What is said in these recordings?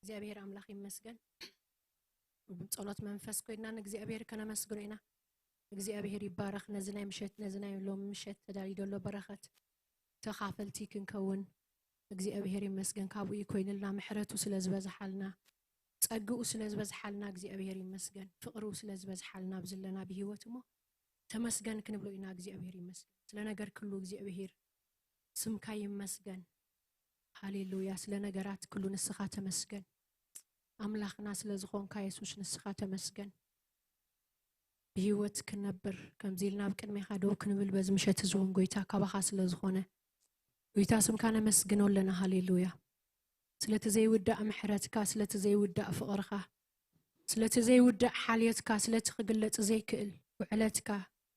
እግዚኣብሔር ኣምላኽ ይመስገን። ብጸሎት መንፈስ ኮይና ንእግዚኣብሔር ከነመስግኖ ኢና። እግዚኣብሔር ይባረኽ። ነዚ ናይ ምሸት፣ ነዚ ናይ ሎም ምሸት ተዳልዩ ዘሎ በረኸት ተኻፈልቲ ክንከውን እግዚኣብሔር ይመስገን። ካብኡ እዩ ኮይንልና፣ ምሕረቱ ስለ ዝበዝሓልና፣ ጸግኡ ስለ ዝበዝሓልና እግዚኣብሔር ይመስገን። ፍቕሩ ስለ ዝበዝሓልና ኣብዚ ዘለና ብህይወት እሞ ተመስገን ክንብሎ ኢና። እግዚኣብሔር ይመስገን። ስለ ነገር ክሉ እግዚኣብሔር ስምካ ይመስገን። ሃሌሉያ። ስለ ነገራት ክሉ ንስኻ ተመስገን። ኣምላኽና ስለ ዝኾንካ የሱስ ንስኻ ተመስገን። ብህይወት ክነብር ከምዚ ኢልና ኣብ ቅድሜኻ ደው ክንብል በዚ ምሸት እዚ እውን ጎይታ ካባኻ ስለ ዝኾነ ጎይታ ስምካ ነመስግኖ ኣለና። ሃሌሉያ። ስለቲ ዘይውዳእ ምሕረትካ፣ ስለቲ ዘይውዳእ ፍቕርካ፣ ስለቲ ዘይውዳእ ሓልዮትካ፣ ስለቲ ክግለጽ ዘይክእል ውዕለትካ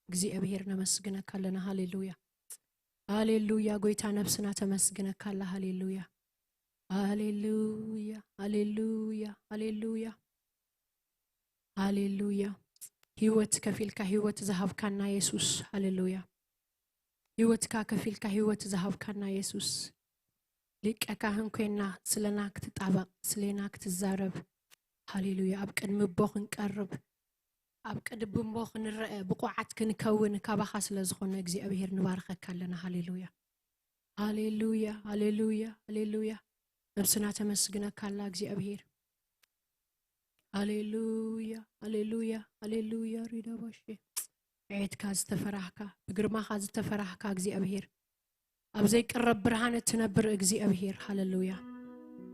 እግዚኣብሔር ነመስግነካ ኣለና። ሃሌሉያ። ሃሌሉያ። ጎይታ ነብስና ተመስግነካ ኣላ። ሃሌሉያ። ሃሌሉያ። ሃሌሉያ። ሃሌሉያ። ሃሌሉያ። ህይወት ከፊልካ ህይወት ዝሃብካና የሱስ። ሃሌሉያ። ህይወትካ ከፊልካ ህይወት ዝሃብካና የሱስ። ሊቀ ካህን ኮይና ስለና ክትጣበቕ፣ ስሌና ክትዛረብ። ሃሌሉያ። ኣብ ቅድሚ ኣቦ ክንቀርብ፣ ኣብ ቅድሚ ኣቦ ክንረአ ብቑዓት ክንከውን ካባኻ ስለ ዝኾነ እግዚኣብሔር ንባርኸካ ኣለና። ሃሌሉያ። ሃሌሉያ። ሃሌሉያ። ሃሌሉያ። ነብስና ተመስግነካ ኣላ እግዚኣብሔር። ሃሌሉያ። ሃሌሉያ። ሃሌሉያ። ሪዳባሼ ዕየትካ ዝተፈራህካ፣ ብግርማኻ ዝተፈራህካ እግዚኣብሔር፣ ኣብ ዘይቅረብ ብርሃን እትነብር እግዚኣብሔር። ሃሌሉያ።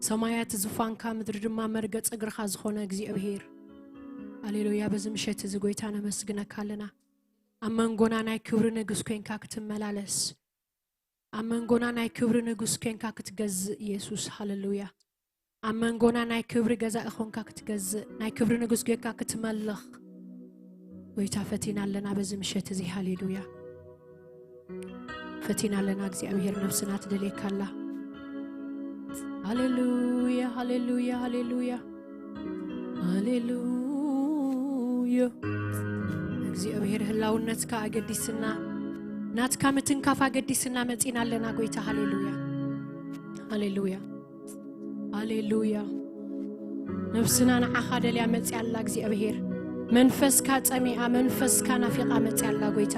ሰማያት ዝፋንካ፣ ምድሪ ድማ መርገጽ እግርኻ ዝኾነ እግዚኣብሔር፣ ሃሌሉያ። በዚ ምሸት እዚ ጎይታ ነመስግነካ ኣለና። ኣብ መንጎና ናይ ክብሪ ንጉስ ኮይንካ ክትመላለስ፣ ኣብ መንጎና ናይ ክብሪ ንጉስ ኮይንካ ክትገዝእ የሱስ። ሃሌሉያ። ኣብ መንጎና ናይ ክብሪ ገዛኢ ኾንካ ክትገዝእ፣ ናይ ክብሪ ንጉስ ጌርካ ክትመልኽ ጎይታ ፈቲና ኣለና በዚ ምሸት እዚ። ሃሌሉያ። ፈቲና ኣለና። እግዚኣብሔር ነብስና ትደልየካ ኣላ። ሃሌሉያ፣ ሃሌሉያ፣ ሃሌሉያ፣ ሃሌሉያ። እግዚኣብሔር ህላውነትካ ኣገዲስና፣ ናትካ ምትንካፍ ኣገዲስና መጺና ኣለና ጎይታ። ሃሌሉያ፣ ሃሌሉያ። ሃሌሉያ። ነብስና ንዓኻ ደልያ መጽያ ኣላ እግዚኣብሔር። መንፈስካ ጸሚኣ፣ መንፈስካ ናፊቓ መጽያ ኣላ ጎይታ።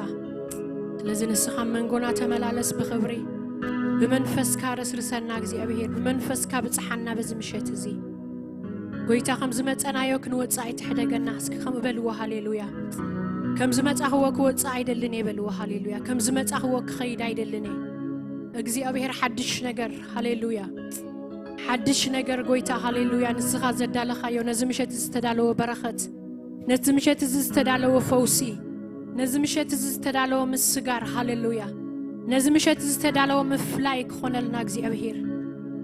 ስለዚ ንስኻ ኣብ መንጎና ተመላለስ ብኽብሪ። ብመንፈስካ ረስርሰና እግዚኣብሔር። ብመንፈስካ ብጽሓና በዚ ምሸት እዚ። ጎይታ ከም ዝመጸናዮ ክንወጽእ ኣይትሕደገና። እስኪ ከምኡ በልዎ ሃሌሉያ። ከም ዝመጻኽዎ ክወጽእ ኣይደልን እየ በልዎ ሃሌሉያ። ከም ዝመጻኽዎ ክኸይድ ኣይደልን እየ። እግዚኣብሔር ሓድሽ ነገር ሃሌሉያ። ሓድሽ ነገር ጎይታ ሃሌሉያ። ንስኻ ዘዳለኻዮ ነዚ ምሸት ዝተዳለወ በረኸት፣ ነዚ ምሸት እዚ ዝተዳለወ ፈውሲ፣ ነዚ ምሸት እዚ ዝተዳለወ ምስጋር ሃሌሉያ። ነዚ ምሸት እዚ ዝተዳለወ ምፍላይ ክኾነልና እግዚኣብሔር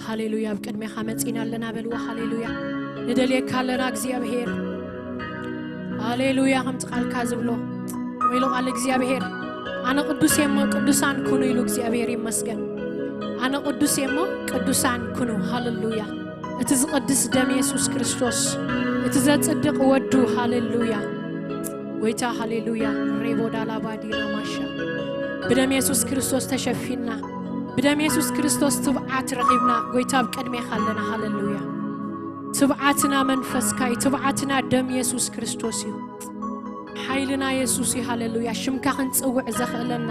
ሃሌሉያ። ኣብ ቅድሜኻ መጺና ኣለና በልዎ ሃሌሉያ። ንደልየካ ኣለና እግዚኣብሔር ሃሌሉያ። ከምቲ ቃልካ ዝብሎ ኢሉ ቃል እግዚኣብሔር፣ ኣነ ቅዱስ እየ እሞ ቅዱሳን ኩኑ ኢሉ እግዚኣብሔር ይመስገን። ኣነ ቅዱስ እየ እሞ ቅዱሳን ኩኑ። ሃሌሉያ። እቲ ዝቕድስ ደም የሱስ ክርስቶስ፣ እቲ ዘጽድቕ ወዱ። ሃሌሉያ። ጎይታ ሃሌሉያ። ሬቦ ዳላባዲ ራማሻ። ብደም የሱስ ክርስቶስ ተሸፊና፣ ብደም የሱስ ክርስቶስ ትብዓት ረኺብና። ጎይታ ኣብ ቅድሜኻ ኣለና። ሃሌሉያ። ትብዓትና መንፈስካ እዩ። ትብዓትና ደም የሱስ ክርስቶስ እዩ። ሓይልና የሱስ እዩ። ሃሌሉያ። ሽምካ ክንጽውዕ ዘኽእለና።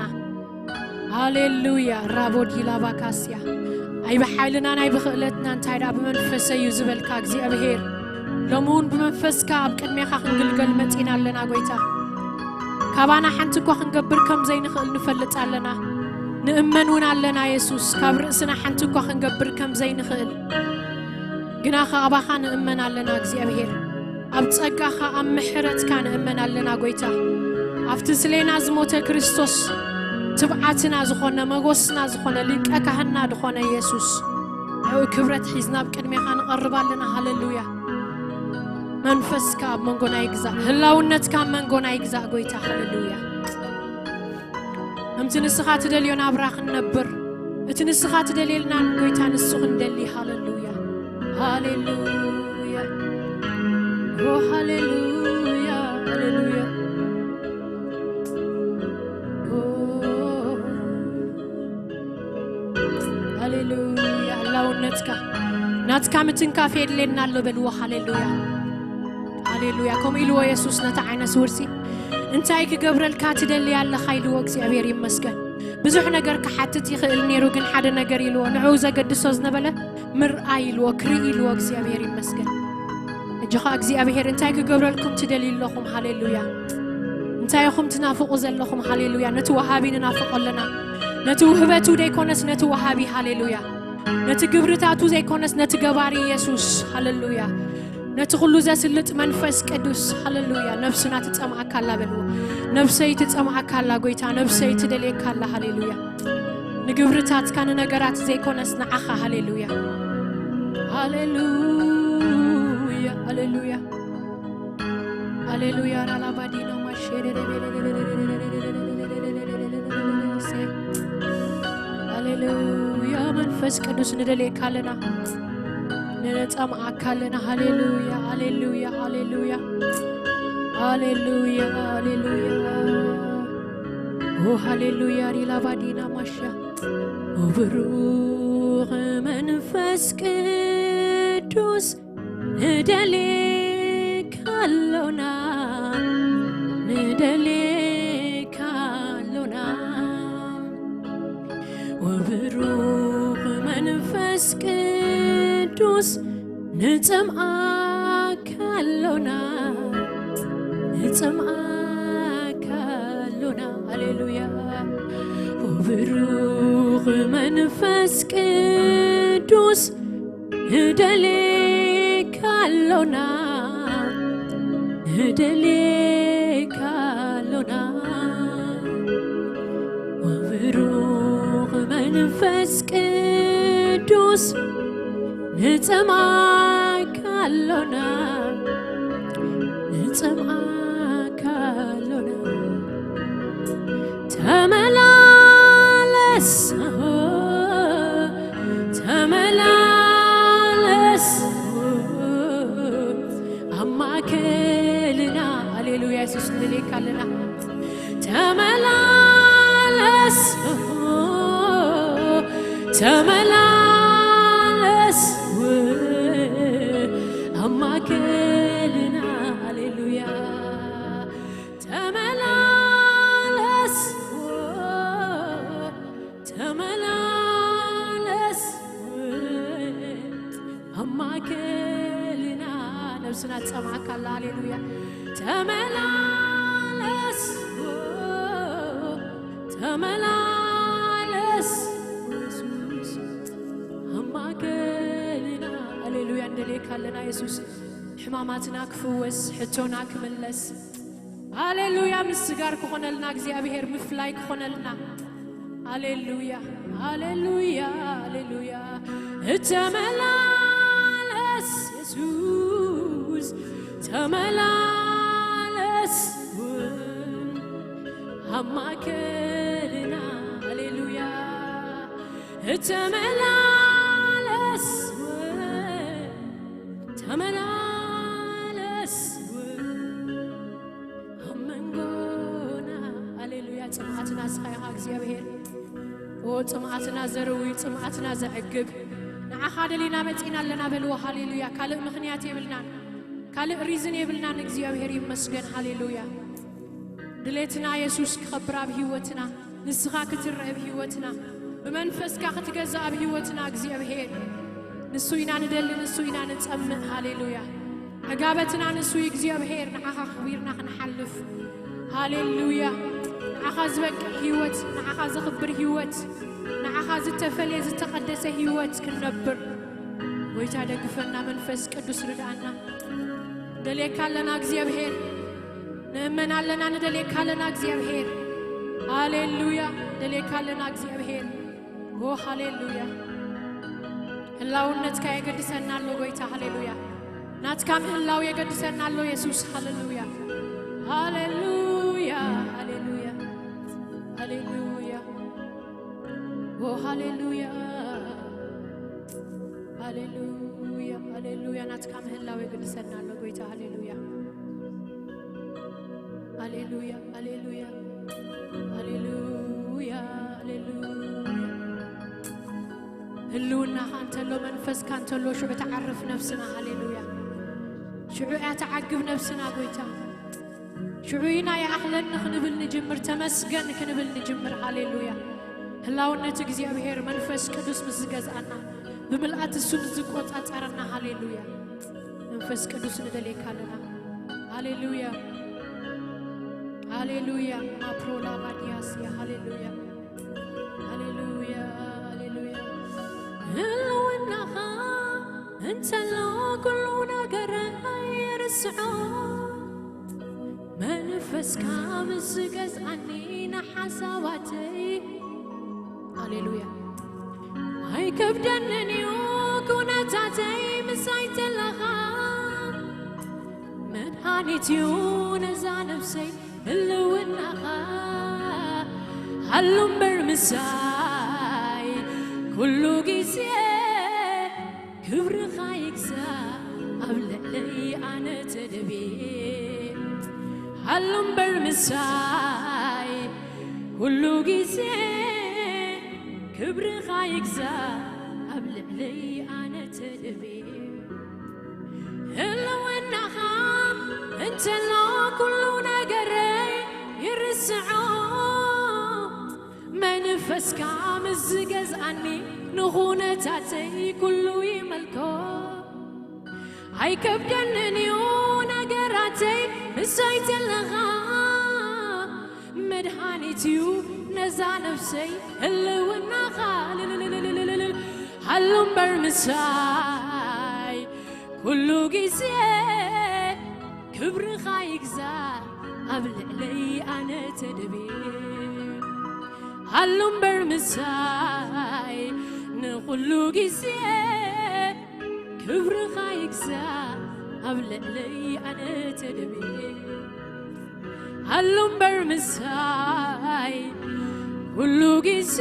ሃሌሉያ። ራቦዲ ላባካስያ። ኣይ ብሓይልና ናይ ብኽእለትና እንታይ ደኣ ብመንፈሰ እዩ ዝበልካ እግዚኣብሔር። ሎሚ እውን ብመንፈስካ ኣብ ቅድሜኻ ክንግልገል መጺና ኣለና ጎይታ። ካባና ሓንቲ እኳ ክንገብር ከም ዘይንኽእል ንፈልጥ ኣለና። ንእመን እውን ኣለና የሱስ፣ ካብ ርእስና ሓንቲ እኳ ክንገብር ከም ዘይንኽእል። ግና ኸኣ ኣባኻ ንእመን ኣለና እግዚኣብሔር። ኣብ ጸጋኻ ኣብ ምሕረትካ ንእመን ኣለና ጎይታ። ኣብቲ ስሌና ዝሞተ ክርስቶስ ትብዓትና ዝኾነ መጎስና ዝኾነ ሊቀ ካህንና ዝኾነ የሱስ ንዕኡ ክብረት ሒዝና ኣብ ቅድሜኻ ንቐርብ ኣለና። ሃሌሉያ። መንፈስካ ኣብ መንጎና ይግዛእ፣ ህላውነትካ ኣብ መንጎና ይግዛእ ጎይታ። ሃሌሉያ። ከምቲ ንስኻ ትደልዮ ናብራ ክንነብር፣ እቲ ንስኻ ትደልየልና ጎይታ ንሱ ክንደሊ። ሃሌሉያ፣ ሃሌሉያ፣ ኦ ሃሌሉያ፣ ሃሌሉያ፣ ኦ ሃሌሉያ። ህላውነትካ ናትካ ምትንካፍ የድልየና ኣሎ በልዎ። ሃሌሉያ፣ ሃሌሉያ። ከምኡ ኢልዎ የሱስ ነቲ ዓይነ ስውርሲ፣ "እንታይ ክገብረልካ ትደሊ ኣለኻ?" ኢልዎ። እግዚኣብሔር ይመስገን። ብዙሕ ነገር ክሓትት ይኽእል ነይሩ፣ ግን ሓደ ነገር ኢልዎ፣ ንዕኡ ዘገድሶ ዝነበለ ምርኣይ ኢልዎ፣ ክርኢ ኢልዎ። እግዚኣብሔር ይመስገን። እጂ ኸኣ እግዚኣብሔር፣ "እንታይ ክገብረልኩም ትደልዩ ኣለኹም?" ሃሌሉያ። እንታይ ኢኹም ትናፍቑ ዘለኹም? ሃሌሉያ። ነቲ ወሃቢ ንናፍቖ ኣለና። ነቲ ውህበቱ ዘይኮነስ ነቲ ወሃቢ። ሃሌሉያ። ነቲ ግብርታቱ ዘይኮነስ ነቲ ገባሪ የሱስ። ሃሌሉያ። ነቲ ኩሉ ዘስልጥ መንፈስ ቅዱስ። ሃሌሉያ። ነፍስና ትጸምኣካ ኣላ በልዎ። ነፍሰይ ትጸምኣካ ኣላ ጎይታ፣ ነፍሰይ ትደልየካ ኣላ። ሃሌሉያ። ንግብርታትካ ንነገራት ዘይኮነስ ንዓኻ። ሃሌሉያ። ሃሌሉያ፣ ሃሌሉያ። ሃሌሉያ። ራላባዲና ማሼ ሃሌሉያ። መንፈስ ቅዱስ ንደልየካ ኣለና፣ ንጸምኣካ ኣለና። ሃሌሉያ፣ ሃሌሉያ፣ ሃሌሉያ። ሃሌሉያ፣ ሃሌሉያ። ኦ ሃሌሉያ። ሪላባዲና ማሻ። ኦ ብሩኽ መንፈስ ቅዱስ ንደልየካ ኣሎና፣ ንደልየካ ኣሎና። ወብሩኽ መንፈስ ቅዱስ ንጸምኣካ ኣሎና፣ ንጸምኣካ ኣሎና። ሃሌሉያ። ወብሩኽ መንፈስ ቅዱስ ንደልየካ ኣሎና፣ ንደልየካ ኣሎና። ወብሩኽ መንፈስ ቅዱስ ንጸምኣካ ኣሎና፣ ንጸምኣካ ኣሎና። ተመላለስ፣ ተመላለስ ኣብ ማእከልና። ሃሌሉያ፣ የሱስ ንደልየካ ኣለና። ተመላለስ፣ ተመላለስ ኣብ ማእከልና። ሃሌሉያ። ተመላለስ፣ ተመላለስ ኣብ ማእከልና። ነብስና ትጸምኣካ ኣላ። ሃሌሉያ። ተመላለስ፣ ተመላለስ የሱስ ኣብ ማእከልና። ሃሌሉያ። ንደልየካ ኣለና የሱስ። ሕማማትና ክፍወስ፣ ሕቶና ክምለስ። ሃሌሉያ። ምስጋር ክኾነልና እግዚኣብሔር፣ ምፍላይ ክኾነልና። ሃሌሉያ፣ ሃሌሉያ፣ ሃሌሉያ። ተመላለስ የሱስ፣ ተመላለስ እውን ኣብ ማእከልና። ሃሌሉያ። ተመላለስ እውን፣ ተመላለስ እውን ኣብ መንጎና። ሃሌሉያ። ጽምኣትና ንስኻ ኢኻ እግዚኣብሔር። ኦ፣ ጽምኣትና ዘርዊ፣ ጽምኣትና ዘዕግብ። ንዓኻ ደሊና መጺና ኣለና በልዎ። ሃሌሉያ። ካልእ ምኽንያት የብልናን፣ ካልእ ሪዝን የብልናን። እግዚኣብሔር ይመስገን። ሃሌሉያ። ድሌትና የሱስ ክኸብር ኣብ ህይወትና፣ ንስኻ ክትረአ ኣብ ህይወትና፣ ብመንፈስካ ክትገዛእ ኣብ ህይወትና እግዚኣብሔር። ንሱ ኢና ንደሊ፣ ንሱ ኢና ንጸምእ። ሃሌሉያ። ዕጋበትና ንሱ እዩ እግዚኣብሔር፣ ንዓኻ ኣኽቢርና ክንሓልፍ። ሃሌሉያ። ንዓኻ ዝበቅዕ ህይወት፣ ንዓኻ ዘኽብር ህይወት፣ ንዓኻ ዝተፈልየ ዝተቐደሰ ህይወት ክንነብር። ጎይታ ደግፈና፣ መንፈስ ቅዱስ ርድኣና። ንደልየካ ኣለና እግዚኣብሔር። ንእመን ኣለና፣ ንደልየካ ኣለና እግዚኣብሔር። ሃሌሉያ። ንደልየካ ኣለና እግዚኣብሔር። ኦ ሃሌሉያ። ህላውነትካ የገድሰና ኣሎ ጎይታ። ሃሌሉያ። ናትካ ምህላው የገድሰና ኣሎ የሱስ። ሃሌሉያ፣ ሃሌሉያ፣ ሃሌሉያ፣ ሃሌሉያ። ኦ ሃሌሉያ፣ ሃሌሉያ፣ ሃሌሉያ። ናትካ ምህላው የገድሰና ኣሎ ጎይታ። ሃሌሉያ፣ ሃሌሉያ፣ ሃሌሉያ፣ ሃሌሉያ፣ ሃሌሉያ። ህልውናኻ እንተሎ፣ መንፈስካ እንተሎ፣ ሽዑ ትዓርፍ ነፍስና። ሃሌሉያ። ሽዑ እያ ትዓግብ ነፍስና፣ ጎይታ። ሽዑ ኢና ይኣኽለኒ ክንብል ንጅምር፣ ተመስገን ክንብል ንጅምር። ሃሌሉያ። ህላውነት እግዚኣብሔር መንፈስ ቅዱስ ምስ ዝገዝኣና፣ ብምልኣት እሱ ምስ ዝቆጻጸረና፣ ሃሌሉያ። መንፈስ ቅዱስ ንደልየካ ኣለና። ሃሌሉያ። ሃሌሉያ። ማፕሮላ ባዲያስያ። ሃሌሉያ። ሃሌሉያ። ሃሌሉያ። ህልውናኻ እንተሎ ኩሉ ነገር ይርስዖ። መንፈስካ ምስ ዝገዝኣኒ ንሓሳባተይ። ሃሌሉያ። ኣይከብደንን እዩ ኩነታተይ ምሳይ ተለኻ። መድሃኒት እዩ ነዛ ነፍሰይ ህልውናኻ። ሃሉ እምበር ምሳይ ኩሉ ግዜ። ክብርኻ ይግዛእ ኣብ ልዕለይ ኣነ ተደብየ። ሃሉ እምበር ምሳይ ኩሉ ግዜ። ክብርኻ ይግዛእ ኣብ ልዕለይ ኣነ ተደብየ። ህልውናኻ እንተሎ ኩሉ ነገረይ ይርስዖ። መንፈስካ ምስ ዝገዝኣኒ ንኹነታተይ ኩሉ ይመልኮ። ኣይከብደንን እዩ ነገራተይ ምሳይ ተለኻ። መድሃኒት እዩ ነዛ ነፍሰይ ህልውናኻ። ሃሉ እምበር ምሳይ ኩሉ ግዜ። ክብርኻ ይግዛእ ኣብ ልዕለይ ኣነ ተደብየ። ሃሉ እምበር ምሳይ ንኹሉ ግዜ። ክብርኻ ይግዛእ ኣብ ልዕለይ ኣነ ተደብየ። ሃሉ እምበር ምሳይ ኩሉ ግዜ።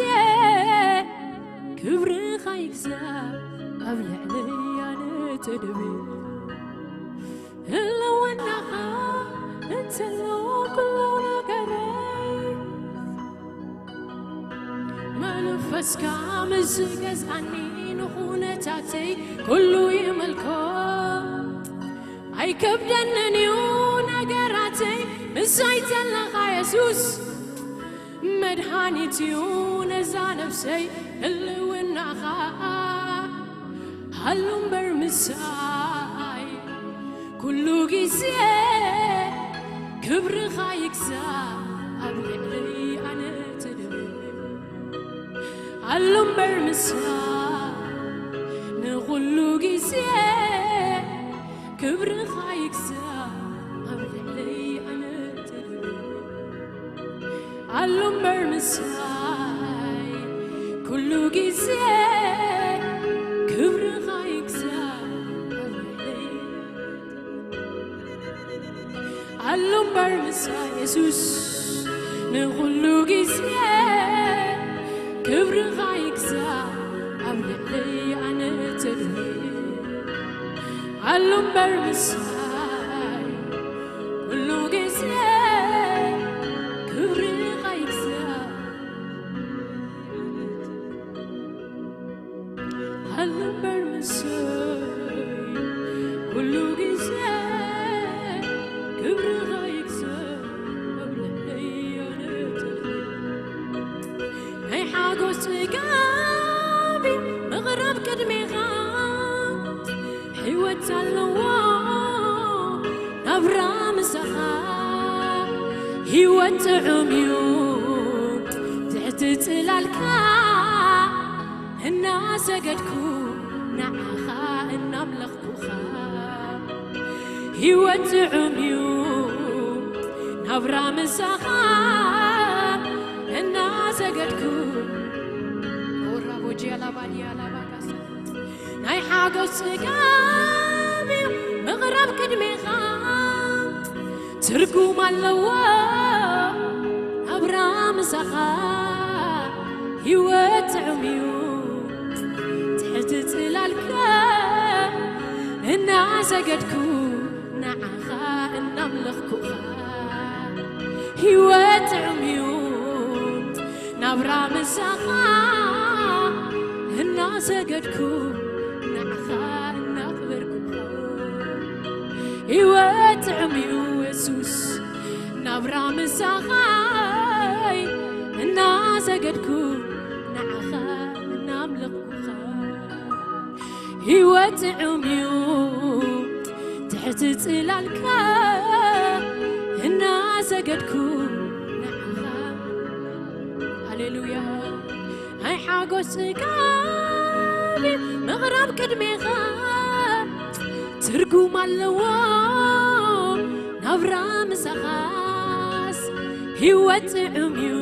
ክብርኻ ይግዛእ ኣብ ልዕለይ ኣነ ተደብየ። ህልውናኻ እንተሎ ኩሉ ነገረይ። መንፈስካ ምስ ዝገዝኣኒ ንኹነታተይ ኩሉ ይመልኮ። ኣይከብደንን እዩ ነገራተይ ምሳይ ዘለኻ የሱስ። መድሃኒት እዩ ነዛ ነፍሰይ ህልውናኻ። ሃሉ እምበር ምሳይ ኩሉ ግዜ። ክብርኻ ይግዛእ ኣብ ልዕለይ ኣነ ተደብየ። ሃሉ እምበር ምሳይ ንኹሉ ግዜ። ክብርኻ ይግዛእ ኣብ ልዕለይ ኣነ ተደብየ። ሃሉ እምበር ምሳይ ኩሉ ግዜ። ክብርኻ ይግዛእ ኣብ ልዕለይ። ሃሉ እምበር ምሳይ የሱስ ንኹሉ ግዜ። ክብርኻ ይግዛእ ኣብ ልዕለይ ኣነ ተደብየ። ሃሉ እምበር ምሳይ ኩሉ ግዜ። ክብርኻ ይግዛእ። ሃሉ እምበር ምሳይ ኩሉ ግዜ። ክብርኻ ይግዛእ ኣብ ልዕለይ ኣነ ተደብየ። ናይ ሓጎስ ጽጋብ ምቕራብ ቅድሜኻ። ህይወት ኣለዎ ናብራ ምሳኻ። ህይወት ጥዑም እዩ ትሕቲ ጽላልካ። እናሰገድኩ ንዓኻ እናምለኽኩኻ። ህይወት ጥዑም እዩ ናብራ ምሳኻ። እናሰገድኩ ኦራ ቦጂ ኣላባዲ ኣላባጋሳ። ናይ ሓጎስ ጽጋብ እዩ ምቕራብ ቅድሜኻ። ትርጉም ኣለዎ ናብራ ምሳኻ። ህይወት ጥዑም እዩ ትሕቲ ጽላልካ። እናሰገድኩ ንዓኻ እናምለኽኩኻ። ህይወት ጥዑም እዩ ናብራ ምሳኻ። እና ሰገድኩ ንዓኻ እናኽበርኩኻ። ህይወት ጥዑም እዩ የሱስ ናብራ ምሳኻይ እናሰገድኩ ንዓኻ እናምለኽኩኻ። ህይወት ጥዑም እዩ ትሕቲ ጽላልካ እናሰገድኩ ንዓኻ። ሃሌሉያ። ናይ ሓጎስ ጽጋብ ምቕራብ ቅድሜኻ ትርጉም ኣለዎ ናብራ ምሳኻስ ህይወት ጥዑም እዩ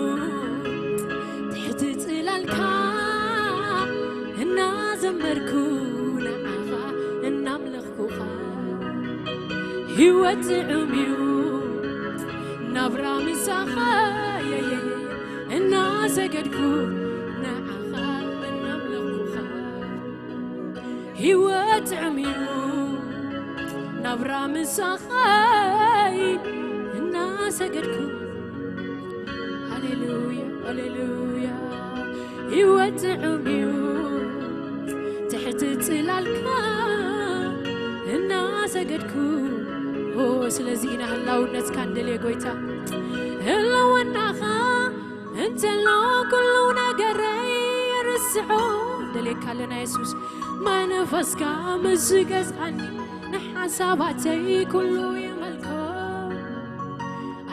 ትሕቲ ጽላልካ እናዘመርኩ ንዓኻ እናምለኽኩኻ። ህይወት ጥዑም እዩ ናብራ ምሳኻ የየየ እናሰገድኩ ንዓኻ እናምለኽኩኻ። ህይወት ጥዑም እዩ ናብራ ምሳኻይ እናሰገድኩ። ሃሌሉያ ሃሌሉያ። ህይወት ጥዑም እዩ ትሕቲ ጽላልካ እናሰገድኩ። ኦ ስለዚ ኢና ህላውነትካ እንደልየ ጎይታ። ህልውናኻ እንተሎ ኩሉ ነገረይ ርስዖ። ደልየካ ኣለና የሱስ። መንፈስካ ምስ ገዝኣኒ ንሓሳባተይ ኩሉ ይመልኮ።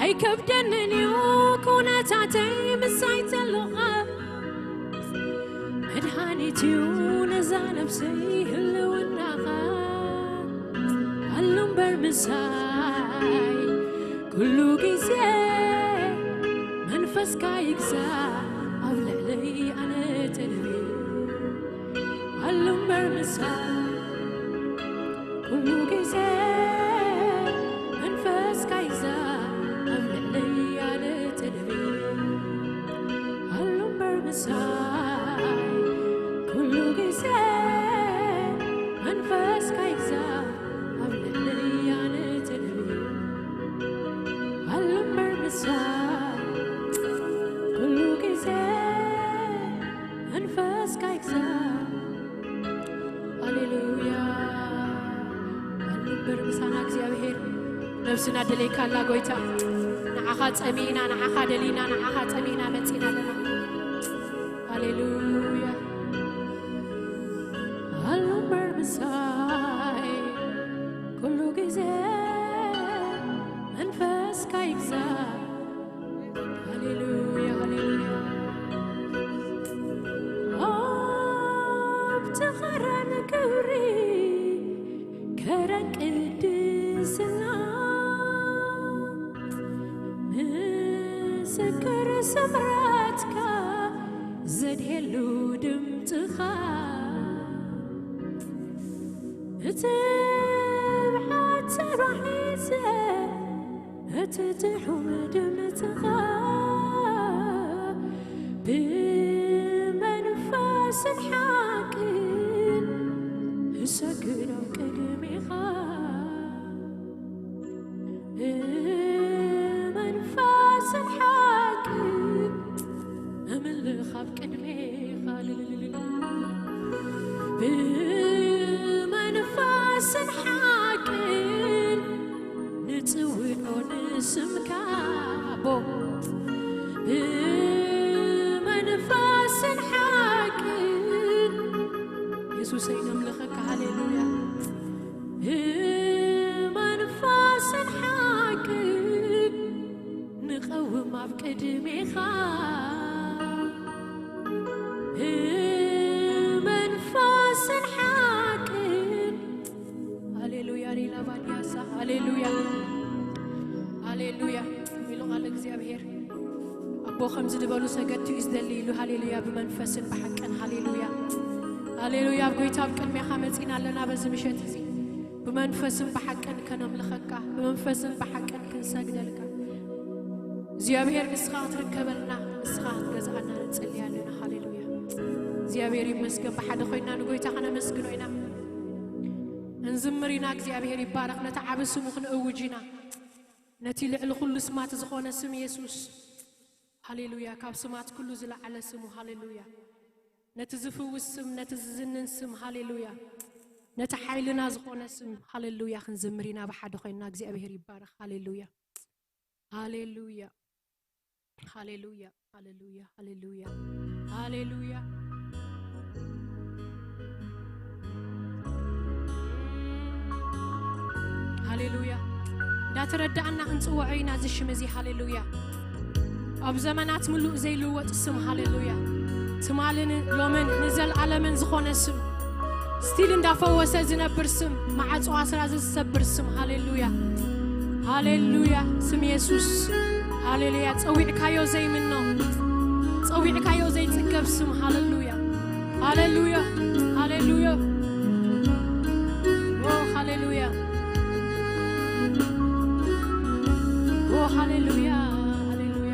ኣይከብደንን እዩ ኩነታተይ ምሳይ ተሎኻ። መድሃኒት እዩ ነዛ ነፍሰይ ህልውናኻ። ኣሉ እምበር ምሳይ ኩሉ ግዜ መንፈስካ ይግዛእ ኣብ ልዕለይ ኣነ ተልቢ። ኣሉ እምበር ምሳይ ኩሉ ግዜ መንፈስካ ይግዛእ ኣብ ልዕለይ ኣነ ተልቢ። ኣሉ እምበር ምሳይ ኩሉ ግዜ መንፈስካ ይግዛእ ኣብ ልዕለይ ኣነ ተልቢ። ኣሉ እምበር ምሳይ ኩሉ ግዜ መንፈስካ ይግዛእ። ሃሌሉያ። ኣሉ እምበር ምሳና እግዚኣብሔር። ነብስና ደለይካ ኣላ ጎይታ። ንዓኻ ጸሚእና፣ ንዓኻ ደሊና፣ ንዓኻ ጸሚእና መጺና ኣለና። ሃሌሉያ። ኣሉ እምበር ምሳይ ኩሉ ግዜ መንፈስካ ይግዛእ። ሃሌሉያ፣ ሃሌሉያ። ኣብቲ ኸረን ክብሪ፣ ከረን ቅድስና፣ ምስክር ስምረትካ ዘድሄሉ ድምፅኻ፣ ብትብዓት ተባሒተ እቲ ጥዑም ድምፅኻ ብመንፈስን ሓቅን እሰግድ ኣብ ቅድሜኻ። ብመንፈስን ሓቅን እምልኽ ኣብ ቅድሜኻ። ብመንፈስን ሓቅን ንጽውዖ ንስምካ ኣቦ። ብመንፈስን ሓቅን የሱሰይ ነምልኸካ። ሃሌሉያ። ብመንፈስን ሓቅን ንቐውም ኣብ ቅድሜኻ። ብመንፈስን ሓቅን። ሃሌሉያ። ሌላ ባንያሳ። ሃሌሉያ። ሃሌሉያ። ኢሉ ቃል እግዚኣብሔር። ኣቦ ከምዚ ዝበሉ ሰገድቲ እዩ ዝደሊ ኢሉ። ሃሌሉያ። ብመንፈስን ብሓቅን። ሃሌሉያ። ሃሌሉያ። ኣብ ጎይታ ኣብ ቅድሜኻ መጺና ኣለና በዚ ምሸት እዚ። ብመንፈስን ብሓቅን ከነምልኸካ፣ ብመንፈስን ብሓቅን ክንሰግደልካ። እግዚኣብሔር ንስኻ ክትርከበልና፣ ንስኻ ክትገዝኣና ንጽሊ ኣለና። ሃሌሉያ። እግዚኣብሔር ይመስገን። ብሓደ ኮይና ንጎይታ ከነመስግኖ ኢና። እንዝምር ኢና። እግዚኣብሔር ይባረኽ። ነቲ ዓቢ ስሙ ክንእውጅ ኢና። ነቲ ልዕሊ ኩሉ ስማት ዝኾነ ስም የሱስ። ሃሌሉያ። ካብ ስማት ኩሉ ዝለዓለ ስሙ። ሃሌሉያ። ነቲ ዝፍውስ ስም፣ ነቲ ዝዝንን ስም፣ ሃሌሉያ። ነቲ ሓይልና ዝኾነ ስም፣ ሃሌሉያ፣ ክንዝምር ኢና ብሓደ ኮይንና። እግዚኣብሔር ይባረኽ። ሃሌሉያ። ሃሌሉያ። ሃሌሉያ። ሃሌሉያ። ሃሌሉያ። ሃሌሉያ። ሃሌሉያ። እንዳተረዳእና ክንጽውዖ ኢና እዚ ሽም እዚ። ሃሌሉያ። ኣብ ዘመናት ምሉእ ዘይልወጥ ስም። ሃሌሉያ። ትማልን ሎምን ንዘለዓለምን ዝኾነ ስም። ስቲል እንዳፈወሰ ዝነብር ስም። መዓጽዋ ስራ ዝሰብር ስም። ሃሌሉያ። ሃሌሉያ። ስም የሱስ። ሃሌሉያ። ጸዊዕካዮ ዘይምኖ፣ ጸዊዕካዮ ዘይጽገብ ስም። ሃሌሉያ። ሃሌሉያ። ሃሌሉያ። ኦ፣ ሃሌሉያ። ኦ፣ ሃሌሉያ። ሃሌሉያ።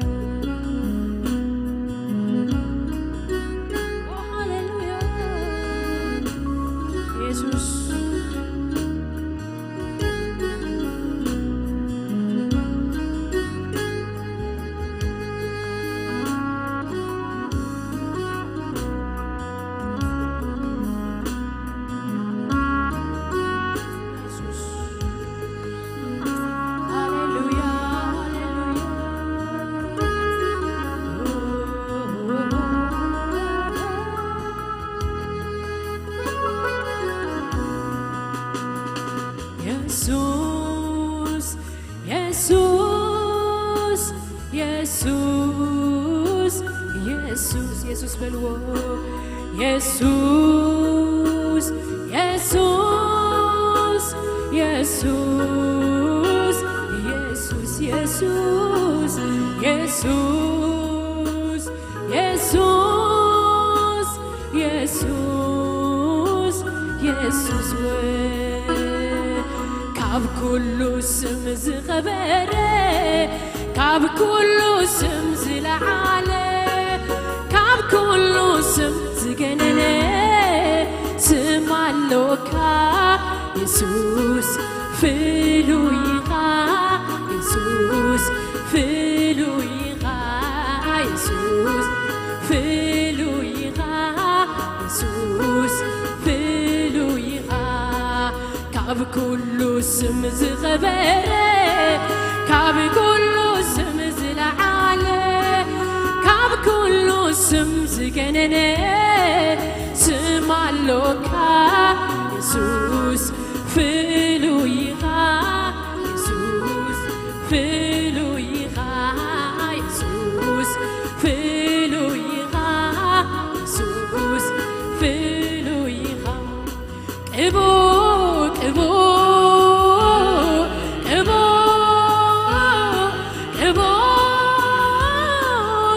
ኦ፣ ሃሌሉያ። የሱስ። የሱስ፣ የሱስ፣ የሱስ፣ የሱስ፣ የሱስ በልዎ። የሱስ፣ የሱስ፣ የሱስ፣ የሱስ፣ የሱስ፣ የሱስ፣ የሱስ፣ የሱስ፣ የሱስ ወ-፣ ካብ ኩሉ ስም ዝኸበረ፣ ካብ ኩሉ ስም ዝለዓለ፣ ካብ ኩሉ ስም ዝገነነ ስም ኣሎካ የሱስ። ፍሉይ ኢኻ የሱስ፣ ፍሉይ ኢኻ የሱስ፣ ፍሉይ ኢኻ የሱስ፣ ፍሉይ ኢኻ። ካብ ኩሉ ስም ዝኸበረ፣ ካብ ኩሉ ስም ዝለዓለ፣ ካብ ኩሉ ስም ዝገነነ ስም ኣሎካ የሱስ። ፍሉይ ኢኻ የሱስ፣ ፍሉይ ኢኻ የሱስ፣ ፍሉይ ኢኻ የሱስ፣ ፍሉይ ኢኻ። ቅቡእ፣ ቅቡእ፣ ቅቡእ፣ ቅቡእ፣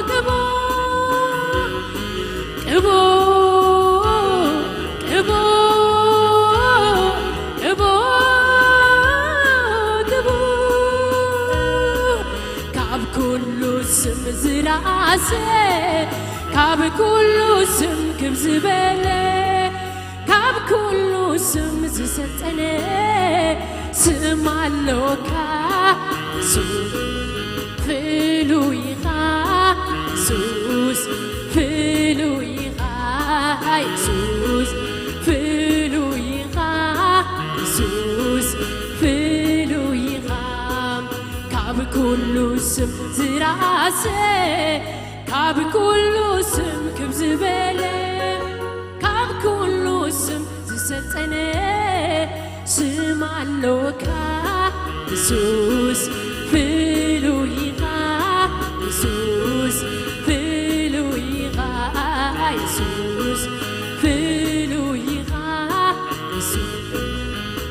ቅቡእ፣ ቅቡእ፣ ቅቡእ፣ ቅቡእ፣ ቅቡእ። ካብ ኩሉ ስም ዝለዓሰ፣ ካብ ኩሉ ስም ክብ ዝበለ፣ ካብ ኩሉ ስም ዝሰልጠነ ስም ኣሎካ። የሱስ ፍሉይ ኢኻ፣ የሱስ ፍሉይ ኢኻ፣ የሱስ ፍሉይ ኢኻ፣ የሱስ ፍሉይ ኢኻ። ካብ ኩሉ ስም ዝለዓሰ፣ ካብ ኩሉ ስም ክብ ዝበለ፣ ካብ ኩሉ ስም ዝሰልጠነ ስም ኣሎካ። የሱስ ፍሉይ ኢኻ፣ የሱስ ፍሉይ ኢኻ፣ የሱስ ፍሉይ ኢኻ፣ የሱስ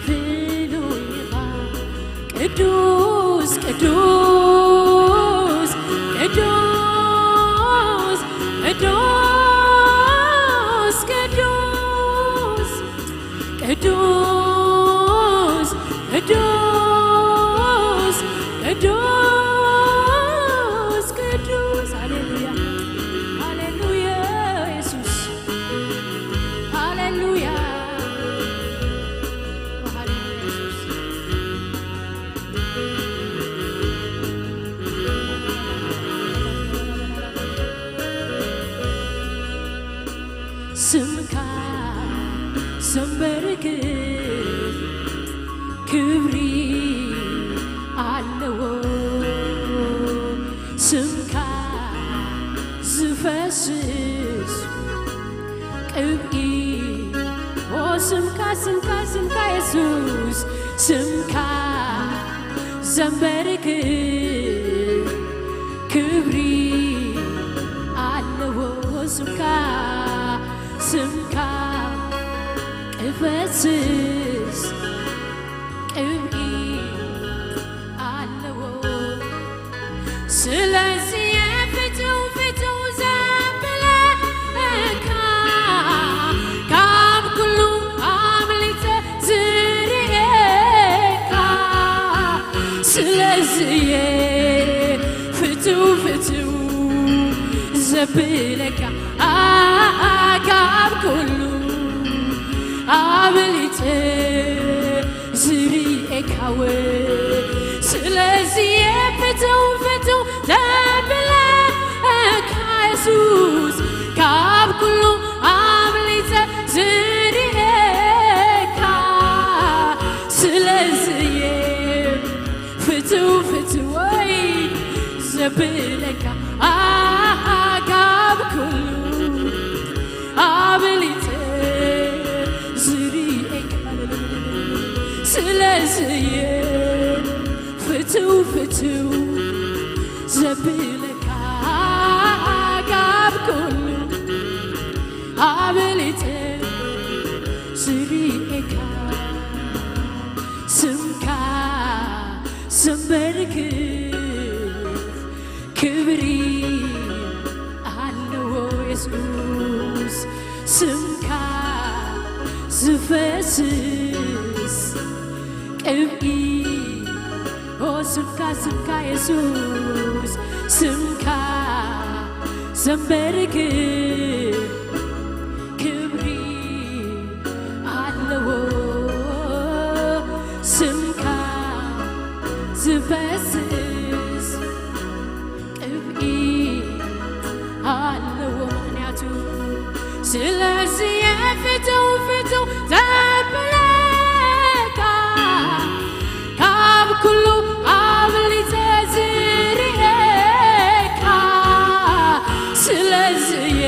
ፍሉይ ኢኻ። ቅዱስ፣ ቅዱስ፣ ቅዱስ፣ ቅዱስ፣ ቅዱስ፣ ቅዱስ፣ ቅዱስ፣ ቅዱስ፣ ቅዱስ። ሃሌሉያ፣ ሃሌሉያ፣ የሱስ። ሃሌሉያ። ሃሌሉያ፣ የሱስ። ዘንበርክ ክብሪ ኣለዎ ስምካ ዝፈስስ ቅብኢ። ኦ ስምካ፣ ስምካ፣ ስምካ የሱስ፣ ስምካ ዘንበርክ ክብሪ ኣለዎ ስምካ፣ ስምካ ክፈስስ ቅብኢ ኣለዎ። ስለዚ ፍትው ፍትው ዘብለካ፣ ካብ ኩሉ ኣምሊጸ ዝርእየካ። ስለዚ ፍትው ፍትው ዘብለካ፣ ካብ ኩሉ ኣምሊጸ ዝርእየካወ። ስለዚ ፍትው ፍትው ዘብለካ የሱስ፣ ካብ ኩሉ ኣምሊጸ ዝርእየካ። ስለዚ ፍትው ፍትወይ ዘብለካ፣ ካብ ኩሉ ኣብሊጸ ዝርእየካ። ስለዚየ ፍትው ፍትው ዘብለካ፣ ካብ ኩሉ ኣብሊጸ ዝርእየካ። ስምካ ዘንበርክ ክብሪ ኣለዎ የሱስ፣ ስምካ ዝፈስስ ቅብኢ። ኦ ስምካ፣ ስምካ የሱስ፣ ስምካ ዘንበርክ ክብሪ ኣለዎ ስምካ ዝፈስስ ቅብኢ ኣለዎ ምኽንያቱ። ስለዚ ፍትው ፍትው ዘብለካ፣ ካብ ኩሉ ኣብሊጸ ዝርእየካ። ስለዚየ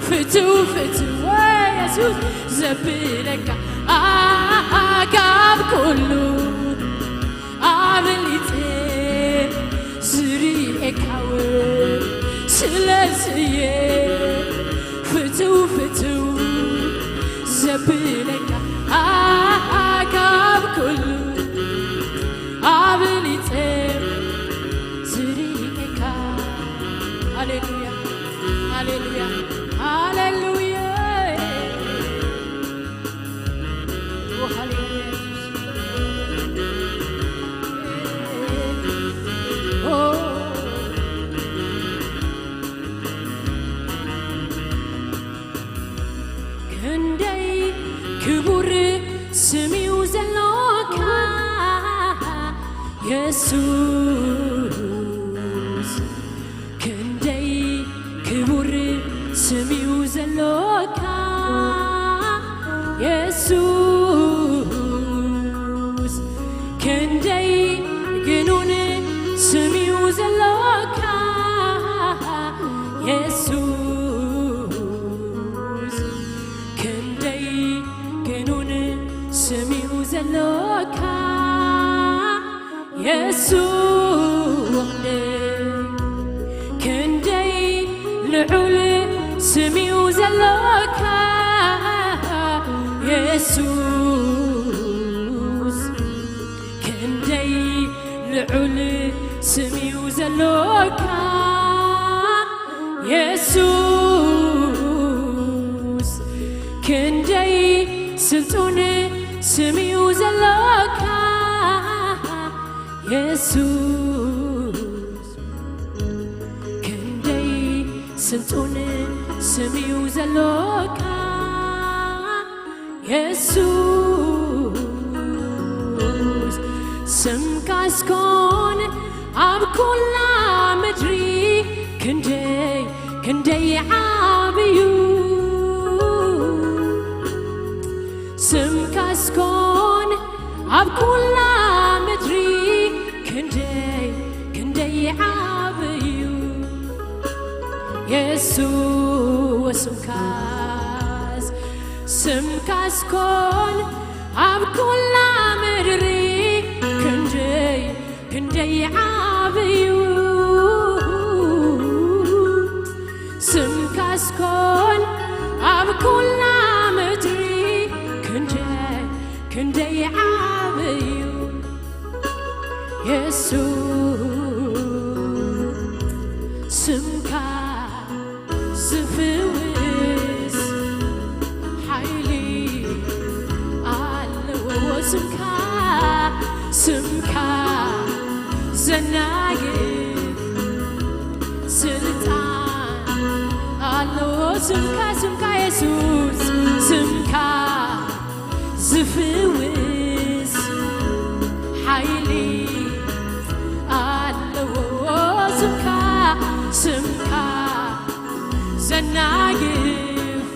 ፍትው ፍትው የሱስ ዘብለካ፣ ካብ ኩሉ ኣብሊጸ ዝርእየካወ። ስለዚየ ፍትው ፍትው ዘብለካ፣ ካብ ኩሉ ኣብሊጸ ዝርእየካ። ሃሌሉያ፣ ሃሌሉያ፣ ሃሌሉያ። ኦ፣ ሃሌሉያ፣ ኢየሱስ። ኦ፣ ክንደይ ክቡር ስም እዩ ዘሎካ የሱስ፣ ክንደይ ክቡር ስም እዩ ዘሎካ የሱስ፣ ክንደይ ግኑን ስም እዩ ዘሎካ የሱስ፣ ክንደይ ግኑን ስም እዩ ዘሎካ የሱስ፣ ክንደይ ልዑል ስም እዩ ዘሎካ የሱስ፣ ክንደይ ልዑል ስም እዩ ዘሎካ የሱስ፣ ክንደይ ስልጡን ስም እዩ ዘሎካ የሱስ፣ ክንደይ ስልጡን ስም እዩ ዘሎካ የሱስ፣ ስምካስ ኮን ኣብ ኩላ ምድሪ ክንደይ ክንደይ ዓብዩ። ኩላ ምድሪ ክንደይ ክንደይ ዓብዩ የሱስ ስምካስ ስምካስ ኮን ኣብ ኩላ ምድሪ ክንደይ ክንደይ ዓብዩ ስምካስ ኮን ኣብ ኩላ ምድሪ ክንደይ ክንደይ ዓብዩ የሱስ ስምካ ዝፍውስ ሓይሊ ኣለዎ ስምካ ስምካ ዘናግፍ ስልጣን ኣለዎ ስምካ ስምካ የሱስ ስምካ ዝፍውስ ሓይሊ ኣለዎ ስምካ ስምካ ዘናግፍ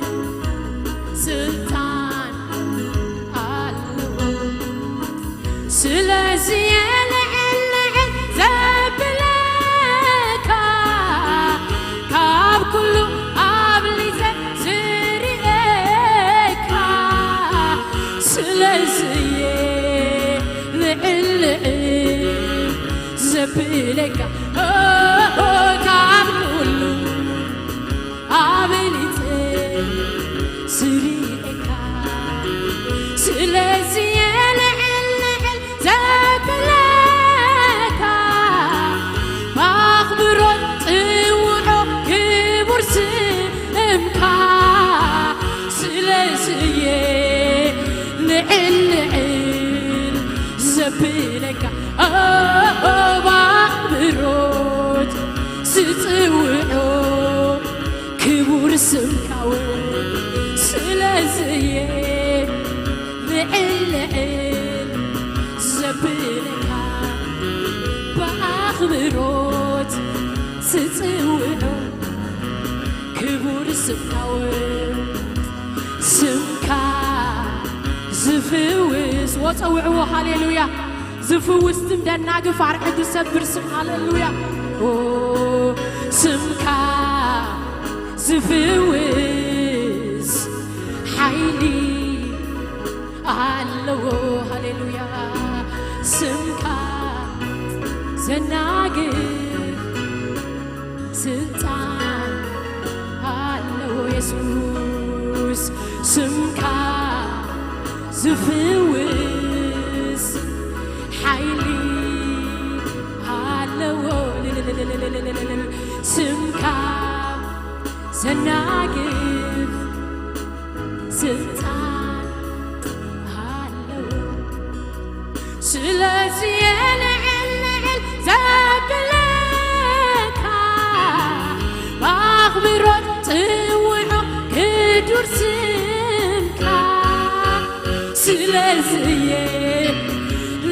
ስልጣን ኣለዎ ስለዚ የልዕል ልዕል ዘብለካ ካብ ኩሉ ኣብሊፀ ዝርኤካ ስለዝየ ልዕል ልዕል ዘብለካ ካብ ኩሉ ኣብሊፀ ዝርኤካ ስለዚ የልዕል ልዕል ዘብለካ ብኣኽብሮት ጽውዖ ክቡር ስምካ ስለዝየ ልዕል ልዕል ዘብለካ ብኣኽብሮት ዝጽውዖ ክቡር ስምካው ስለዝየ ልዕል ልዕል ዘብለካ ብኣኽብሮት ዝጽውዖ ክቡር ስምካው ስምካ ዝፍውስ ወፀውዕዎ ሃሌሉያ ዝፍውስ ስም ደናግፍ ኣርዕግ ዝሰብር ስም ሃሌሉያ ስምካ ዝፍውስ ሓይሊ ኣለዎ ሃሌሉያ ስምካ ዘናግፍ ስልጣን ኣለዎ የሱስ ስምካ ዝፍውስ ሓይሊ ኣለዎ ስምካ ዘናግፍ ስልጣን ኣለዎ ስለዚ የልዕል ልዕል ዘብለካ ብኣኽብሮት ጽውዖ ክዱር ስምካ ስለዝየ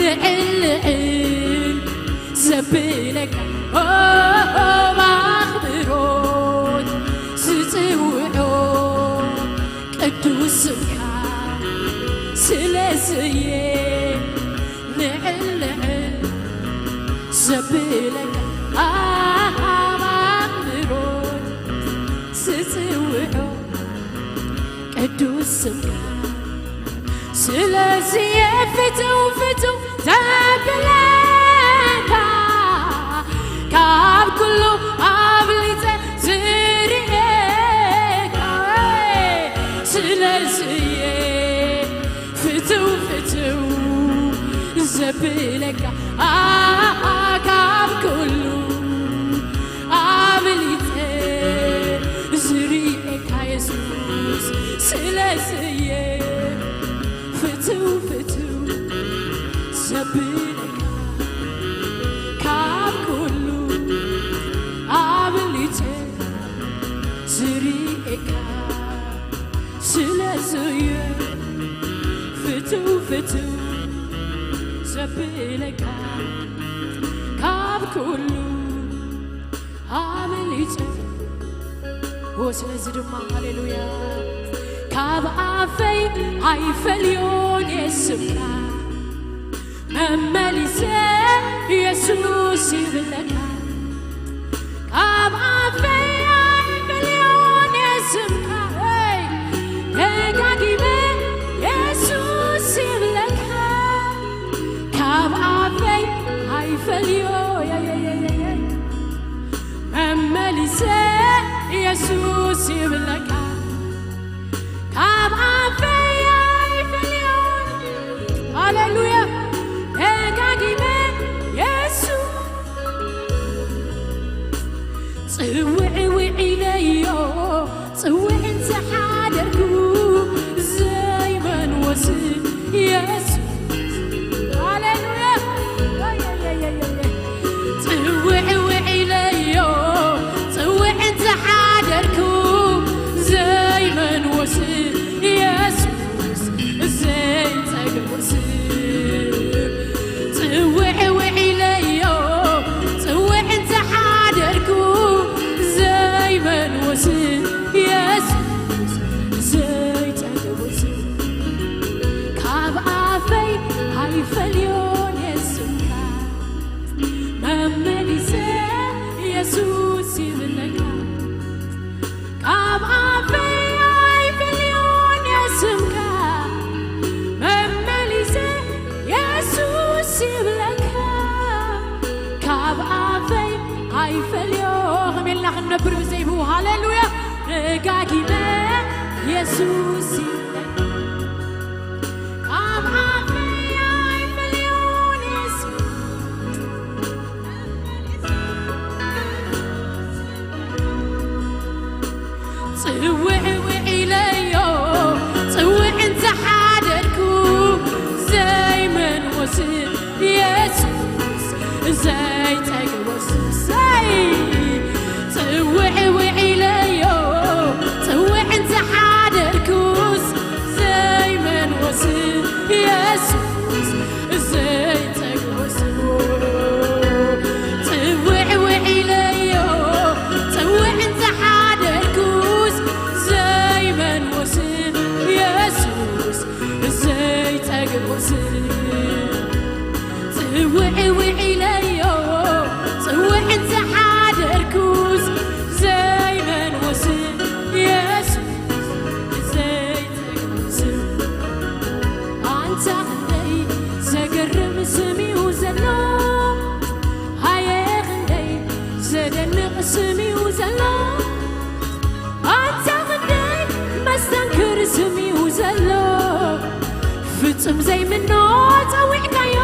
ልዕል ልዕል ዘብለካ ብኣኽብሮት ዝጽውዖ ቅዱስ ስምካ ስለዝየ ልዕል ልዕል ዘብለካ ብኣኽብሮት ዝጽውዖ ቅዱስ ስምካ ስለዝየ ፍትው ፍትው ዘብለካ ካብ ኩሉ ኣብሊፀ ዝርኤካ ስለዝየ ፍትው ፍትው ዘብለካ ካብ ኩሉ ኣብሊፀ ዝርኤካ የሱስ ስለዝየ ፍትው ፍትው ዘብለካ ካብ ኩሉ ኣብሊፀ ዝርኤካ ስለዝየ ፍትው ፍትው ዘብለካ ካብ ኩሉ ኣብሊፀ ስለዚ ድማ ሃሌሉያ ካብ ኣፈይ ኣይፈልዮን የስምካ መመሊሰ የሱስ ይብለካ፣ ካብ ኣፈይ ኣይፈልዮን ስምካ። ደጋጊመ የሱስ ይብለካ፣ ካብ ኣፈይ ኣይፈልዮ። መመሊሰ የሱስ ይብለካ፣ ካብ ኣፈይ ኣይፈልዮን። ሃሌሉያ። ደጋጊመ የሱስ ጽውዕ ውዒለዮ፣ ጽውዕ እንተሓደርኩ ዘይመንወስ የሱስ። ሃሌሉያ። ጽውዕ ውዒለዮ፣ ጽውዕ እንተሓደርኩ ዘይመንወስ የሱስ፣ ዘይጸግብ ስም። ጽውዕ ውዒለዮ፣ ጽውዕ እንተሓደርኩ ዘይመንወስ የሱስ፣ ዘይጸግብ ስም። ካብ ኣፈይ ኣይፈልዮን ስምካ፣ መመሊሰ የሱስ ይብለካ። ካብ ኣፈይ ኣይፈልዮን ስምካ፣ መመሊሰ የሱስ ይብለካ። ካብ ኣፈይ ኣይፈልዮ። ከመይ ኢልና ክንነብር ብዘይብኡ? ሃሌሉያ። ደጋጊመ የሱስ ይብለካ። ካብ ኣፈይ ኣይፈልዮን ስምካ፣ ጽውዕ ውዒለዮ፣ ጽውዕ እንተሓደርኩ ዘይመንወስ የሱስ፣ ዘይጸግብ ስም። ጽውዕ ውዒለዮ፣ ጽውዕ እንተሓደርኩስ ዘይመንወስ የሱስ፣ ዘይጸግብ ስም። ጽውዕ ውዒለዮ፣ ጽውዕ እንተሓደርኩስ ዘይመንወስ የሱስ፣ ዘይጸግብ ስም። ጽውዕ ውዒለዮ፣ ጽውዕ እንተሓደርኩስ ዘይመንወስ የሱስ፣ ዘይጸግብ ስም። ኣንታ ክንደይ ዘገርም ስም እዩ ዘሎ፣ ኣየ ክንደይ ዘደንቕ ስም እዩ ዘሎ። ኣንታ ክንደይ መስተንክር ስም እዩ ዘሎ፣ ፍጹም ዘይምኖ ጸዊዕካዮ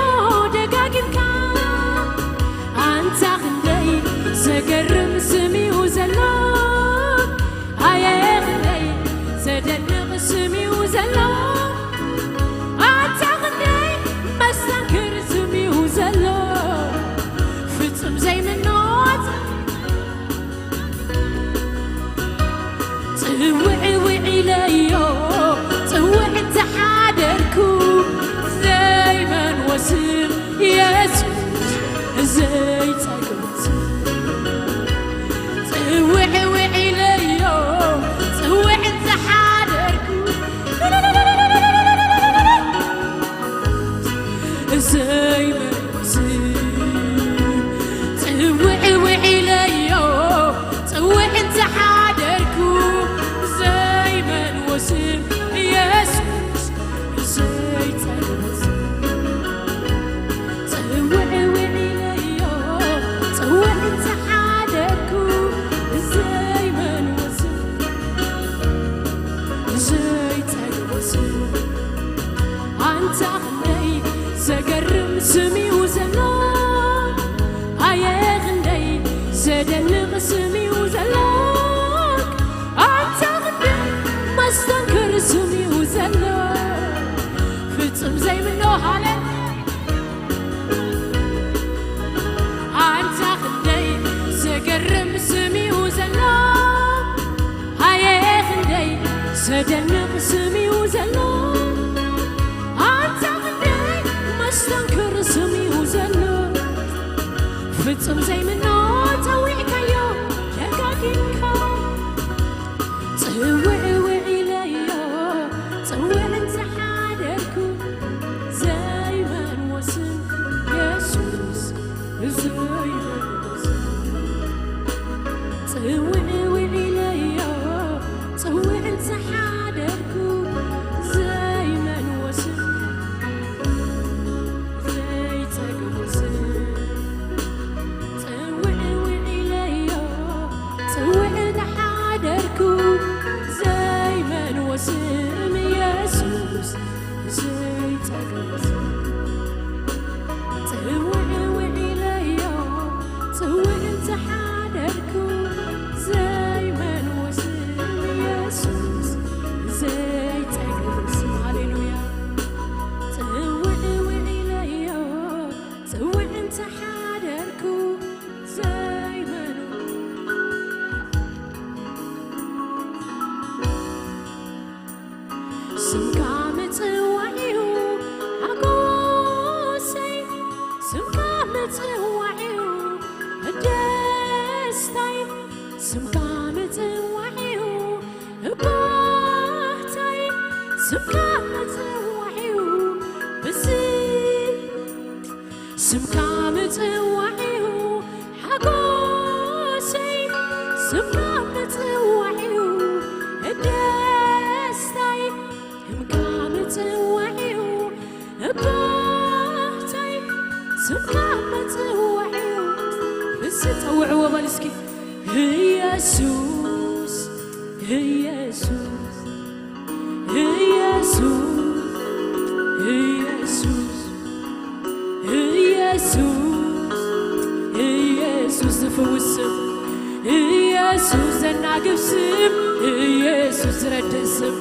ደጋጊምካ። ኣንታ ክንደይ ዘገርም ስም እዩ ዘሎ፣ ኣየ ክንደይ ዘደንቕ ስም እዩ ዘሎ። ኣንታ ክንደይ መስተንክር ስም እዩ ዘሎ፣ ፍጹም ዘይምኖ ጽውዕ ውዒለዮ፣ ጽውዕ እንተሓደርኩ ዘይመንወስ የሱስ፣ ዘይጸግብ ስም። ጽውዕ ውዒለዮ፣ ጽውዕ እንተሓደርኩ ዘይመንወስ። ጽውዕ ውዒለዮ፣ ጽውዕ እንተሓደርኩ ዘይመንወስ የሱስ፣ ዘይጸግብ ስም። ጽውዕ ውዒለዮ፣ ጽውዕ እንተሓደርኩ ዘይመንወስ፣ ዘይጸግብ ስም። ኣንታ ክንደይ ዘገርም ስም እዩ ዘሎ፣ ኣየ ክንደይ ዘደንቕ ስም እዩ ዘሎ። ኣንታ ክንደይ መስተንክር ስም እዩ ዘሎ፣ ፍጹም ዘይምኖ። ሃሌ ኣንታ ክንደይ ዘገርም ስም እዩ ዘሎ፣ ኣየ ክንደይ ዘደንቕ ስም እዩ ዘሎ። ኣንታ ክንደይ መስተንክር ስም እዩ ዘሎ፣ ፍጹም ዘይምኖ ጸዊዕካዮ ደጋጊምካ። ጽውዕ ውዒለዮ፣ ጽውዕ እንተሓደርኩ ዘይመንወስ ስም ስምካ ምጽዋዕ'ዩ ሓጎሰይ፣ ስምካ ምጽዋዕ'ዩ ደስታይ፣ ስምካ ምጽዋዕ'ዩ ባህታይ፣ ስምካ ምጽዋዕ'ዩ ብስ ስምካ ምጽዋዕ'ዩ ሓጎሰይ፣ ስምካ ምጽዋዕ'ዩ ደስታይ፣ ስምካ ምጽዋዕ'ዩ ባህታይ፣ ስምካ ምጽዋዕ'ዩ ብስ ጸውዕዎ በል እስኪ ኢየሱስ ኢየሱስ ኢየሱስ ኢየሱስ ኢየሱስ ኢየሱስ ዝፍውስ ስም ኢየሱስ ዘናግፍ ስም ኢየሱስ ዝረድእ ስም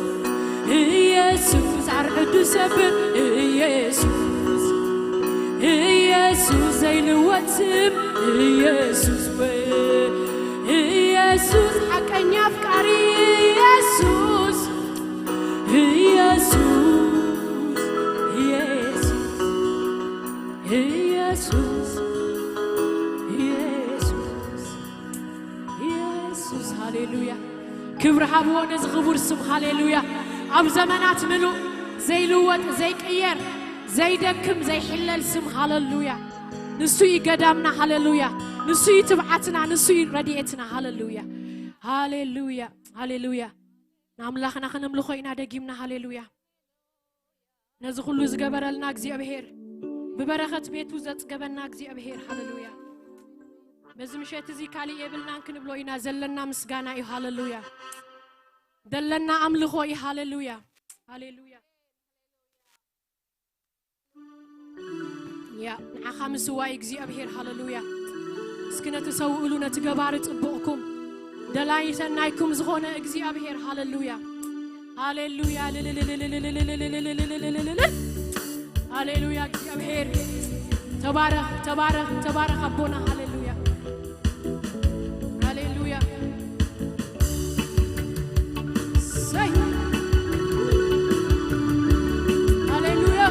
ኢየሱስ ኣርዕዱ ሰብር ኢየሱስ ኢየሱስ ዘይልወጥ ስም ኢየሱስ ወይ ኢየሱስ ሓቀኛ ኣፍቃሪ ኢየሱስ ኢየሱስ ኢየሱስ ኢየሱስ ኢየሱስ ኢየሱስ ሃሌሉያ። ክብሪ ሃብዎ ነዚ ክቡር ስም ሃሌሉያ። ኣብ ዘመናት ምሉእ ዘይልወጥ ዘይቅየር ዘይደክም ዘይሕለል ስም ሃሌሉያ። ንሱ እዩ ገዳምና ሃሌሉያ። ንሱ እዩ ትብዓትና ንሱ እዩ ረድኤትና ሃሌሉያ። ሃሌሉያ ሃሌሉያ። ንኣምላኽና ከነምልኾ ኢና ደጊምና ሃሌሉያ። ነዚ ኩሉ ዝገበረልና እግዚኣብሔር ብበረኸት ቤቱ ዘጽገበና እግዚኣብሔር ሃሌሉያ። በዚ ምሸት እዚ ካልእ የብልናን ክንብሎ ኢና ዘለና ምስጋና እዩ ሃሌሉያ። ዘለና ኣምልኾ እዩ ሃሌሉያ። ሃሌሉያ። ያ ንዓኻ ምስዋይ እግዚኣብሔር ሃሌሉያ። እስኪ ነቲ ሰውእሉ ነቲ ገባሪ ጽቡቕኩም ደላይ ሰናይኩም ዝኾነ እግዚኣብሔር ሃሌሉያ። ሃሌሉያ ሃሌሉያ። እግዚኣብሔር ተባረኽ ተባረኽ ተባረኽ ኣቦና ሃሌሉያ። ሃሌሉያ። ሰይ ሃሌሉያ።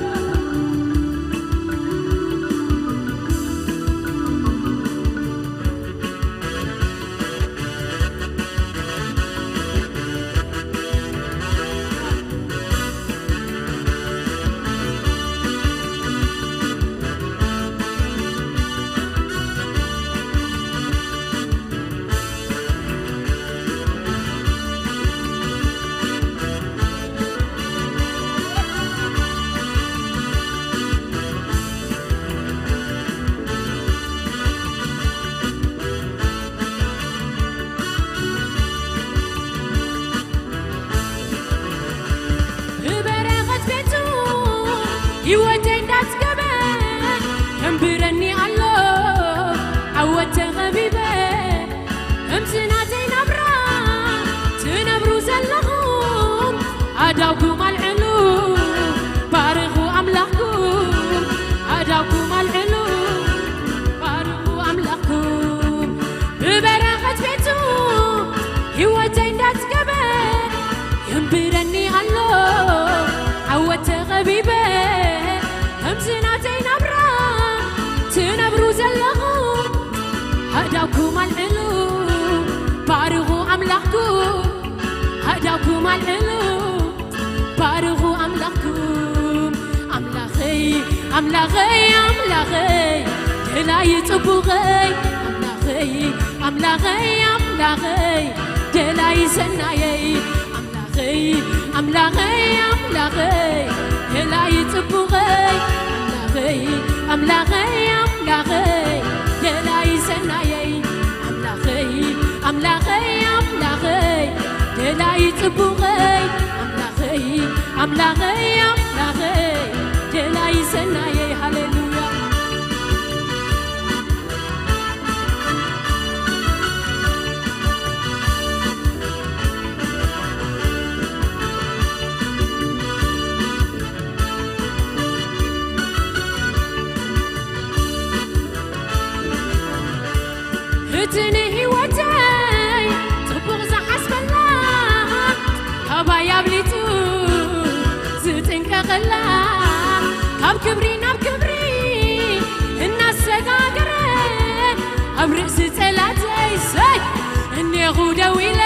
ብበረኸት ቤቱ ህይወተይ እንዳጽገበ ከንብረኒ ኣሎ ዓወት ተኸቢበ። ከምዚ ናተይ ናብራ ትነብሩ ዘለኹም ኣእዳውኩም ኣልዕሉ ባርኹ ኣምላኽኩም። ኣእዳውኩም ኣልዕሉ ባርኹ ኣምላኽኩም። ብበረኸት ቤቱ ህይወተይ እንዳጽገበ የንብረኒ ኣሎ ዓወት ተኸቢበ። ከምዚ ናተይ ናብራ ትነብሩ ዘለኹም ኣእዳውኩም ኣልዕሉ ባርኹ ኣምላኽኩም። ኣእዳውኩም ኣልዕሉ ባርኹ ኣምላኽኩም። ኣምላኸይ ኣምላኸይ ኣምላኸይ ደላይ ጽቡቐይ ኣምላኸይ ኣምላኸይ ኣምላኸይ ደላይ ሰናየይ ኣምላኸይ ኣምላኸይ ኣምላኸይ ደላይ ጽቡቐይ ኣምላኸይ ኣምላኸይ ኣምላኸይ ደላይ ሰናየይ ኣምላኸይ ኣምላኸይ ኣምላኸይ ደላይ ጽቡቐይ ኣምላኸይ ኣምላኸይ ኣምላኸይ ደላይ ሰናየይ ሃሌሉያ። እቲ ንህይወተይ ጽቡቕ ዝሓስበላ ካባይ ኣብሊጹ ካብ ክብሪ ናብ ክብሪ እናሰጋገረ ኣብ ርእሲ ጸላተይ ሰይ እኔኹ ደው ኢለ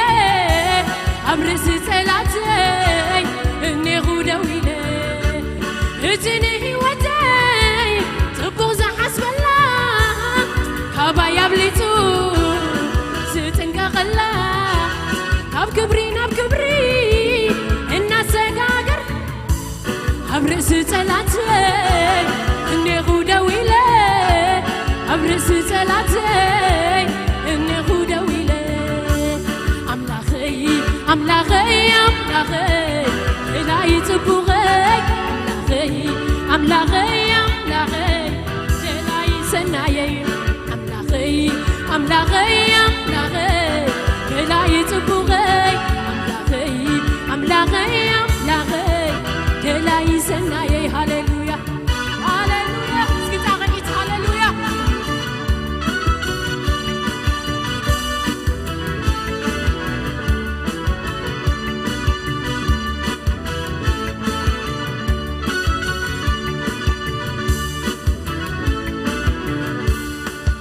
ኣብ ርእሲ ጸላተይ እኔኹ ደው ኢለ እቲ ንህይወተይ ጽቡቕ ዝሓስበላ ካባይ ኣብሊጹ ዝጥንቀቐላ ካብ ክብሪ ናብ ክብሪ እናሰጋገር ኣብ ርእሲ ጸላተይ እኔኹ ደው ኢለ ኣብ ርእሲ ጸላተይ እኔኹ ደው ኢለ ኣምላኸይ ኣምላኸይ ኣምላኸይ ደላይ ጽቡቐይ ኣምላኸይ ኣምላኸይ ኣምላኸይ ደላይ ሰናየይ ኣምላኸይ ኣምላኸይ ኣምላኸይ ደላይ ጽቡቐይ ኣምላኸይ ኣምላኸይ ኣምላኸይ ደላይ ሰናየይ ሃሌሉያ ሃሌሉያ እስኪ ጣቕዒት ሃሌሉያ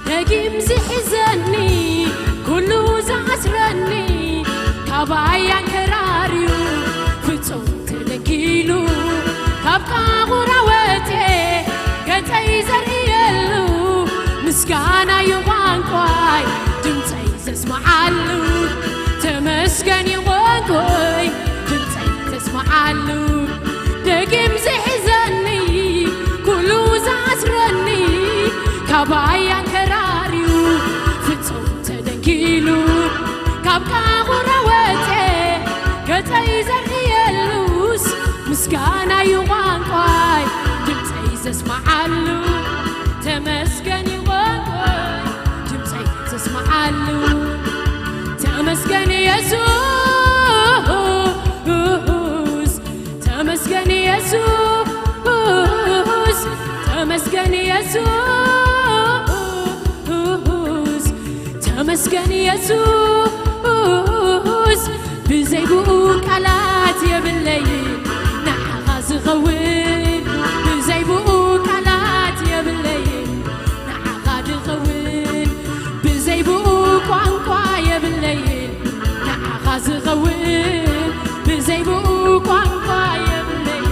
ደጊም ዝሕዘኒ ኩሉ ዝኣስረኒ ካባይ ኣንከራርዩ ፍጹም ተደንኪሉ ካብ ቃቑራ ወጽየ ገጸይ ዘርእየሉ ምስጋና እዩ ቋንቋይ ድምጸይ ዘስምዓሉ ተመስገን እዩ ቋንቋይ ድምጸይ ዘስምዓሉ ደጊም ዝሕዘኒ ኩሉ ዝኣስረኒ ካባይ ኣንከራርዩ ፍጹም ተደንኪሉ ካብ ቃቑራ ወጸ ገጸይ ዘርእየሉስ ምስጋና እዩ ቋንቋይ ድምጸይ ዘስምዓሉ ተመስገን እዩ ቋንቋይ ድምጸይ ዘስምዓሉ ተመስገን የሱስ ተመስገን የሱስ ተመስገን የሱስ ተመስገን የሱስ ብዘይ ብኡ ቃላት የብለይ ንዓኻ ዝኸውን ብዘይ ብኡ ቃላት የብለይ ንዓኻ ዝኸውን ብዘይ ብኡ ቋንቋ የብለይ ንዓኻ ዝኸውን ብዘይ ብኡ ቋንቋ የብለይ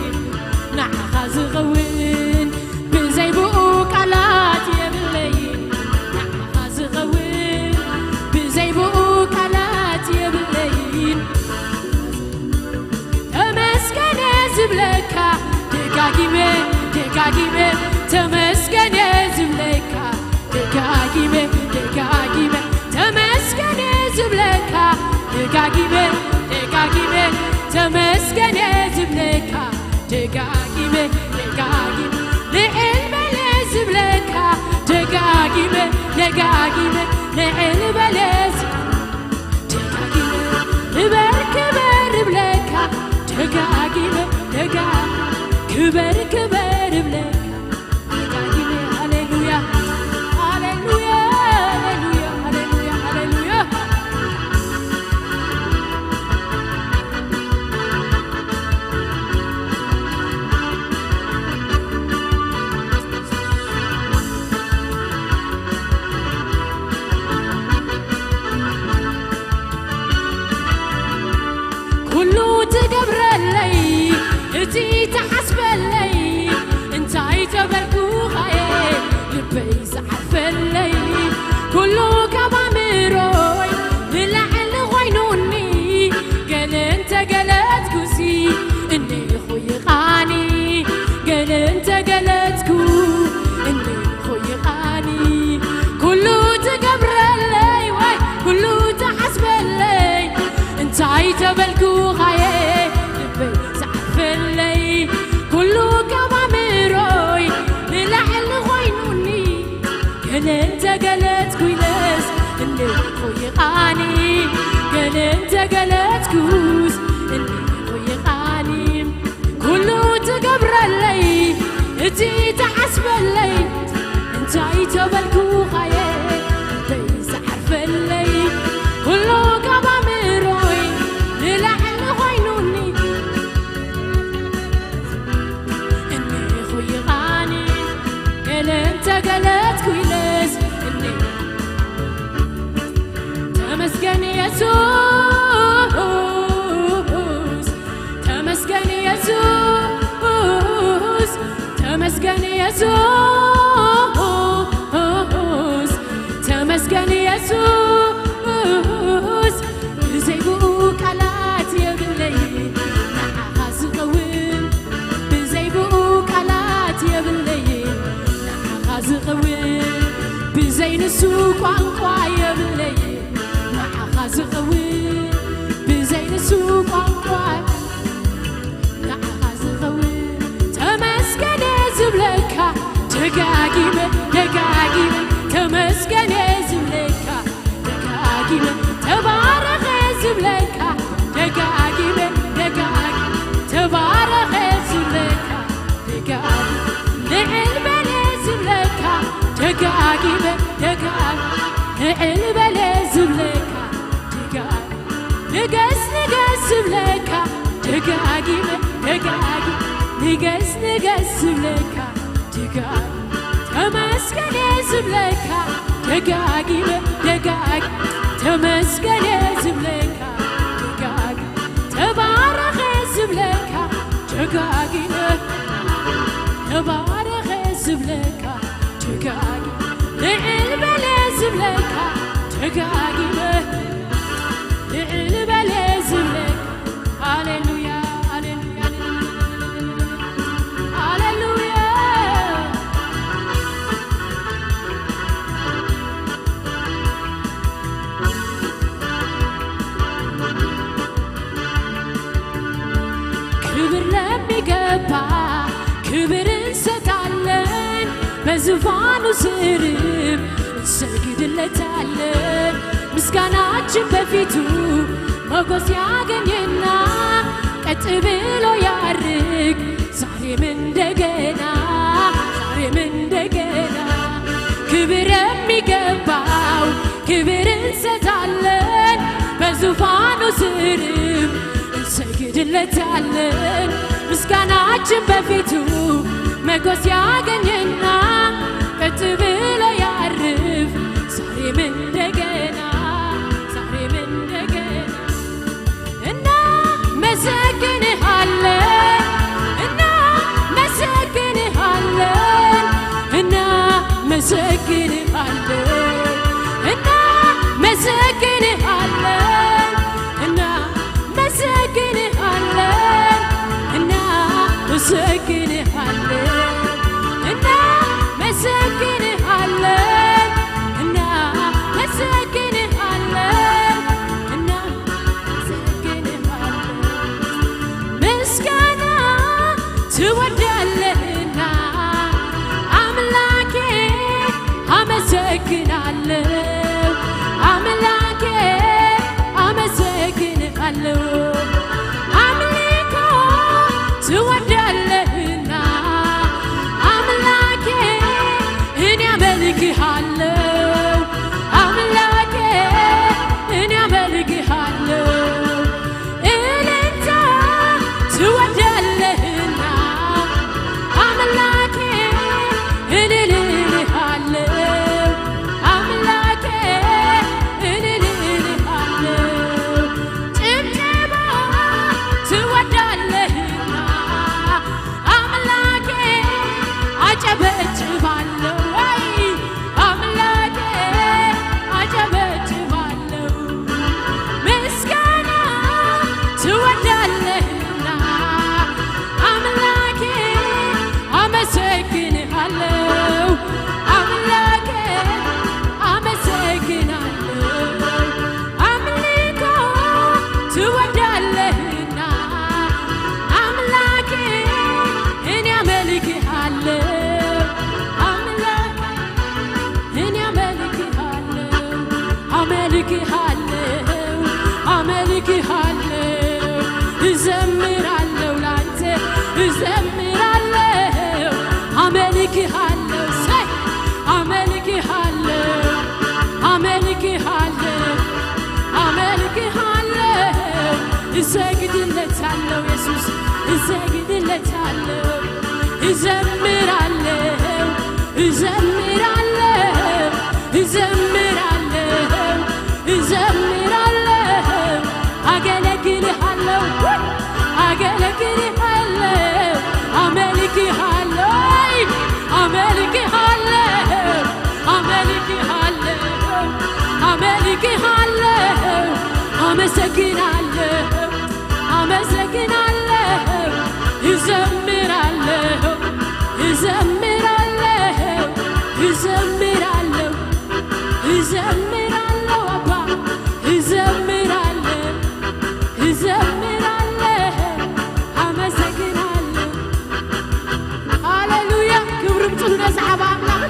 ንዓኻ ዝኸውን ብዘይ ብኡ ቃላት የብለይ ንዓኻ ዝኸውን ብዘይ ብኡ ቃላት የብለይን ተመስገነ ዝብለካ ደጋጊመ ደጋጊመ ተመስገነ ዝብለካ ደጋጊመ ደጋጊመ ተመስገነ ዝብለካ ደጋጊመ ደጋጊመ ተመስገነ ዝብለካ ደጋጊመ ደጋጊመ ልዕል በለ ዝብለካ ደጋጊመ ደጋጊመ ልዕል በለ ዝ- ደጋጊመ ክበር ክበር እብለካ ደጋጊመ ደጋ ክበር ክበር እብለካ ደጋጊመ ሃሌሉያ ሃሌሉያ ሃሌሉያ ሃሌሉያ ሃሌሉያ ኩሉ ትገብረለይ እቲ ትሓስበለይ እንታይ ተበልኩኻየ ልበይ ዝዓርፈለይ ኩሉ ካብ ኣምሮይ ንላዕሊ ኮይኑኒ ገለ እንተገለጽኩሲ እኔኹ ይቓኒ ገለ እንተገለጽኩ እኔኹ ይቓኒ ኩሉ ትገብረለይ ወይ ኩሉ ትሓስበለይ እንታይ ተበልኩኻየ ልበይ ዝዓርፈለይ ኩሉ ካብ ኣምሮይ ንላዕሊ ኮይኑኒ ገለ እንተገለጽኩ ኢለስ እኔኹ ይቓኒ ገለ እንተገለጽኩስ እኔኹ ይቓኒ ኩሉ ትገብረለይ እቲ ትሓስበለይ እንታይ ተበልኩኻየ ልበይ ዝዓርፈለይ ኩሉ ካብ ኣምሮይ ንላዕሊ ኮይኑኒ እኔኹ ይቓ ገለት ኩይነስ እኔ ተመስገን የሱስ፣ ተመስገን የሱስ፣ ተመስገን የሱስ፣ ተመስገን የሱስ። ብዘይ ብኡ ቃላት የብለይ ንዓኻ ዝኸውን፣ ብዘይ ብኡ ቃላት የብለይ ንዓኻ ዝኸውን፣ ብዘይ ንሱ ቋንቋ የብለይ ንዓኻ ዝኸውን፣ ብዘይ ንሱ ቋንቋ ንዓኻ ዝኸውን። ተመስገን ዝብለካ ደጋጊመ ደጋጊመ፣ ተመስገን ዝብለካ ደጋጊመ፣ ተባረኸ ዝብለካ ደጋጊመ ደጋጊመ፣ ተባረኸ ዝብለካ ደጋጊመ፣ ልዕል በለ ዝብለካ ደጋጊመ ደጋጊመ፣ ልዕል በለ ዝብለካ ደጋጊመ፣ ንገስ ንገስ ዝብለካ ደጋጊመ ደጋጊመ፣ ንገስ ንገስ ዝብለካ ደጋጊመ፣ ተመስገን ዝብለካ ደጋጊመ ደጋጊመ፣ ተመስገን ዝብለካ ደጋጊመ፣ ተባረኸ ዝብለካ ደጋጊመ፣ ተባረኸ ዝብለካ ደጋጊመ፣ ልዕል በለ ዝብለካ ደጋጊመ፣ ልዕል በለ ዝብለካ። ሃሌሉያ፣ ሃሌሉያ፣ ሃሌሉያ። ክብር ለሚገባ ክብር እንሰጣለን፣ በዙፋኑ ስርም እንሰግድለታለን። ምስጋናችን በፊቱ ሞገስ ያገኝና ቀጥ ብሎ ያርግ ዛሬም እንደገና፣ ዛሬም እንደገና። ክብር የሚገባው ክብር እንሰጣለን፣ በዙፋኑ ስርም እንሰግድለታለን። ምስጋናችን በፊቱ ሞገስ ያገኝና ቀጥ ብሎ ያርፍ ዛሬም እንደገና፣ ዛሬም እንደገና። እናመሰግንሃለን፣ እናመሰግንሃለን፣ እናመሰግንሃለን፣ እናመሰግንሃለን፣ እናመሰግንሃለን፣ እናመሰግንሃለን፣ እናመሰግንሃለን፣ እናመሰግንሃለን፣ እናመሰግንሃለን። ምስጋና ትወዳለህና አምላኬ አመሰግናለሁ፣ አምላኬ አመሰግናለሁ። አምልኮ ትወዳለህና አምላኬ እኔ አመልክሃለሁ፣ አምላኬ እኔ አመልክሃለሁ። እልልታ ትወዳለህና አምላኬ እልል እልሃለሁ፣ አምላኬ እልል እልሃለሁ። ጭብጨባ ትወዳለህና አምላኬ አጨበጭባለሁ ወይ አምላኬ አጨበጭባለሁ። ምስጋና ትወዳለህና አምላኬ አመሰግንሃለሁ፣ አምላኬ አመሰግናለሁ። አምልኮ ትወዳለህና አምላኬ እኔ አመልክሃለሁ፣ አምላኬ እኔ አመልክሃለሁ፣ አመልክሃለሁ፣ አመልክሃለሁ፣ እዘምራለሁ ላንተ እዘምራለሁ፣ አመልክሃለሁ፣ ሰይ አመልክሃለሁ፣ አመልክሃለሁ፣ አመልክሃለሁ፣ እሰግድለታለሁ ኢየሱስ እሰግድለታለሁ፣ እዘምራለሁ እዘምራለሁ፣ እዘምራለሁ፣ እዘምራለሁ፣ ኣገለግልሃለሁ፣ ኣገለግልሃለሁ፣ ኣመልክሃለሁ፣ ኣመልክሃለሁ፣ ኣመልክሃለሁ፣ ኣመልክሃለሁ፣ ኣመሰግናለሁ፣ ኣመሰግናለሁ፣ እዘምራለሁ፣ እዘምራለሁ፣ እዘምራለሁ፣ እዘምራለሁ፣ ኣባ፣ እዘምራለሁ፣ እዘምራለሁ፣ ኣመሰግናለሁ። ሃሌሉያ! ክብሪ ምጽኡ ነዚ ዓቢ ኣምላኽ።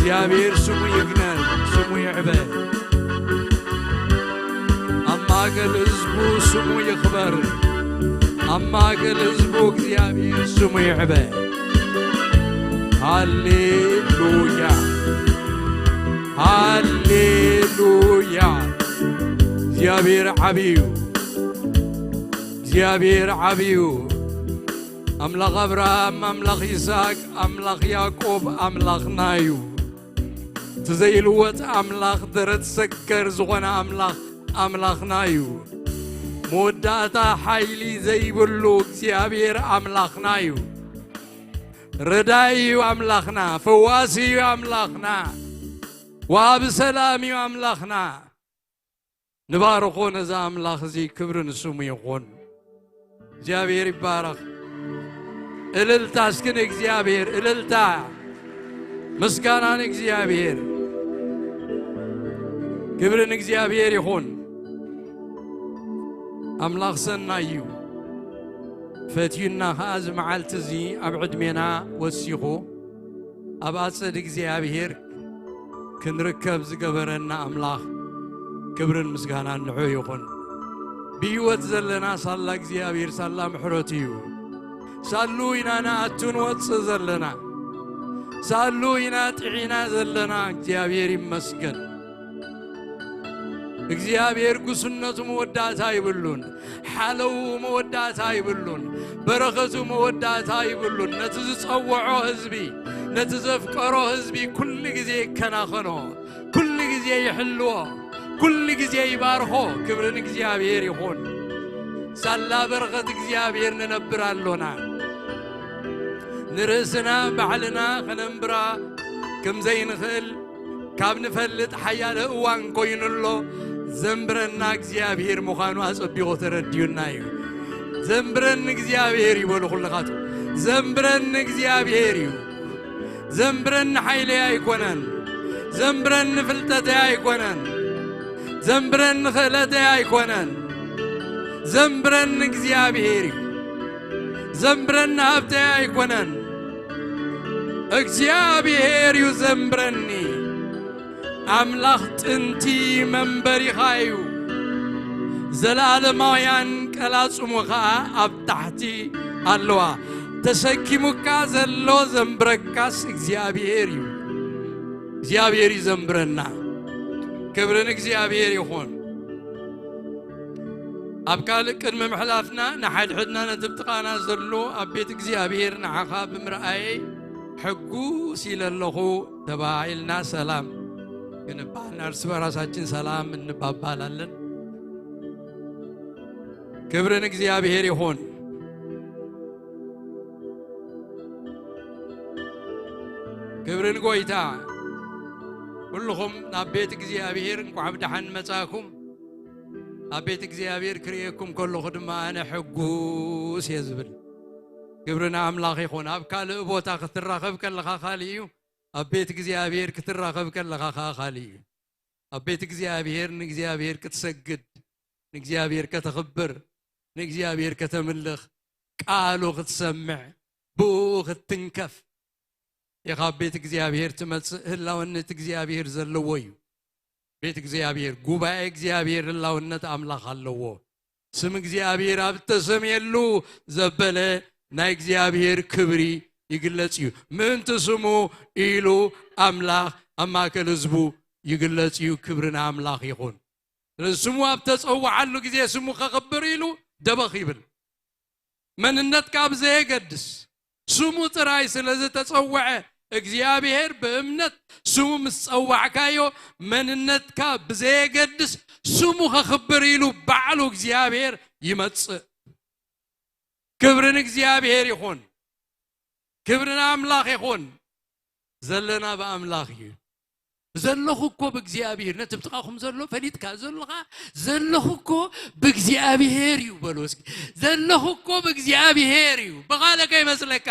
እግዚኣብሔር ስሙ ይግነን፣ ስሙ ይዕበ። ኣብ ማእከል ህዝቡ ስሙ ይኽበር። ኣብ ማእከል ህዝቡ እግዚኣብሔር ስሙ ይዕበ። ሃሌሉያ፣ ሃሌሉያ። እግዚኣብሔር ዓብዩ፣ እግዚኣብሔር ዓብዩ። ኣምላኽ ኣብርሃም፣ ኣምላኽ ይስሐቅ፣ ኣምላኽ ያዕቆብ ኣምላኽና እዩ። እቲ ዘይልወጥ ኣምላኽ፣ ደረት ሰገር ዝኾነ ኣምላኽ ኣምላኽና እዩ። መወዳእታ ሓይሊ ዘይብሉ እግዚኣብሔር ኣምላኽና እዩ። ረዳኢ እዩ ኣምላኽና፣ ፈዋሲ እዩ ኣምላኽና፣ ወሃቢ ሰላም እዩ ኣምላኽና። ንባርኾ ነዚ ኣምላኽ እዚ፣ ክብሪ ንስሙ ይኹን። እግዚኣብሔር ይባረኽ። እልልታ እስኪ ንእግዚኣብሔር፣ እልልታ፣ ምስጋና ንእግዚኣብሔር። ክብሪ ንእግዚኣብሔር ይኹን። ኣምላኽ ሰናይ እዩ። ፈትዩና ኸኣ እዚ መዓልቲ እዚ ኣብ ዕድሜና ወሲኹ ኣብ ኣጸድ እግዚኣብሔር ክንርከብ ዝገበረና ኣምላኽ ክብርን ምስጋናን ንዑ ይኹን። ብህይወት ዘለና ሳላ እግዚኣብሔር፣ ሳላ ምሕረቱ እዩ። ሳሉ ኢና ንኣቱ ንወጽእ ዘለና። ሳሉ ኢና ጥዒና ዘለና። እግዚኣብሔር ይመስገን። እግዚኣብሔር ጉስነቱ መወዳእታ ይብሉን፣ ሓለዉ መወዳእታ ይብሉን፣ በረኸቱ መወዳእታ ይብሉን። ነቲ ዝጸውዖ ህዝቢ፣ ነቲ ዘፍቀሮ ህዝቢ ኩሉ ግዜ ይከናኸኖ፣ ኩሉ ግዜ ይሕልዎ፣ ኩሉ ግዜ ይባርኾ። ክብሪ ንእግዚኣብሔር ይኹን። ሳላ በረኸት እግዚኣብሔር ንነብር ኣሎና። ንርእስና ባዕልና ከነንብራ ከም ዘይንኽእል ካብ ንፈልጥ ሓያለ እዋን ኮይኑ ኣሎ። ዘንብረና እግዚኣብሔር ምዃኑ ኣጸቢቑ ተረዲኡና እዩ። ዘንብረኒ እግዚኣብሔር እዩ በሉ ኩልኻቱ። ዘንብረኒ እግዚኣብሔር እዩ። ዘንብረኒ ሓይለይ ኣይኮነን። ዘንብረኒ ፍልጠተይ ኣይኮነን። ዘንብረኒ ክእለተይ ኣይኮነን። ዘንብረኒ እግዚኣብሔር እዩ። ዘንብረኒ ሃብተይ ኣይኮነን። እግዚኣብሔር እዩ ዘንብረኒ። ኣምላኽ ጥንቲ መንበሪኻ እዩ። ዘለኣለማውያን ቀላጽሙ ኸኣ ኣብ ታሕቲ ኣለዋ። ተሰኪሙካ ዘሎ ዘንብረካስ እግዚኣብሔር እዩ። እግዚኣብሔር እዩ ዘንብረና። ክብሪ ንእግዚኣብሔር ይኹን። ኣብ ካልእ ቅድሚ ምሕላፍና፣ ንሓድሕድና ነቲ ብጥቓና ዘሎ ኣብ ቤት እግዚኣብሔር ንዓኻ ብምርኣየይ ሕጉስ ኢለ ኣለኹ ተባሂልና ሰላም ክንባባል፣ እርስ በራሳችን ሰላም እንባባላለን። ክብሪ ንእግዚኣብሔር ይኹን። ክብሪ ንጎይታ። ኩልኹም ናብ ቤት እግዚኣብሔር እንኳዕ ብደሓን መጻእኩም። ኣብ ቤት እግዚኣብሔር ክርእየኩም ከለኹ ድማ ኣነ ሕጉስ እየ ዝብል። ክብሪ ንኣምላኽ ይኹን። ኣብ ካልእ ቦታ ክትራኸብ ከለኻ ካልእ እዩ፣ ኣብ ቤት እግዚኣብሔር ክትራኸብ ከለኻ ኸኣ ካልእ እዩ። ኣብ ቤት እግዚኣብሔር ንእግዚኣብሔር ክትሰግድ፣ ንእግዚኣብሔር ከተኽብር፣ ንእግዚኣብሔር ከተምልኽ፣ ቃሉ ክትሰምዕ፣ ብኡ ክትትንከፍ ኢኻ ኣብ ቤት እግዚኣብሔር ትመጽእ። ህላውነት እግዚኣብሔር ዘለዎ እዩ። ቤት እግዚኣብሔር፣ ጉባኤ እግዚኣብሔር ህላውነት ኣምላኽ ኣለዎ። ስም እግዚኣብሔር ኣብ እተሰምየሉ ዘበለ ናይ እግዚኣብሔር ክብሪ ይግለጽ እዩ። ምእንቲ ስሙ ኢሉ ኣምላኽ ኣብ ማእከል ህዝቡ ይግለጽ እዩ። ክብሪ ንኣምላኽ ይኹን። ስለዚ ስሙ ኣብ ተጸውዓሉ ግዜ ስሙ ከኽብር ኢሉ ደበኽ ይብል። መንነትካ ብዘየገድስ ስሙ ጥራይ ስለ ዝተጸውዐ እግዚኣብሔር ብእምነት ስሙ ምስ ጸዋዕካዮ መንነትካ ብዘየገድስ ስሙ ከኽብር ኢሉ ባዕሉ እግዚኣብሔር ይመጽእ። ክብሪ ንእግዚኣብሔር ይኹን። ክብሪ ንኣምላኽ ይኹን። ዘለና ብኣምላኽ እዩ። ዘለኹ እኮ ብእግዚኣብሔር፣ ነቲ ብጥቓኹም ዘሎ ፈሊጥካ ዘለኻ፣ ዘለኹ እኮ ብእግዚኣብሔር እዩ በሎ እስኪ። ዘለኹ እኮ ብእግዚኣብሔር እዩ። ብኻልእ ከይመስለካ፣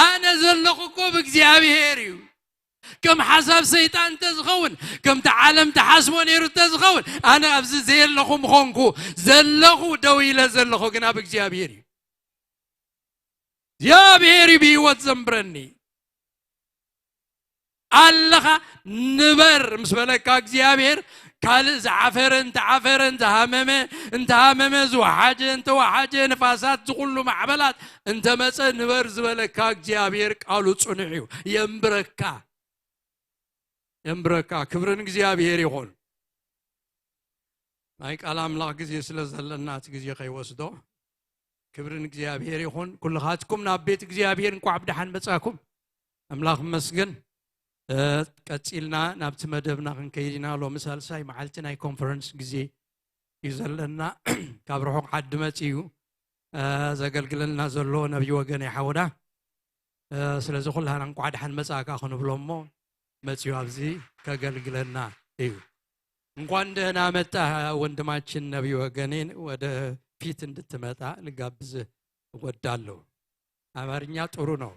ኣነ ዘለኹ እኮ ብእግዚኣብሔር እዩ። ከም ሓሳብ ሰይጣን እንተዝኸውን፣ ከምቲ ዓለም ትሓስቦ ነይሩ እንተዝኸውን፣ ኣነ ኣብዚ ዘየለኹ ምኾንኩ። ዘለኹ፣ ደው ኢለ ዘለኹ ግና ብእግዚኣብሔር እዩ። እግዚኣብሔር እዩ ብህይወት ዘንብረኒ። ኣለኻ፣ ንበር ምስ በለካ እግዚኣብሔር፣ ካልእ ዝዓፈረ እንተዓፈረ፣ እንተሃመመ እንተሃመመ፣ ዝወሓጀ እንተወሓጀ፣ ንፋሳት ዝኹሉ ማዕበላት እንተመጸ፣ ንበር ዝበለካ እግዚኣብሔር ቃሉ ጽኑዕ እዩ። የንብረካ፣ የንብረካ። ክብርን እግዚኣብሔር ይኹን። ናይ ቃል ኣምላኽ ግዜ ስለ ዘለና፣ እቲ ግዜ ከይወስዶ። ክብርን እግዚኣብሔር ይኹን። ኩልኻትኩም ናብ ቤት እግዚኣብሔር እንቋዕ ብደሓን መጻኩም። ኣምላኽ መስገን። እ፣ ቀጺልና ናብቲ መደብና ክንከይድ ኢና። ሎሚ ሳልሳይ መዓልቲ ናይ ኮንፈረንስ ግዜ እዩ ዘለና። ካብ ርሑቕ ዓዲ መጺኡ፣ እ፣ ዘገልግለና ዘሎ ነብይ ወገን ሓውና። እ፣ ስለዚ ኩላህና እንቋዕ ደሓን መጻእካ ክንብሎ እሞ፣ መጺኡ ኣብዚ ከገልግለና እዩ። እንኳን ደህና መጣ ወንድማችን ነቢይ ወገኔን፣ ወደ ፊት እንድትመጣ ልጋብዝ እወዳለሁ። አማርኛ ጥሩ ነው።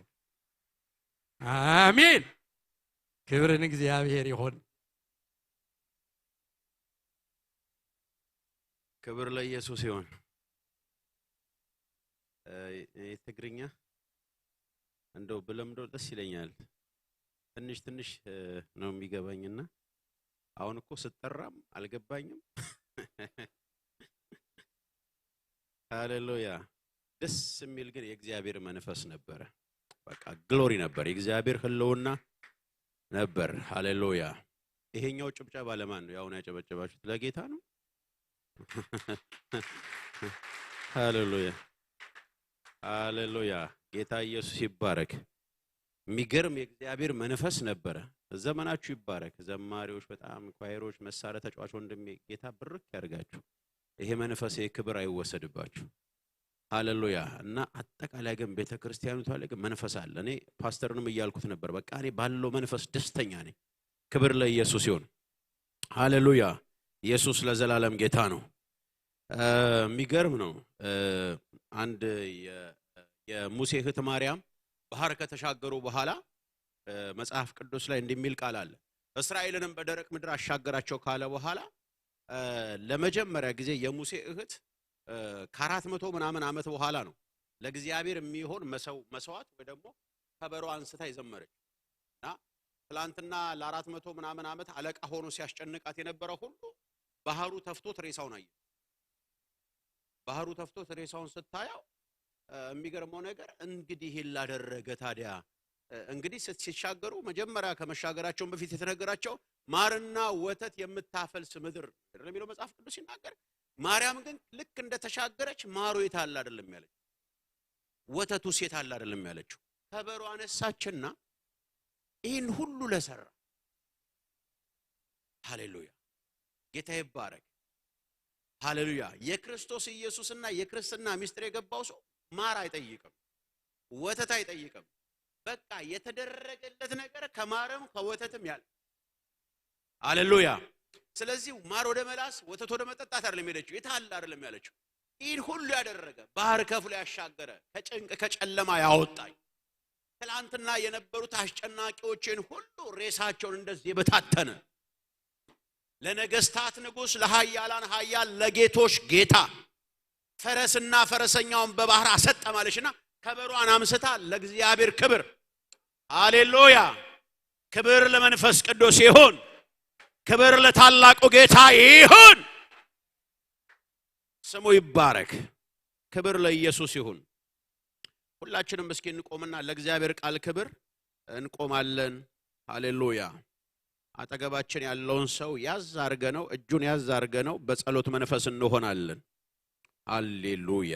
አሜን። ክብርን እግዚአብሔር ይሁን። ክብር ለኢየሱስ ይሁን። እ፣ እኔ ትግርኛ እንደው ብለምዶ ደስ ይለኛል። ትንሽ ትንሽ እ፣ ነው የሚገባኝና አሁን እኮ ስጠራም አልገባኝም። ሃሌሉያ። ደስ የሚል ግን የእግዚአብሔር መንፈስ ነበረ። በቃ ግሎሪ ነበር፣ የእግዚአብሔር ህልውና ነበር። ሃሌሉያ። ይሄኛው ጭብጨባ ለማን ነው? ያሁን ያጨበጨባችሁት ለጌታ ነው። ሃሌሉያ፣ ሃሌሉያ። ጌታ ኢየሱስ ይባረክ። የሚገርም የእግዚአብሔር መንፈስ ነበረ። ዘመናችሁ ይባረክ። ዘማሪዎች፣ በጣም ኳየሮች፣ መሳሪያ ተጫዋች ወንድሜ፣ ጌታ ብርክ ያርጋችሁ። ይሄ መንፈስ፣ ይሄ ክብር አይወሰድባችሁ። ሃሌሉያ። እና አጠቃላይ ግን ቤተ ክርስቲያኒቷ ላይ ግን መንፈስ አለ። እኔ ፓስተርንም እያልኩት ነበር፣ በቃ እኔ ባለው መንፈስ ደስተኛ ነኝ። ክብር ለኢየሱስ ይሁን። ሃሌሉያ። ኢየሱስ ለዘላለም ጌታ ነው። እ፣ የሚገርም ነው። እ፣ አንድ የ- የሙሴ እህት ማርያም ባህር ከተሻገሩ በኋላ እ፣ መጽሐፍ ቅዱስ ላይ እንዲህ የሚል ቃል አለ። እስራኤልንም በደረቅ ምድር አሻገራቸው ካለ በኋላ እ፣ ለመጀመሪያ ጊዜ የሙሴ እህት እ፣ ከአራት መቶ ምናምን ዓመት በኋላ ነው ለእግዚአብሔር የሚሆን መሰው- መስዋዕት ወይ ደግሞ ከበሮ አንስታ የዘመረች። እና ትላንትና ለአራት መቶ ምናምን ዓመት አለቃ ሆኖ ሲያስጨንቃት የነበረ ሁሉ ባህሩ ተፍቶት ሬሳውን አየ። ባህሩ ተፍቶት ሬሳውን ስታየው እ፣ የሚገርመው ነገር እንግዲህ ይሄን ላደረገ ታዲያ እ፣ እንግዲህ ስት- ሲሻገሩ መጀመሪያ ከመሻገራቸውን በፊት የተነገራቸው ማርና ወተት የምታፈልስ ምድር አይደለም የሚለው መጽሐፍ ቅዱስ ሲናገር፣ ማርያም ግን ልክ እንደተሻገረች ማሩ የት አለ አይደለም ያለችው፣ ወተቱ ሴት አለ አይደለም ያለችው። ከበሮ አነሳችና ይህን ሁሉ ለሰራ፣ ሃሌሉያ፣ ጌታ ይባረክ። ሃሌሉያ። የክርስቶስ ኢየሱስና የክርስትና ምስጢር የገባው ሰው ማር አይጠይቅም፣ ወተት አይጠይቅም። በቃ የተደረገለት ነገር ከማርም ከወተትም ያለ። ሃሌሉያ። ስለዚህ ማር ወደ መላስ ወተት ወደ መጠጣት አይደለም ሄደችው፣ የት አለ አይደለም ያለችው። ይህን ሁሉ ያደረገ፣ ባህር ከፍሎ ያሻገረ፣ ከጭንቅ ከጨለማ ያወጣኝ፣ ትላንትና የነበሩት አስጨናቂዎችን ሁሉ ሬሳቸውን እንደዚህ የበታተነ፣ ለነገስታት ንጉስ፣ ለሃያላን ሃያል፣ ለጌቶች ጌታ፣ ፈረስና ፈረሰኛውን በባህር አሰጠማለችና ከበሮዋን አምስታ ለእግዚአብሔር ክብር። ሃሌሉያ። ክብር ለመንፈስ ቅዱስ ይሁን። ክብር ለታላቁ ጌታ ይሁን። ስሙ ይባረክ። ክብር ለኢየሱስ ይሁን። ሁላችንም እስኪ እንቆምና ለእግዚአብሔር ቃል ክብር እንቆማለን። ሃሌሉያ። አጠገባችን ያለውን ሰው ያዝ አርገነው፣ እጁን ያዝ አርገነው በጸሎት መንፈስ እንሆናለን። ሃሌሉያ።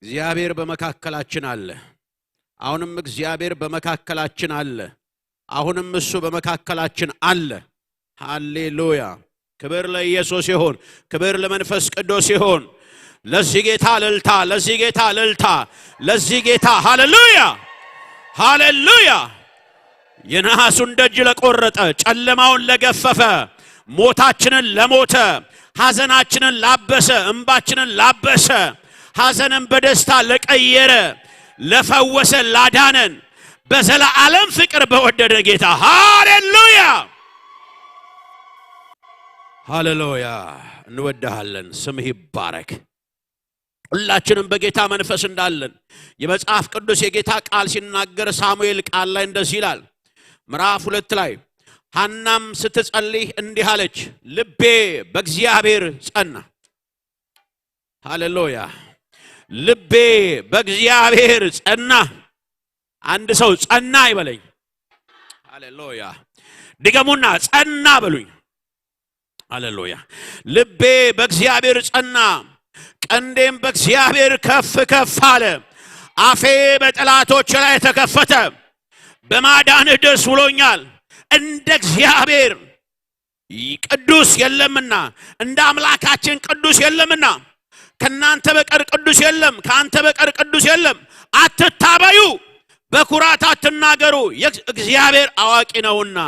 እግዚአብሔር በመካከላችን አለ። አሁንም እግዚአብሔር በመካከላችን አለ። አሁንም እሱ በመካከላችን አለ። ሃሌሉያ። ክብር ለኢየሱስ ይሁን። ክብር ለመንፈስ ቅዱስ ይሁን። ለዚህ ጌታ እልልታ፣ ለዚህ ጌታ እልልታ፣ ለዚህ ጌታ ሃሌሉያ፣ ሃሌሉያ። የነሐሱን ደጅ ለቆረጠ፣ ጨለማውን ለገፈፈ፣ ሞታችንን ለሞተ፣ ሐዘናችንን ላበሰ፣ እንባችንን ላበሰ፣ ሐዘንን በደስታ ለቀየረ፣ ለፈወሰ፣ ላዳነን፣ በዘላለም ፍቅር በወደደ ጌታ ሃሌሉያ፣ ሃሌሉያ። እንወድሃለን። ስምህ ይባረክ። ሁላችንም በጌታ መንፈስ እንዳለን የመጽሐፍ ቅዱስ የጌታ ቃል ሲናገር ሳሙኤል ቃል ላይ እንደዚህ ይላል፣ ምዕራፍ ሁለት ላይ ሐናም ስትጸልይ እንዲህ አለች፣ ልቤ በእግዚአብሔር ጸና። ሃሌሉያ። ልቤ በእግዚአብሔር ጸና። አንድ ሰው ጸና ይበለኝ። ሃሌሉያ። ድገሙና ጸና በሉኝ። ሃሌሉያ። ልቤ በእግዚአብሔር ጸና፣ ቀንዴም በእግዚአብሔር ከፍ ከፍ አለ። አፌ በጠላቶች ላይ ተከፈተ። በማዳንህ ደስ ብሎኛል። እንደ እግዚአብሔር ቅዱስ የለምና፣ እንደ አምላካችን ቅዱስ የለምና፣ ከናንተ በቀር ቅዱስ የለም፣ ካንተ በቀር ቅዱስ የለም። አትታበዩ፣ በኩራት አትናገሩ፣ የእግ-፣ እግዚአብሔር አዋቂ ነውና፣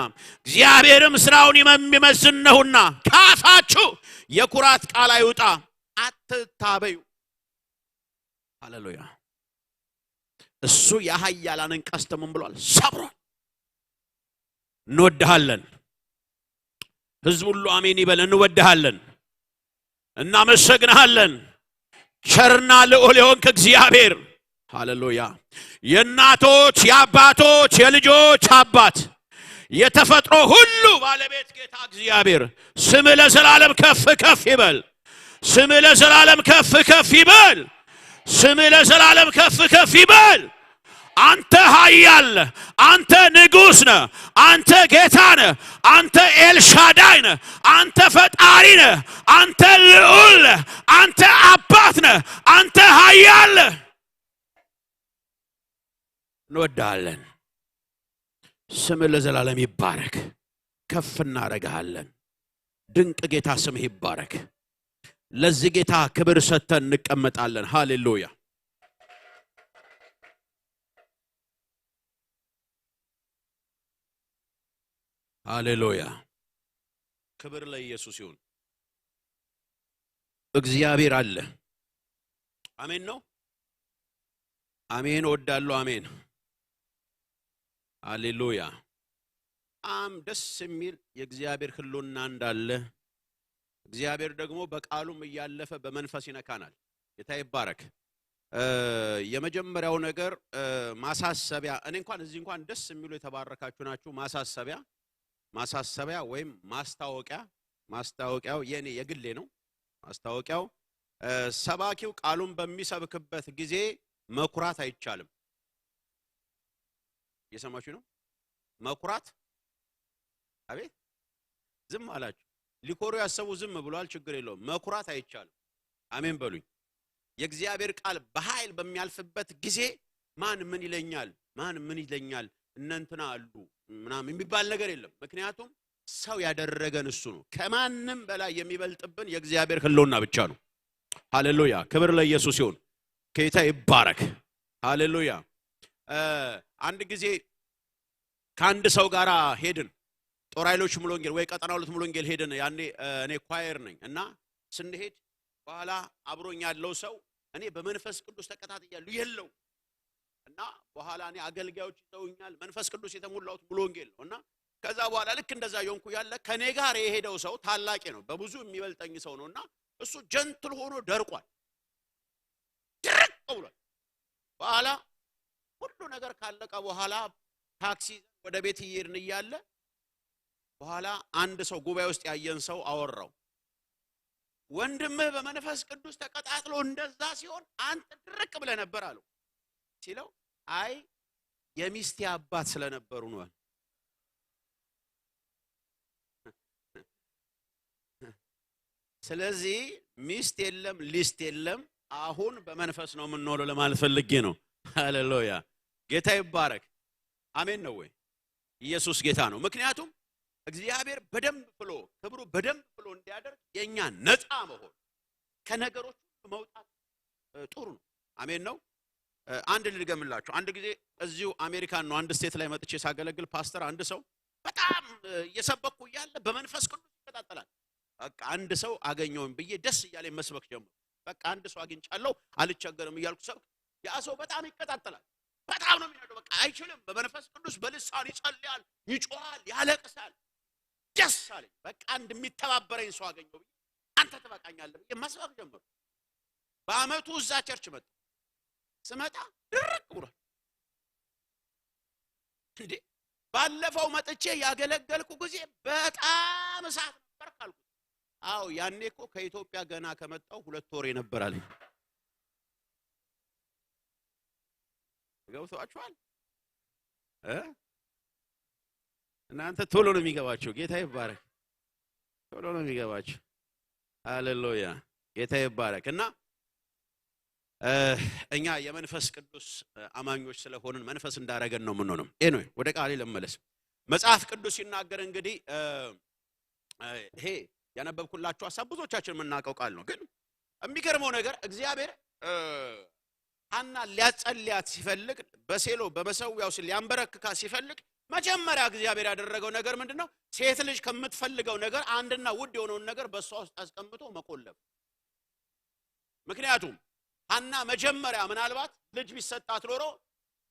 እግዚአብሔርም ስራውን ይመ-፣ የሚመዝን ነውና፣ ካፋችሁ የኩራት ቃል አይውጣ፣ አትታበዩ። ሃሌሉያ። እሱ የኃያላንን ቀስት ምን ብሏል? ሰብሯል። እንወድሃለን። ህዝብ ሁሉ አሜን ይበል። እንወድሃለን፣ እናመሰግንሃለን። ቸርና ልዑል የሆንክ እግዚአብሔር፣ ሃሌሉያ። የእናቶች የአባቶች የልጆች አባት፣ የተፈጥሮ ሁሉ ባለቤት ጌታ እግዚአብሔር፣ ስም ለዘላለም ከፍ ከፍ ይበል። ስም ለዘላለም ከፍ ከፍ ይበል። ስም ለዘላለም ከፍ ከፍ ይበል። አንተ ኃያል ነህ፣ አንተ ንጉሥ ነህ፣ አንተ ጌታ ነህ፣ አንተ ኤልሻዳይ ነህ፣ አንተ ፈጣሪ ነህ፣ አንተ ልዑል ነህ፣ አንተ አባት ነህ፣ አንተ ኃያል ነህ። እንወድሃለን። ስም ለዘላለም ይባረክ። ከፍ እናረግሃለን። ድንቅ ጌታ ስምህ ይባረክ። ለዚህ ጌታ ክብር ሰጥተን እንቀመጣለን። ሃሌሉያ፣ ሃሌሉያ። ክብር ለኢየሱስ ይሁን። እግዚአብሔር አለ። አሜን ነው። አሜን እወዳለሁ። አሜን። ሃሌሉያ። በጣም ደስ የሚል የእግዚአብሔር ህልውና እንዳለ፣ እግዚአብሔር ደግሞ በቃሉም እያለፈ በመንፈስ ይነካናል። ጌታ ይባረክ። እ፣ የመጀመሪያው ነገር፣ እ፣ ማሳሰቢያ፣ እኔ እንኳን እዚህ እንኳን ደስ የሚሉ የተባረካችሁ ናችሁ። ማሳሰቢያ፣ ማሳሰቢያ ወይም ማስታወቂያ፣ ማስታወቂያው የኔ የግሌ ነው። ማስታወቂያው፣ እ፣ ሰባኪው ቃሉን በሚሰብክበት ጊዜ መኩራት አይቻልም። እየሰማችሁ ነው? መኩራት፣ አቤት፣ ዝም አላችሁ። ሊኮሩ ያሰቡ ዝም ብሏል፣ ችግር የለውም። መኩራት አይቻልም። አሜን በሉኝ። የእግዚአብሔር ቃል በኃይል በሚያልፍበት ጊዜ ማን ምን ይለኛል፣ ማን ምን ይለኛል፣ እነንትና አሉ ምናምን የሚባል ነገር የለም። ምክንያቱም ሰው ያደረገን እሱ ነው። ከማንም በላይ የሚበልጥብን የእግዚአብሔር ህልውና ብቻ ነው። ሃሌሉያ፣ ክብር ለኢየሱስ ይሁን። ጌታ ይባረክ። ሃሌሉያ። እ፣ አንድ ጊዜ ከአንድ ሰው ጋር ሄድን። ጦር ኃይሎች ሙሉ ወንጌል ወይ ቀጠና ሁለት ሙሉ ወንጌል ሄድን። ያኔ፣ እ፣ እኔ ኳየር ነኝ እና ስንሄድ በኋላ አብሮኝ ያለው ሰው እኔ በመንፈስ ቅዱስ ተቀጣጥያለሁ የለው እና በኋላ እኔ አገልጋዮች ይዘውኛል። መንፈስ ቅዱስ የተሞላሁት ሙሉ ወንጌል ነው እና ከዛ በኋላ ልክ እንደዛ የሆንኩ ያለ ከኔ ጋር የሄደው ሰው ታላቄ ነው፣ በብዙ የሚበልጠኝ ሰው ነው እና እሱ ጀንትል ሆኖ ደርቋል፣ ድርቅ ብሏል። በኋላ ሁሉ ነገር ካለቀ በኋላ ታክሲ ይዘን ወደ ቤት እየሄድን እያለ በኋላ አንድ ሰው፣ ጉባኤ ውስጥ ያየን ሰው አወራው። «ወንድምህ በመንፈስ ቅዱስ ተቀጣጥሎ እንደዛ ሲሆን አንተ ድርቅ ብለህ ነበር» አለው። ሲለው «አይ የሚስቴ አባት ስለነበሩ ነው» አለ። ስለዚህ ሚስት የለም፣ ሊስት የለም። አሁን በመንፈስ ነው የምንኖረው ለማለት ፈልጌ ነው። ሃሌሉያ፣ ጌታ ይባረክ። አሜን ነው ወይ? ኢየሱስ ጌታ ነው። ምክንያቱም እግዚአብሔር በደንብ ፍሎ፣ ክብሩ በደንብ ፍሎ እንዲያደርግ የእኛ ነፃ መሆን፣ ከነገሮች ሁሉ መውጣት፣ እ፣ ጥሩ ነው። አሜን ነው። እ፣ አንድ ልድገምላችሁ። አንድ ጊዜ እዚሁ አሜሪካን ነው፣ አንድ ስቴት ላይ መጥቼ ሳገለግል ፓስተር አንድ ሰው በጣም፣ እ፣ እየሰበኩ እያለ በመንፈስ ቅዱስ ይቀጣጠላል። በቃ አንድ ሰው አገኘውም ብዬ ደስ እያለ መስበክ ጀመርኩ። በቃ አንድ ሰው አግኝቻለሁ፣ አልቸገርም እያልኩ ሰብክ፣ ያ ሰው በጣም ይቀጣጠላል። በጣም ነው የሚነደው። በቃ አይችልም። በመንፈስ ቅዱስ በልሳን ይጸልያል፣ ይጮሃል፣ ያለቅሳል። ደስ አለኝ። በቃ አንድ የሚተባበረኝ ሰው አገኘው ብዬ «አንተ ትበቃኛለህ» ብዬ መስበክ ጀመርኩ። በአመቱ እዛ ቸርች መጣ። ስመጣ ድርቅ ብሏል። እንዴ ባለፈው መጥቼ ያገለገልኩ ጊዜ በጣም እሳት ነበር አልኩት። አዎ ያኔ እኮ ከኢትዮጵያ ገና ከመጣሁ ሁለት ወር ነበር አለኝ። ገብቷችኋል? እ እናንተ ቶሎ ነው የሚገባችሁ። ጌታ ይባረክ። ቶሎ ነው የሚገባችሁ። ሃሌሉያ። ጌታ ይባረክ። እና እ እኛ የመንፈስ ቅዱስ እ አማኞች ስለሆንን መንፈስ እንዳረገን ነው የምንሆነው። ኤኒዌይ ወደ ቃሌ ልመለስ። መጽሐፍ ቅዱስ ሲናገር እንግዲህ እ እ ይሄ ያነበብኩላችሁ ሐሳብ ብዙዎቻችን የምናውቀው ቃል ነው። ግን የሚገርመው ነገር እግዚአብሔር እ ሐናን ሊያጸልያት ሲፈልግ፣ በሴሎ በመሰዊያው ስር ሊያንበረክካት ሲፈልግ መጀመሪያ እግዚአብሔር ያደረገው ነገር ምንድን ነው? ሴት ልጅ ከምትፈልገው ነገር አንድና ውድ የሆነውን ነገር በእሷ ውስጥ አስቀምጦ መቆለፍ። ምክንያቱም ሐና መጀመሪያ ምናልባት ልጅ ቢሰጣት ኖሮ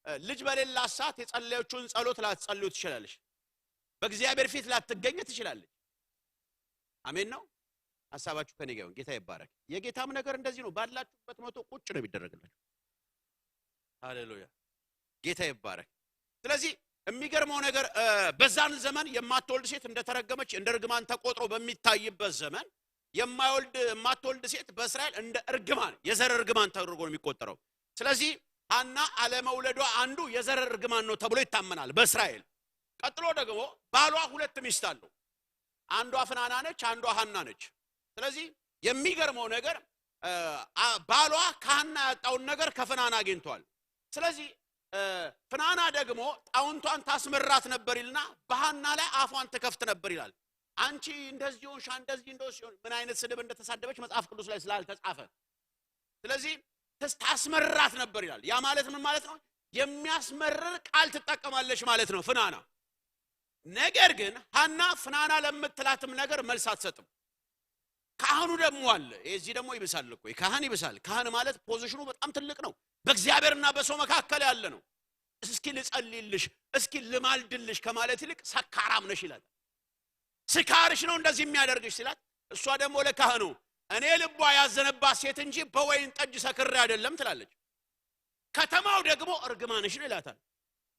እ ልጅ በሌላት ሰዓት የጸለየችውን ጸሎት ላትጸልዩ ትችላለች። በእግዚአብሔር ፊት ላትገኝ ትችላለች። አሜን ነው። ሐሳባችሁ ከኔ ጋር ይሁን። ጌታ ይባረክ። የጌታም ነገር እንደዚህ ነው። ባላችሁበት መቶ ቁጭ ነው የሚደረግላችሁ። ሃሌሉያ። ጌታ ይባረክ። ስለዚህ የሚገርመው ነገር እ በዛን ዘመን የማትወልድ ሴት እንደተረገመች እንደ እርግማን ተቆጥሮ በሚታይበት ዘመን የማይወልድ የማትወልድ ሴት በእስራኤል እንደ እርግማን የዘር እርግማን ተደርጎ ነው የሚቆጠረው። ስለዚህ ሐና አለመውለዷ አንዱ የዘር እርግማን ነው ተብሎ ይታመናል በእስራኤል። ቀጥሎ ደግሞ ባሏ ሁለት ሚስት አለው። አንዷ ፍናና ነች፣ አንዷ ሐና ነች። ስለዚህ የሚገርመው ነገር እ አ- ባሏ ከሐና ያጣውን ነገር ከፍናና አግኝቷል። ስለዚህ እ ፍናና ደግሞ ጣውንቷን ታስመራት ነበር ይልና በሐና ላይ አፏን ትከፍት ነበር ይላል። አንቺ እንደዚህ ሆንሽ፣ እንደዚህ እንደዚህ ሆንሽ፣ ምን አይነት ስድብ እንደተሳደበች መጽሐፍ ቅዱስ ላይ ስላልተጻፈ፣ ስለዚህ ተስ- ታስመራት ነበር ይላል። ያ ማለት ምን ማለት ነው? የሚያስመርር ቃል ትጠቀማለች ማለት ነው ፍናና። ነገር ግን ሐና ፍናና ለምትላትም ነገር መልስ አትሰጥም። ካህኑ ደግሞ አለ። እዚህ ደግሞ ይብሳል እኮ፣ ካህን ይብሳል። ካህን ማለት ፖዚሽኑ በጣም ትልቅ ነው። በእግዚአብሔርና በሰው መካከል ያለ ነው። እስኪ ልጸልይልሽ፣ እስኪ ልማልድልሽ ከማለት ይልቅ ሰካራም ነሽ ይላል። ስካርሽ ነው እንደዚህ የሚያደርግሽ ሲላት፣ እሷ ደግሞ ለካህኑ እኔ ልቧ ያዘነባት ሴት እንጂ በወይን ጠጅ ሰክሬ አይደለም ትላለች። ከተማው ደግሞ እርግማንሽ ነው ይላታል።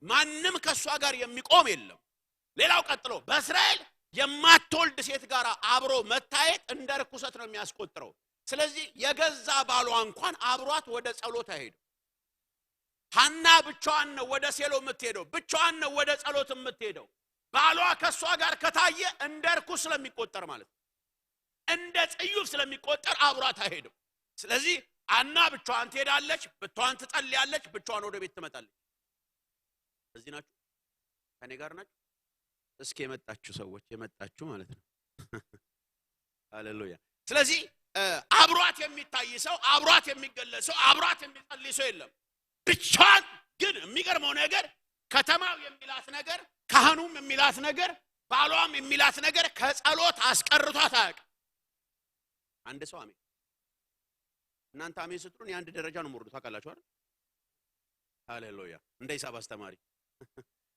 ማንም ከእሷ ጋር የሚቆም የለም። ሌላው ቀጥሎ በእስራኤል የማትወልድ ሴት ጋር አብሮ መታየት እንደ ርኩሰት ነው የሚያስቆጥረው። ስለዚህ የገዛ ባሏ እንኳን አብሯት ወደ ጸሎት አይሄድም። ሐና ብቻዋን ነው ወደ ሴሎ የምትሄደው፣ ብቻዋን ነው ወደ ጸሎት የምትሄደው። ባሏ ከእሷ ጋር ከታየ እንደ ርኩስ ስለሚቆጠር ማለት ነው። እንደ ጽዩፍ ስለሚቆጠር አብሯት አይሄድም። ስለዚህ ሐና ብቻዋን ትሄዳለች፣ ብቻዋን ትጸልያለች፣ ብቻዋን ወደ ቤት ትመጣለች። እዚህ ናችሁ፣ ከኔ ጋር ናችሁ። እስኪ የመጣችሁ ሰዎች የመጣችሁ ማለት ነው። ሃሌሉያ። ስለዚህ እ አብሯት የሚታይ ሰው፣ አብሯት የሚገለጽ ሰው፣ አብሯት የሚጸልይ ሰው የለም። ብቻዋን ግን የሚገርመው ነገር ከተማው የሚላት ነገር፣ ካህኑም የሚላት ነገር፣ ባሏም የሚላት ነገር ከጸሎት አስቀርቷት አያውቅም። አንድ ሰው አሜን። እናንተ አሜን ስትሉን የአንድ ደረጃ ነው የምወርዱ፣ ታውቃላችሁ አይደል? ሃሌሉያ። እንደ ሂሳብ አስተማሪ።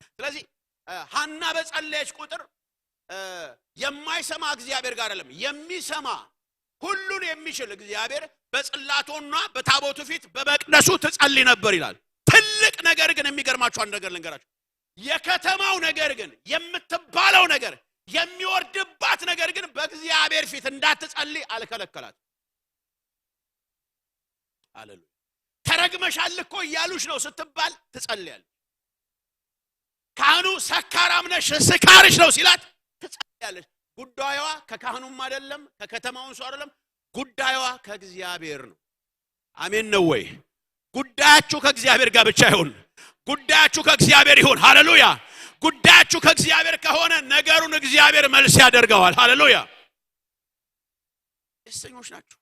ስለዚህ እ ሐና በጸለየች ቁጥር እ የማይሰማ እግዚአብሔር ጋር አይደለም የሚሰማ፣ ሁሉን የሚችል እግዚአብሔር በጽላቶና በታቦቱ ፊት በመቅደሱ ትጸልይ ነበር ይላል። ትልቅ ነገር ግን የሚገርማችሁ አንድ ነገር ልንገራችሁ። የከተማው ነገር ግን፣ የምትባለው ነገር፣ የሚወርድባት ነገር ግን በእግዚአብሔር ፊት እንዳትጸልይ አልከለከላት። ሃሌሉያ። ተረግመሻል እኮ እያሉሽ ነው ስትባል ትጸልያለሽ። ካህኑ ሰካራም ነሽ፣ ስካርሽ ነው ሲላት ትጸልያለሽ። ጉዳዩዋ ከካህኑም አይደለም፣ ከከተማውን ሰው አይደለም፣ ጉዳዩዋ ከእግዚአብሔር ነው። አሜን ነው ወይ? ጉዳያችሁ ከእግዚአብሔር ጋር ብቻ ይሁን። ጉዳያችሁ ከእግዚአብሔር ይሁን። ሃሌሉያ። ጉዳያችሁ ከእግዚአብሔር ከሆነ ነገሩን እግዚአብሔር መልስ ያደርገዋል። ሃሌሉያ። ደስተኞች ናችሁ።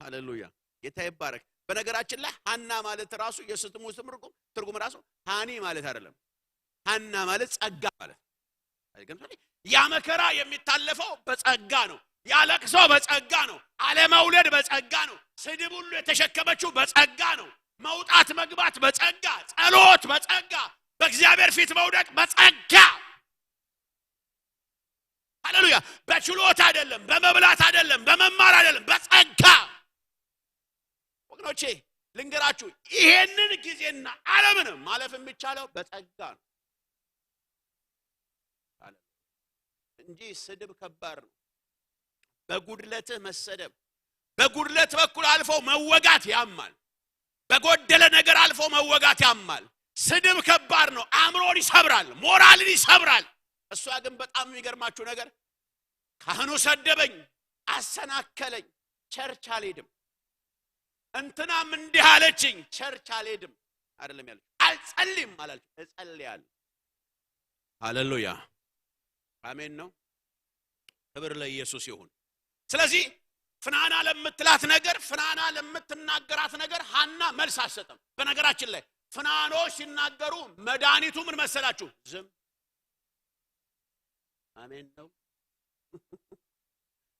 ሃሌሉያ። ጌታ ይባረክ። በነገራችን ላይ ሐና ማለት ራሱ የስሙ ትርጉም ትርጉም ራሱ ሃኒ ማለት አይደለም። ሐና ማለት ጸጋ ማለት። አይገርምም? ያ መከራ የሚታለፈው በጸጋ ነው። ያ ለቅሶ በጸጋ ነው። አለመውለድ በጸጋ ነው። ስድብ ሁሉ የተሸከመችው በጸጋ ነው። መውጣት መግባት በጸጋ፣ ጸሎት በጸጋ፣ በእግዚአብሔር ፊት መውደቅ በጸጋ። ሃሌሉያ። በችሎታ አይደለም፣ በመብላት አይደለም፣ በመማር አይደለም፣ በጸጋ። ወገኖቼ ልንገራችሁ፣ ይሄንን ጊዜና ዓለምን ማለፍ የሚቻለው በጸጋ ነው። እንጂ ስድብ ከባድ ነው። በጉድለትህ መሰደብ፣ በጉድለት በኩል አልፎ መወጋት ያማል። በጎደለ ነገር አልፎ መወጋት ያማል። ስድብ ከባድ ነው። አእምሮን ይሰብራል፣ ሞራልን ይሰብራል። እሷ ግን በጣም የሚገርማችሁ ነገር ካህኑ ሰደበኝ፣ አሰናከለኝ፣ ቸርች አልሄድም፣ እንትናም እንዲህ አለችኝ፣ ቸርች አልሄድም አይደለም ያለች፣ አልጸልይም አላለች፣ እጸልያለሁ። ሃሌሉያ አሜን ነው። ክብር ለኢየሱስ ይሁን። ስለዚህ ፍናና ለምትላት ነገር፣ ፍናና ለምትናገራት ነገር ሐና መልስ አትሰጥም። በነገራችን ላይ ፍናኖች ሲናገሩ መድኃኒቱ ምን መሰላችሁ? ዝም። አሜን ነው።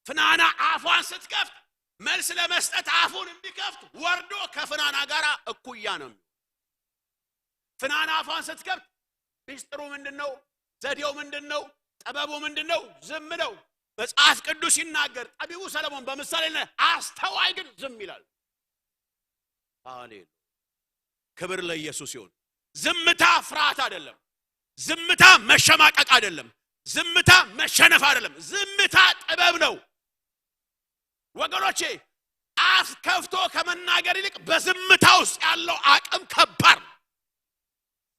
ፍናና አፏን ስትከፍት፣ መልስ ለመስጠት አፉን የሚከፍት ወርዶ ከፍናና ጋር እኩያ ነው የሚሆን። ፍናና አፏን ስትከፍት፣ ሚስጥሩ ምንድን ነው? ዘዴው ምንድን ነው? ጥበቡ ምንድን ነው? ዝም ነው። መጽሐፍ ቅዱስ ሲናገር ጠቢቡ ሰለሞን በምሳሌ ላይ፣ አስተዋይ ግን ዝም ይላል። ሃሌሉያ ክብር ለኢየሱስ ይሁን። ዝምታ ፍርሃት አይደለም። ዝምታ መሸማቀቅ አይደለም። ዝምታ መሸነፍ አይደለም። ዝምታ ጥበብ ነው። ወገኖቼ፣ አፍ ከፍቶ ከመናገር ይልቅ በዝምታ ውስጥ ያለው አቅም ከባድ ነው።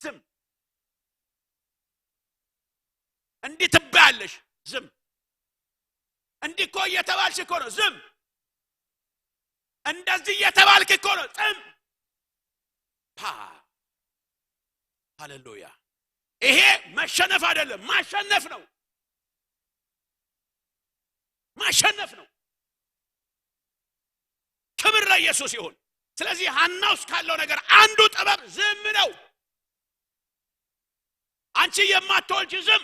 ዝም። እንዲህ ትባያለሽ፣ ዝም። እንዲህ እኮ እየተባልሽ እኮ ነው፣ ዝም። እንደዚህ እየተባልክ እኮ ነው፣ ዝም። ፓ ሃሌሉያ። ይሄ መሸነፍ አይደለም፣ ማሸነፍ ነው። ማሸነፍ ነው። ክብር ለኢየሱስ ይሁን። ስለዚህ ሐና ውስጥ ካለው ነገር አንዱ ጥበብ ዝም ነው። አንቺ የማትወልጂ ዝም፣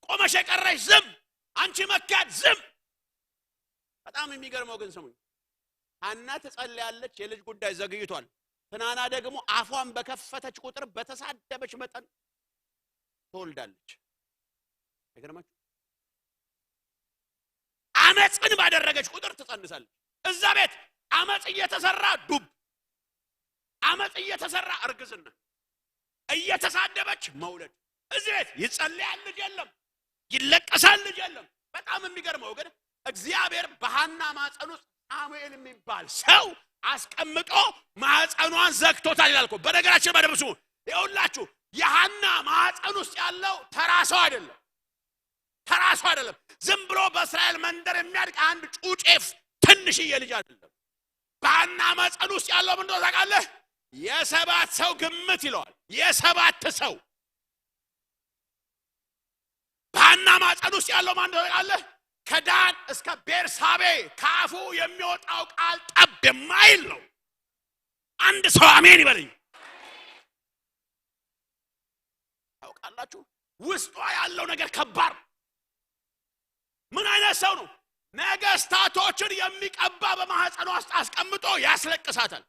ቆመሽ የቀረሽ ዝም፣ አንቺ መካድ ዝም። በጣም የሚገርመው ግን ስሙኝ፣ ሐና ትጸልያለች፣ የልጅ ጉዳይ ዘግይቷል። ፍናና ደግሞ አፏን በከፈተች ቁጥር በተሳደበች መጠን ትወልዳለች። አይገርማችሁ? አመፅን ባደረገች ቁጥር ትጸንሳለች። እዛ ቤት አመፅ እየተሰራ ዱብ፣ አመፅ እየተሰራ እርግዝና፣ እየተሳደበች መውለድ። እዚህ ቤት ይጸለያል፣ ልጅ የለም። ይለቀሳል፣ ልጅ የለም። በጣም የሚገርመው ግን እግዚአብሔር በሐና ማፀን ውስጥ ሳሙኤል የሚባል ሰው አስቀምጦ ማፀኗን ዘግቶታል ይላል እኮ። በነገራችን በደምብ ስሙ። ይኸውላችሁ፣ የሐና ማፀን ውስጥ ያለው ተራ ሰው አይደለም፣ ተራ ሰው አይደለም። ዝም ብሎ በእስራኤል መንደር የሚያድግ አንድ ጩጬፍ ትንሽዬ ልጅ አይደለም። በሐና ማፀን ውስጥ ያለው ምን እንደሆነ ታውቃለህ? የሰባት ሰው ግምት ይለዋል። የሰባት ሰው። በሐና ማፀን ውስጥ ያለው ማን እንደሆነ ታውቃለህ? ከዳን እስከ ቤርሳቤ ከአፉ የሚወጣው ቃል ጠብ የማይል ነው። አንድ ሰው አሜን ይበልኝ። ታውቃላችሁ፣ ውስጧ ያለው ነገር ከባድ። ምን አይነት ሰው ነው? ነገስታቶችን የሚቀባ በማህፀኗ ውስጥ አስቀምጦ ያስለቅሳታል።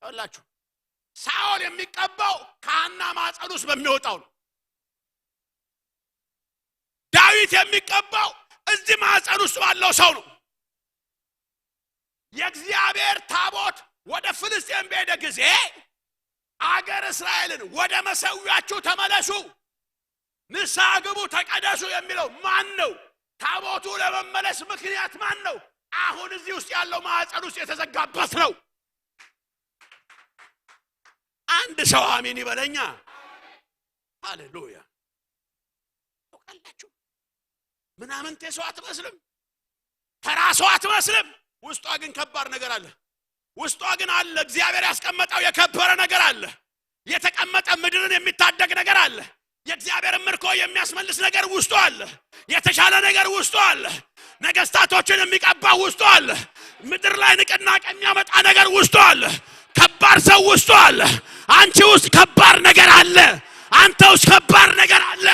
ይኸውላችሁ፣ ሳኦል የሚቀባው ከሐና ማፀን ውስጥ በሚወጣው ነው። ዳዊት የሚቀባው እዚህ ማፀን ውስጥ ባለው ሰው ነው። የእግዚአብሔር ታቦት ወደ ፍልስጤም በሄደ ጊዜ አገር እስራኤልን «ወደ መሰዊያችሁ ተመለሱ፣ ንስሐ ግቡ፣ ተቀደሱ» የሚለው ማን ነው? ታቦቱ ለመመለስ ምክንያት ማን ነው? አሁን እዚህ ውስጥ ያለው ማህፀን ውስጥ የተዘጋበት ነው። አንድ ሰው አሜን ይበለኛ። ሃሌሉያ። ታውቃላችሁ፣ ምናምንቴ ሰው አትመስልም፣ ተራ ሰው አትመስልም። ውስጧ ግን ከባድ ነገር አለ። ውስጧ ግን አለ፣ እግዚአብሔር ያስቀመጠው የከበረ ነገር አለ። የተቀመጠ ምድርን የሚታደግ ነገር አለ። የእግዚአብሔርን ምርኮ የሚያስመልስ ነገር ውስጡ አለ። የተሻለ ነገር ውስጡ አለ። ነገስታቶችን የሚቀባ ውስጡ አለ። ምድር ላይ ንቅናቄ የሚያመጣ ነገር ውስጡ አለ። ከባድ ሰው ውስጡ አለ። አንቺ ውስጥ ከባድ ነገር አለ። አንተ ውስጥ ከባድ ነገር አለ።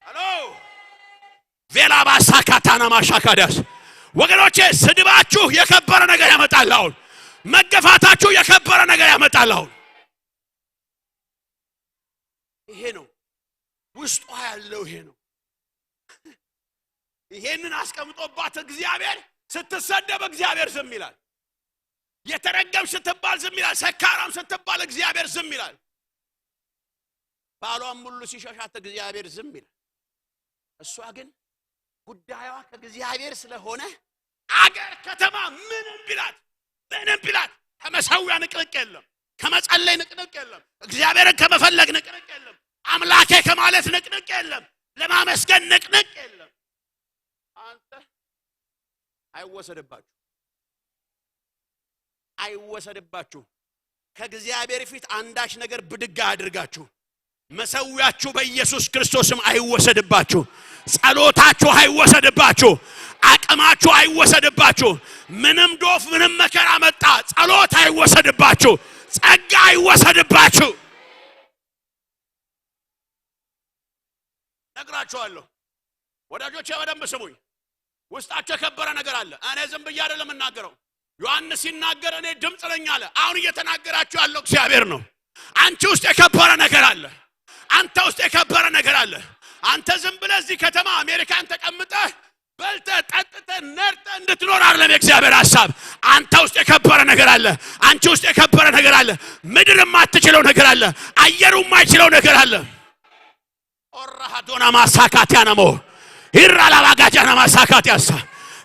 ሄሎ፣ ቬላ ባሳ ካታና ማሻካዳስ። ወገኖቼ፣ ስድባችሁ የከበረ ነገር ያመጣል። አሁን መገፋታችሁ የከበረ ነገር ያመጣል። አሁን ይሄ ነው ውስጧ ያለው፣ ይሄ ነው። ይሄንን አስቀምጦባት እግዚአብሔር፣ ስትሰደብ እግዚአብሔር ዝም ይላል። የተረገም ስትባል ዝም ይላል። ሰካራም ስትባል እግዚአብሔር ዝም ይላል። ባሏም ሁሉ ሲሸሻት እግዚአብሔር ዝም ይላል። እሷ ግን ጉዳዩዋ ከእግዚአብሔር ስለሆነ አገር ከተማ ምንም ቢላት ምንም ቢላት ከመሰዊያ ንቅንቅ የለም፣ ከመጸለይ ንቅንቅ የለም፣ እግዚአብሔርን ከመፈለግ ንቅንቅ የለም፣ አምላኬ ከማለት ንቅንቅ የለም፣ ለማመስገን ንቅንቅ የለም። አንተ አይወሰድባችሁ፣ አይወሰድባችሁ። ከእግዚአብሔር ፊት አንዳች ነገር ብድግ አድርጋችሁ መሰዊያችሁ በኢየሱስ ክርስቶስም አይወሰድባችሁ። ጸሎታችሁ አይወሰድባችሁ። አቅማችሁ አይወሰድባችሁ። ምንም ዶፍ ምንም መከራ መጣ፣ ጸሎት አይወሰድባችሁ። ጸጋ አይወሰድባችሁ። ነግራችኋለሁ ወዳጆቼ፣ በደንብ ስሙኝ። ውስጣቸው የከበረ ነገር አለ። እኔ ዝም ብዬ አይደለም የምናገረው። ዮሐንስ ሲናገር «እኔ ድምፅ ነኝ» አለ። አሁን እየተናገራችሁ ያለው እግዚአብሔር ነው። አንቺ ውስጥ የከበረ ነገር አለ። አንተ ውስጥ የከበረ ነገር አለ። አንተ ዝም ብለህ እዚህ ከተማ አሜሪካን ተቀምጠህ በልተህ ጠጥተህ ነርተህ እንድትኖር አይደለም የእግዚአብሔር ሐሳብ። አንተ ውስጥ የከበረ ነገር አለ። አንቺ ውስጥ የከበረ ነገር አለ። ምድር የማትችለው ነገር አለ። አየሩ የማይችለው ነገር አለ። ኦራሃዶና ማሳካቲያናሞ ይራላባጋጃና ማሳካቲያሳ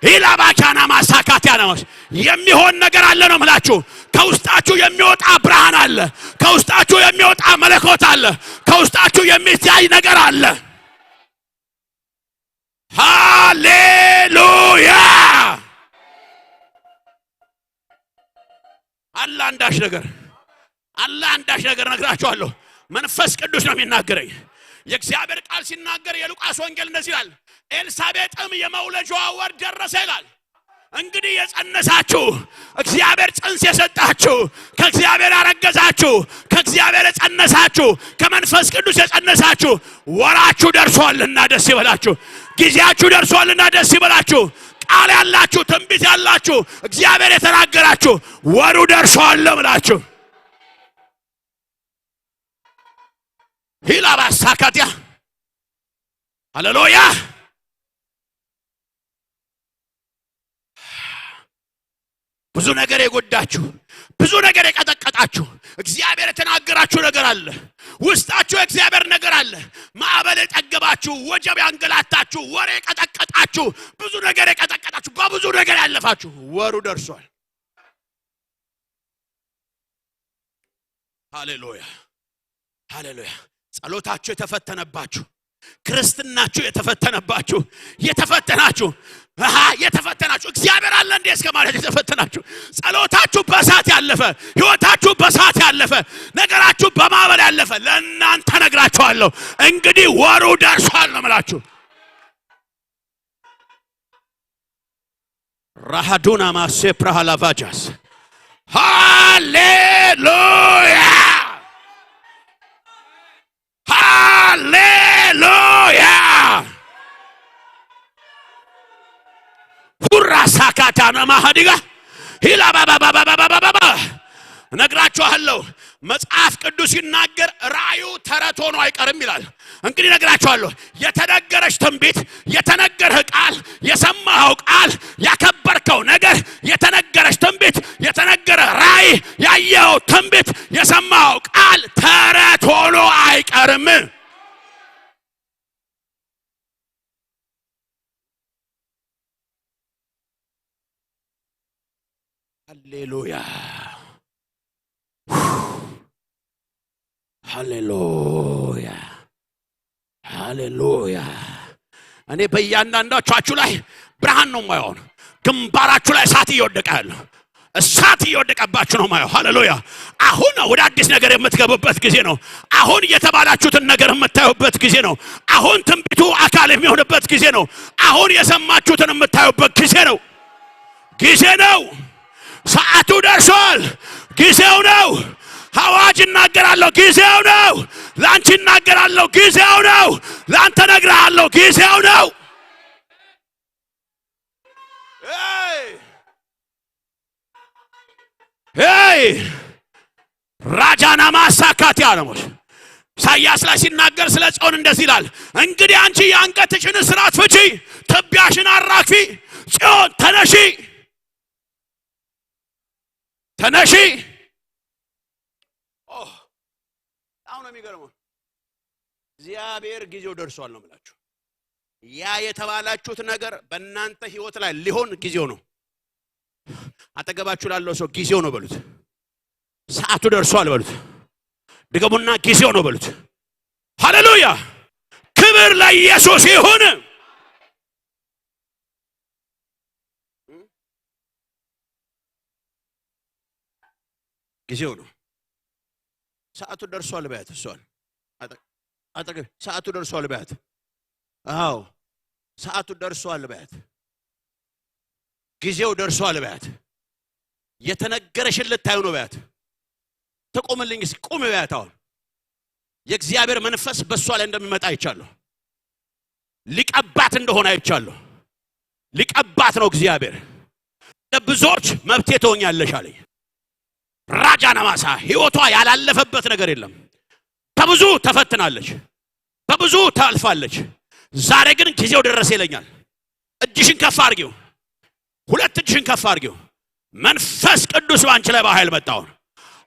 ይላባቻና ማሳካቲያናሞስ የሚሆን ነገር አለ ነው ምላችሁ። ከውስጣችሁ የሚወጣ ብርሃን አለ። ከውስጣችሁ የሚወጣ መለኮት አለ። ከውስጣችሁ የሚታይ ነገር አለ። ሃሌሉያ! አለ አንዳች ነገር፣ አለ አንዳች ነገር። ነግራችኋለሁ። መንፈስ ቅዱስ ነው የሚናገረኝ። የእግዚአብሔር ቃል ሲናገር የሉቃስ ወንጌል እንደዚህ ይላል፣ «ኤልሳቤጥም የመውለጃዋ ወር ደረሰ» ይላል። እንግዲህ የጸነሳችሁ፣ እግዚአብሔር ጽንስ የሰጣችሁ፣ ከእግዚአብሔር ያረገዛችሁ፣ ከእግዚአብሔር የጸነሳችሁ፣ ከመንፈስ ቅዱስ የጸነሳችሁ ወራችሁ ደርሷልና ደስ ይበላችሁ። ጊዜያችሁ ደርሷልና ደስ ይበላችሁ። ቃል ያላችሁ፣ ትንቢት ያላችሁ፣ እግዚአብሔር የተናገራችሁ ወሩ ደርሷል ብላችሁ ሂላ ባሳካቲያ። ሃሌሉያ። ብዙ ነገር የጎዳችሁ፣ ብዙ ነገር የቀጠቀጣችሁ፣ እግዚአብሔር የተናገራችሁ ነገር አለ። ውስጣችሁ የእግዚአብሔር ነገር አለ። ማዕበል የጠገባችሁ፣ ወጀብ ያንገላታችሁ፣ ወሬ የቀጠቀጣችሁ፣ ብዙ ነገር የቀጠቀጣችሁ፣ በብዙ ነገር ያለፋችሁ ወሩ ደርሷል። ሃሌሉያ፣ ሃሌሉያ። ጸሎታችሁ የተፈተነባችሁ፣ ክርስትናችሁ የተፈተነባችሁ፣ የተፈተናችሁ፣ አሃ፣ የተፈተናችሁ፣ «እግዚአብሔር አለ እንዴ?» እስከ ማለት የተፈተናችሁ፣ ጸሎታችሁ በእሳት ያለፈ፣ ህይወታችሁ በእሳት ያለፈ፣ ነገራችሁ በማዕበል ያለፈ፣ ለእናንተ ነግራችኋለሁ። እንግዲህ ወሩ ደርሷል ነው የምላችሁ። ራሃዱና ማሴ ፕራሃላቫጃስ። ሃሌሉያ፣ ሃሌሉያ። ሁራ ሳካታና ማሃዲጋ ሂላ ባባባባባባባ። እነግራችኋለሁ፣ መጽሐፍ ቅዱስ ሲናገር ራእዩ ተረት ሆኖ አይቀርም ይላል። እንግዲህ እነግራችኋለሁ፣ የተነገረች ትንቢት፣ የተነገረህ ቃል፣ የሰማኸው ቃል፣ ያከበርከው ነገር፣ የተነገረች ትንቢት፣ የተነገረ ራእይ፣ ያየኸው ትንቢት፣ የሰማኸው ቃል ተረት ሆኖ አይቀርም። ሃሌሉያ፣ ሃሌሉያ፣ ሃሌሉያ። እኔ በእያንዳንዳችሁ ላይ ብርሃን ነው የማየው። ግንባራችሁ ላይ እሳት እየወደቀ ያለው፣ እሳት እየወደቀባችሁ ነው የማየው። ሃሌሉያ። አሁን ወደ አዲስ ነገር የምትገቡበት ጊዜ ነው። አሁን የተባላችሁትን ነገር የምታዩበት ጊዜ ነው። አሁን ትንቢቱ አካል የሚሆንበት ጊዜ ነው። አሁን የሰማችሁትን የምታዩበት ጊዜ ነው። ጊዜ ነው። ሰዓቱ ደርሷል። ጊዜው ነው። አዋጅ እናገራለሁ። ጊዜው ነው። ላንቺ እናገራለሁ። ጊዜው ነው። ላንተ ነግርሃለሁ። ጊዜው ነው። ሄይ! ሄይ! ራጃና ማሳካት ያለሞች ኢሳያስ ላይ ሲናገር ስለ ጽዮን እንደዚህ ይላል፣ «እንግዲህ አንቺ የአንገትሽን እስራት ፍቺ፣ ትቢያሽን አራግፊ፣ ጽዮን ተነሺ፣ ተነሺ።» ኦ፣ በጣም ነው የሚገርመው። እግዚአብሔር ጊዜው ደርሷል ነው የምላችሁ። ያ የተባላችሁት ነገር በእናንተ ህይወት ላይ ሊሆን ጊዜው ነው። አጠገባችሁ ላለው ሰው «ጊዜው ነው» በሉት። «ሰዓቱ ደርሷል» በሉት። ድገሙና «ጊዜው ነው» በሉት። ሃሌሉያ! ክብር ለኢየሱስ ይሁን። ጊዜው ነው። «ሰዓቱ ደርሷል» በያት። እሷን አጠ- አጠገብ «ሰዓቱ ደርሷል» በያት። አዎ፣ «ሰዓቱ ደርሷል» በያት። «ጊዜው ደርሷል» በያት። «የተነገረሽን ልታዩ ነው» በያት። «ተቆምልኝ እስኪ፣ ቁም» በያት። አሁን የእግዚአብሔር መንፈስ በእሷ ላይ እንደሚመጣ አይቻለሁ። ሊቀባት እንደሆነ አይቻለሁ። ሊቀባት ነው እግዚአብሔር። «ለብዙዎች መብቴ ትሆኛለሽ» አለኝ። ራጃና ማሳ ህይወቷ ያላለፈበት ነገር የለም። በብዙ ተፈትናለች፣ በብዙ ታልፋለች። ዛሬ ግን ጊዜው ደረሰ ይለኛል። እጅሽን ከፍ አድርጊው፣ ሁለት እጅሽን ከፍ አድርጊው። መንፈስ ቅዱስ ባንቺ ላይ በኃይል መጣውን፣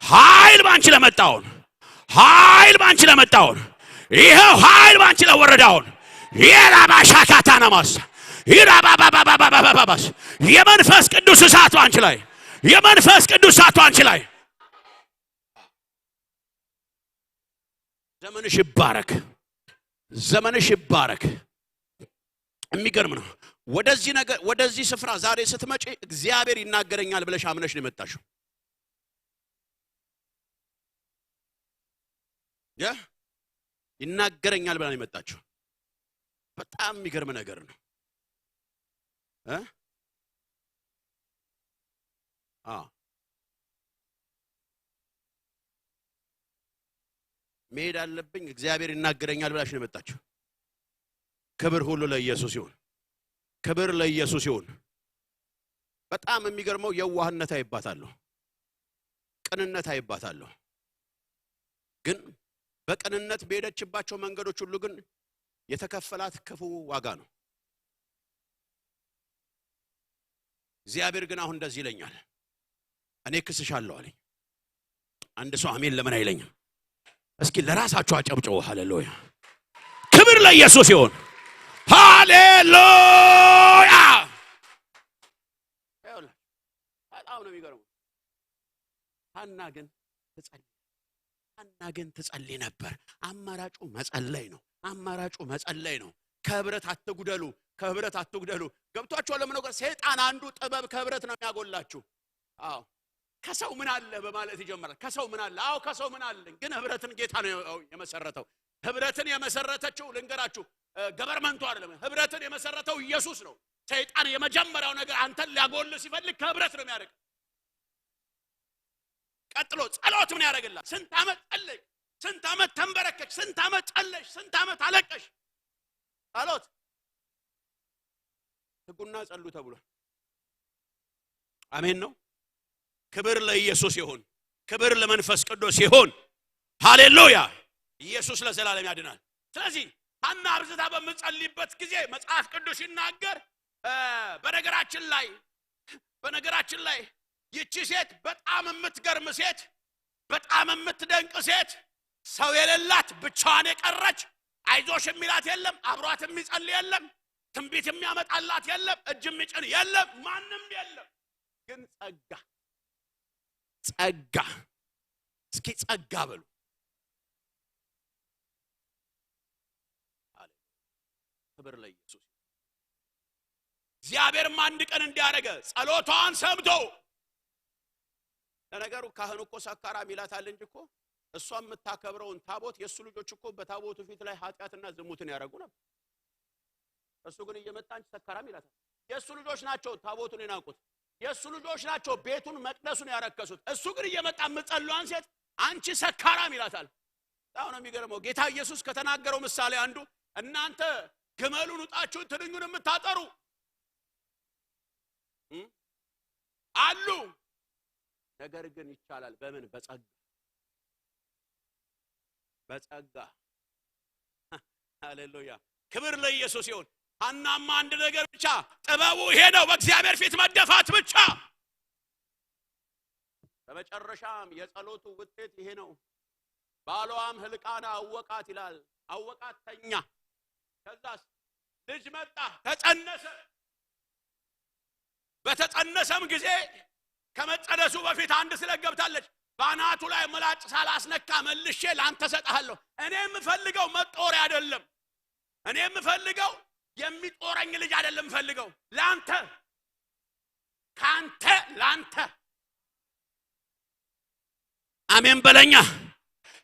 ኃይል ባንቺ ላይ መጣውን፣ ኃይል ባንቺ ላይ መጣውን፣ ይኸው ኃይል ባንቺ ላይ ወረዳውን። የራባሻካታናማስ ይራባባባባባባባስ የመንፈስ ቅዱስ እሳት ባንቺ ላይ፣ የመንፈስ ቅዱስ እሳት ባንቺ ላይ። ዘመንሽ ይባረክ፣ ዘመንሽ ይባረክ። የሚገርም ነው። ወደዚህ ነገር፣ ወደዚህ ስፍራ ዛሬ ስትመጪ «እግዚአብሔር ይናገረኛል» ብለሽ አምነሽ ነው የመጣሽው። ያ «ይናገረኛል» ብላ ነው የመጣችው። በጣም የሚገርም ነገር ነው። እ? አዎ፣ «መሄድ አለብኝ፣ እግዚአብሔር ይናገረኛል» ብላሽ ነው የመጣችው። ክብር ሁሉ ለኢየሱስ ይሁን። ክብር ለኢየሱስ ይሁን። በጣም የሚገርመው፣ የዋህነት አይባታለሁ፣ ቅንነት አይባታለሁ። ግን በቅንነት በሄደችባቸው መንገዶች ሁሉ ግን የተከፈላት ክፉ ዋጋ ነው። እግዚአብሔር ግን አሁን እንደዚህ ይለኛል፣ «እኔ ክስሻለሁ» አለኝ። አንድ ሰው «አሜን» ለምን አይለኝም? እስኪ ለራሳችሁ አጨብጭቡ። ሃሌሉያ! ክብር ለኢየሱስ ይሁን። ሃሌሉያ! ይኸውልህ፣ በጣም ነው የሚገርመው። ሐና ግን ትጸልይ፣ ሐና ግን ትጸልይ ነበር። አማራጩ መጸለይ ነው። አማራጩ መጸለይ ነው። ከህብረት አትጉደሉ፣ ከህብረት አትጉደሉ። ገብቷችኋል? ለምን ነገር ሰይጣን አንዱ ጥበብ ከህብረት ነው የሚያጎላችሁ። አዎ፣ «ከሰው ምን አለ?» በማለት ይጀምራል። «ከሰው ምን አለ?» አዎ፣ ከሰው ምን አለ? ግን ህብረትን ጌታ ነው የመሰረተው። ህብረትን የመሰረተችው፣ ልንገራችሁ፣ እ፣ ገቨርመንቱ አይደለም። ህብረትን የመሰረተው ኢየሱስ ነው። ሰይጣን የመጀመሪያው ነገር አንተን ሊያጎል ሲፈልግ ከህብረት ነው የሚያደርግ። ቀጥሎ ጸሎት ምን ያደርግላል? ስንት ዓመት ጸለይክ? ስንት ዓመት ተንበረከክ? ስንት ዓመት ጸለሽ? ስንት ዓመት አለቀሽ? ጸሎት። «ትጉና ጸሉ» ተብሏል። አሜን ነው። ክብር ለኢየሱስ ይሁን። ክብር ለመንፈስ ቅዱስ ይሁን። ሃሌሉያ! ኢየሱስ ለዘላለም ያድናል። ስለዚህ ሐና አብዝታ በምትጸልይበት ጊዜ መጽሐፍ ቅዱስ ሲናገር፣ እ፣ በነገራችን ላይ፣ በነገራችን ላይ ይቺ ሴት በጣም የምትገርም ሴት፣ በጣም የምትደንቅ ሴት፣ ሰው የሌላት፣ ብቻዋን የቀረች፣ አይዞሽ የሚላት የለም፣ አብሯት የሚጸልይ የለም፣ ትንቢት የሚያመጣላት የለም፣ እጅ የሚጭን የለም፣ ማንም የለም። ግን ጸጋ፣ ጸጋ፣ እስኪ ጸጋ በሉ። ክብር ለኢየሱስ። እግዚአብሔርም አንድ ቀን እንዲያደረገ ጸሎቷን ሰምቶ፣ ለነገሩ ካህን እኮ ሰካራም ይላታል እንጂ እኮ እሷ የምታከብረውን ታቦት፣ የእሱ ልጆች እኮ በታቦቱ ፊት ላይ ኃጢአትና ዝሙትን ያደረጉ ነበር። እሱ ግን እየመጣ «አንቺ ሰካራም» ይላታል። የእሱ ልጆች ናቸው ታቦቱን የናቁት። የእሱ ልጆች ናቸው ቤቱን፣ መቅደሱን ያረከሱት። እሱ ግን እየመጣ የምትጸልዋን ሴት «አንቺ ሰካራም» ይላታል። በጣም ነው የሚገርመው። ጌታ ኢየሱስ ከተናገረው ምሳሌ አንዱ፣ «እናንተ ግመሉን ውጣችሁ ትንኙን የምታጠሩ፣ እም፣ አሉ፣ ነገር ግን ይቻላል።» በምን? በጸጋ፣ በጸጋ። ሃሌሉያ! ክብር ለኢየሱስ ይሁን። ሐናማ አንድ ነገር ብቻ፣ ጥበቡ ይሄ ነው፣ በእግዚአብሔር ፊት መደፋት ብቻ። በመጨረሻም የጸሎቱ ውጤት ይሄ ነው። «ባሏም ሕልቃና አወቃት» ይላል። አወቃት፣ ተኛ። ከዛስ ልጅ መጣ፣ ተጸነሰ። በተጸነሰም ጊዜ ከመጸነሱ በፊት አንድ ስለት ገብታለች። «ባናቱ ላይ ምላጭ ሳላስነካ መልሼ ላንተ ሰጥሃለሁ።» እኔ የምፈልገው መጦሪያ አይደለም። እኔ የምፈልገው የሚጦረኝ ልጅ አይደለም የምፈልገው፣ ላንተ፣ ካንተ ላንተ። አሜን በለኛ።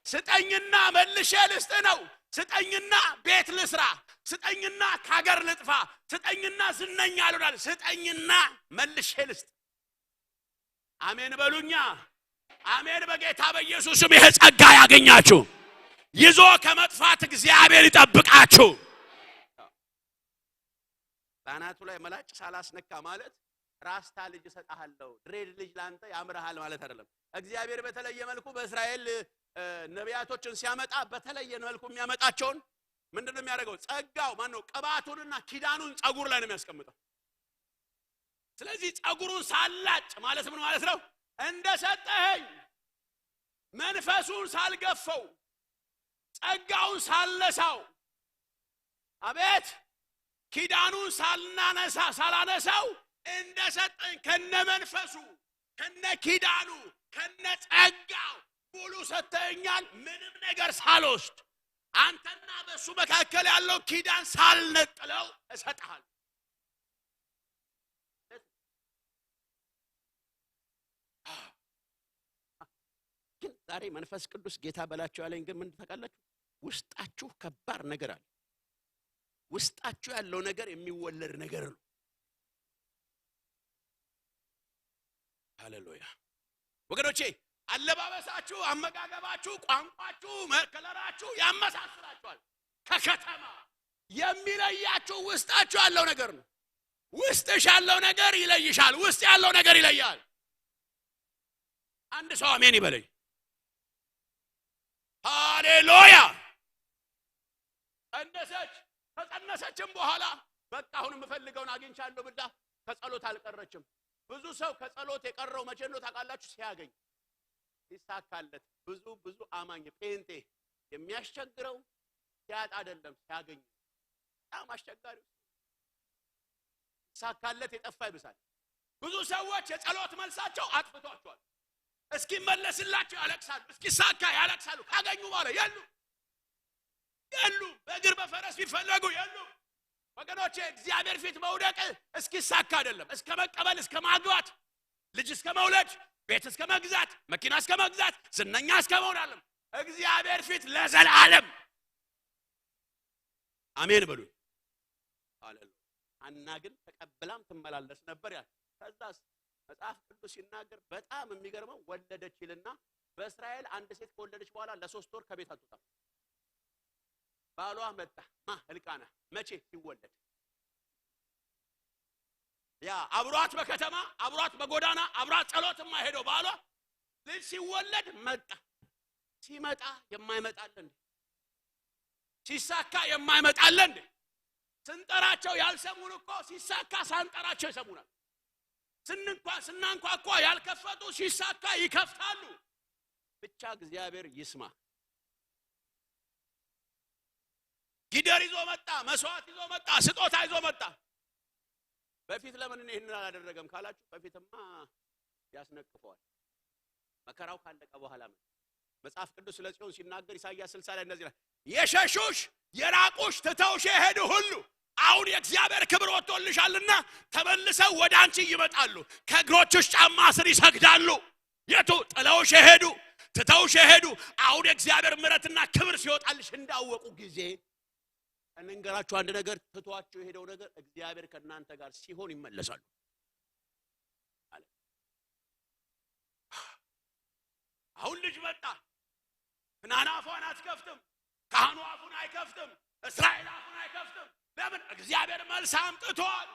«ስጠኝና መልሼ ልስጥ» ነው። «ስጠኝና ቤት ልስራ፣ ስጠኝና ከሀገር ልጥፋ፣ ስጠኝና ዝነኛ ልሆናል፣ ስጠኝና መልሼ ልስጥ።» አሜን በሉኛ። አሜን። በጌታ በኢየሱስም ይሄ ጸጋ ያገኛችሁ። ይዞ ከመጥፋት እግዚአብሔር ይጠብቃችሁ። «ባናቱ ላይ መላጭ ሳላስነካ» ማለት ራስታ ልጅ እሰጥሃለሁ፣ ድሬድ ልጅ ላንተ ያምርሃል ማለት አይደለም። እግዚአብሔር በተለየ መልኩ በእስራኤል፣ እ፣ ነቢያቶችን ሲያመጣ በተለየ መልኩ የሚያመጣቸውን ምንድን ነው የሚያደርገው? ጸጋው ማን ነው? ቅባቱንና ኪዳኑን ጸጉር ላይ ነው የሚያስቀምጠው። ስለዚህ ጸጉሩን ሳላጭ ማለት ምን ማለት ነው? «እንደሰጠኸኝ መንፈሱን ሳልገፈው፣ ጸጋውን ሳልነሳው፣ አቤት ኪዳኑን ሳልናነሳ፣ ሳላነሳው እንደሰጠኝ ከነ መንፈሱ፣ ከነ ኪዳኑ፣ ከነ ጸጋው ሙሉ ሰጥተኸኛል፣ ምንም ነገር ሳልወስድ። አንተና በሱ መካከል ያለው ኪዳን ሳልነጥለው እሰጥሃለሁ።» ግን ዛሬ መንፈስ ቅዱስ ጌታ በላቸው ያለኝ ግን ምን ታውቃላችሁ? ውስጣችሁ ከባድ ነገር አለ። ውስጣችሁ ያለው ነገር የሚወለድ ነገር ነው። ሃሌሉያ። ወገኖቼ፣ አለባበሳችሁ፣ አመጋገባችሁ፣ ቋንቋችሁ፣ መከለራችሁ ያመሳስላችኋል። ከከተማ የሚለያችሁ ውስጣችሁ ያለው ነገር ነው። ውስጥሽ ያለው ነገር ይለይሻል። ውስጥ ያለው ነገር ይለያል። አንድ ሰው አሜን ይበለኝ። ሃሌሉያ። ጸነሰች። ከጸነሰችም በኋላ «በቃ አሁን የምፈልገውን አግኝቻለሁ» ብላ ከጸሎት አልቀረችም። ብዙ ሰው ከጸሎት የቀረው መቼ ነው ታውቃላችሁ? ሲያገኝ፣ ሲሳካለት። ብዙ ብዙ አማኝ ጴንጤ የሚያስቸግረው ሲያጣ አይደለም፣ ሲያገኝ። በጣም አስቸጋሪው ሲሳካለት የጠፋ ይብሳል። ብዙ ሰዎች የጸሎት መልሳቸው አጥፍቷቸዋል። እስኪመለስላቸው ያለቅሳሉ፣ እስኪሳካ ያለቅሳሉ። ካገኙ በኋላ የሉ፣ የሉ። በእግር በፈረስ ቢፈለጉ የሉ። ወገኖቼ፣ እግዚአብሔር ፊት መውደቅ እስኪሳካ አይደለም፣ እስከ መቀበል፣ እስከ ማግባት፣ ልጅ እስከ መውለድ፣ ቤት እስከ መግዛት፣ መኪና እስከ መግዛት፣ ዝነኛ እስከ መሆን አለም። እግዚአብሔር ፊት ለዘላለም አሜን በሉ። ሃሌሉያ። ሐና ግን ተቀብላም ትመላለስ ነበር ያለ። ከዛስ መጽሐፍ ቅዱስ ሲናገር በጣም የሚገርመው ወለደች ይልና በእስራኤል አንድ ሴት ከወለደች በኋላ ለሶስት ወር ከቤት አትወጣም። ባሏ መጣ። ማ? ሕልቃና። መቼ? ሲወለድ። ያ አብሯት በከተማ አብሯት በጎዳና አብሯት ጸሎት የማይሄደው ባሏ ልጅ ሲወለድ መጣ። ሲመጣ የማይመጣ አለ እንዴ? ሲሳካ የማይመጣ አለ እንዴ? ስንጠራቸው ያልሰሙን እኮ ሲሳካ ሳንጠራቸው ይሰሙናል። ስንንኳ-፣ ስናንኳኳ ያልከፈቱ ሲሳካ ይከፍታሉ። ብቻ እግዚአብሔር ይስማ። ጊደር ይዞ መጣ፣ መስዋዕት ይዞ መጣ፣ ስጦታ ይዞ መጣ። በፊት ለምን እኔ ይህንን አላደረገም ካላችሁ፣ በፊትማ ያስነቅፈዋል። መከራው ካለቀ በኋላ ምን? መጽሐፍ ቅዱስ ስለ ጽዮን ሲናገር ኢሳይያስ ስልሳ ላይ እንደዚህ ይላል፣ «የሸሹሽ፣ የራቁሽ፣ ትተውሽ የሄዱ ሁሉ አሁን የእግዚአብሔር ክብር ወጥቶልሻልና ተመልሰው ወደ አንቺ ይመጣሉ፣ ከእግሮችሽ ጫማ ስር ይሰግዳሉ።» የቱ? ጥለውሽ የሄዱ፣ ትተውሽ የሄዱ፣ አሁን የእግዚአብሔር ምሕረትና ክብር ሲወጣልሽ እንዳወቁ ጊዜ። እንንገራችሁ አንድ ነገር፣ ትቷችሁ የሄደው ነገር እግዚአብሔር ከእናንተ ጋር ሲሆን ይመለሳሉ አለ። አሁን ልጅ መጣ። ክናና አፏን አትከፍትም። ካህኑ አፉን አይከፍትም። እስራኤል አፉን አይከፍትም። ለምን? እግዚአብሔር መልስ አምጥቷል።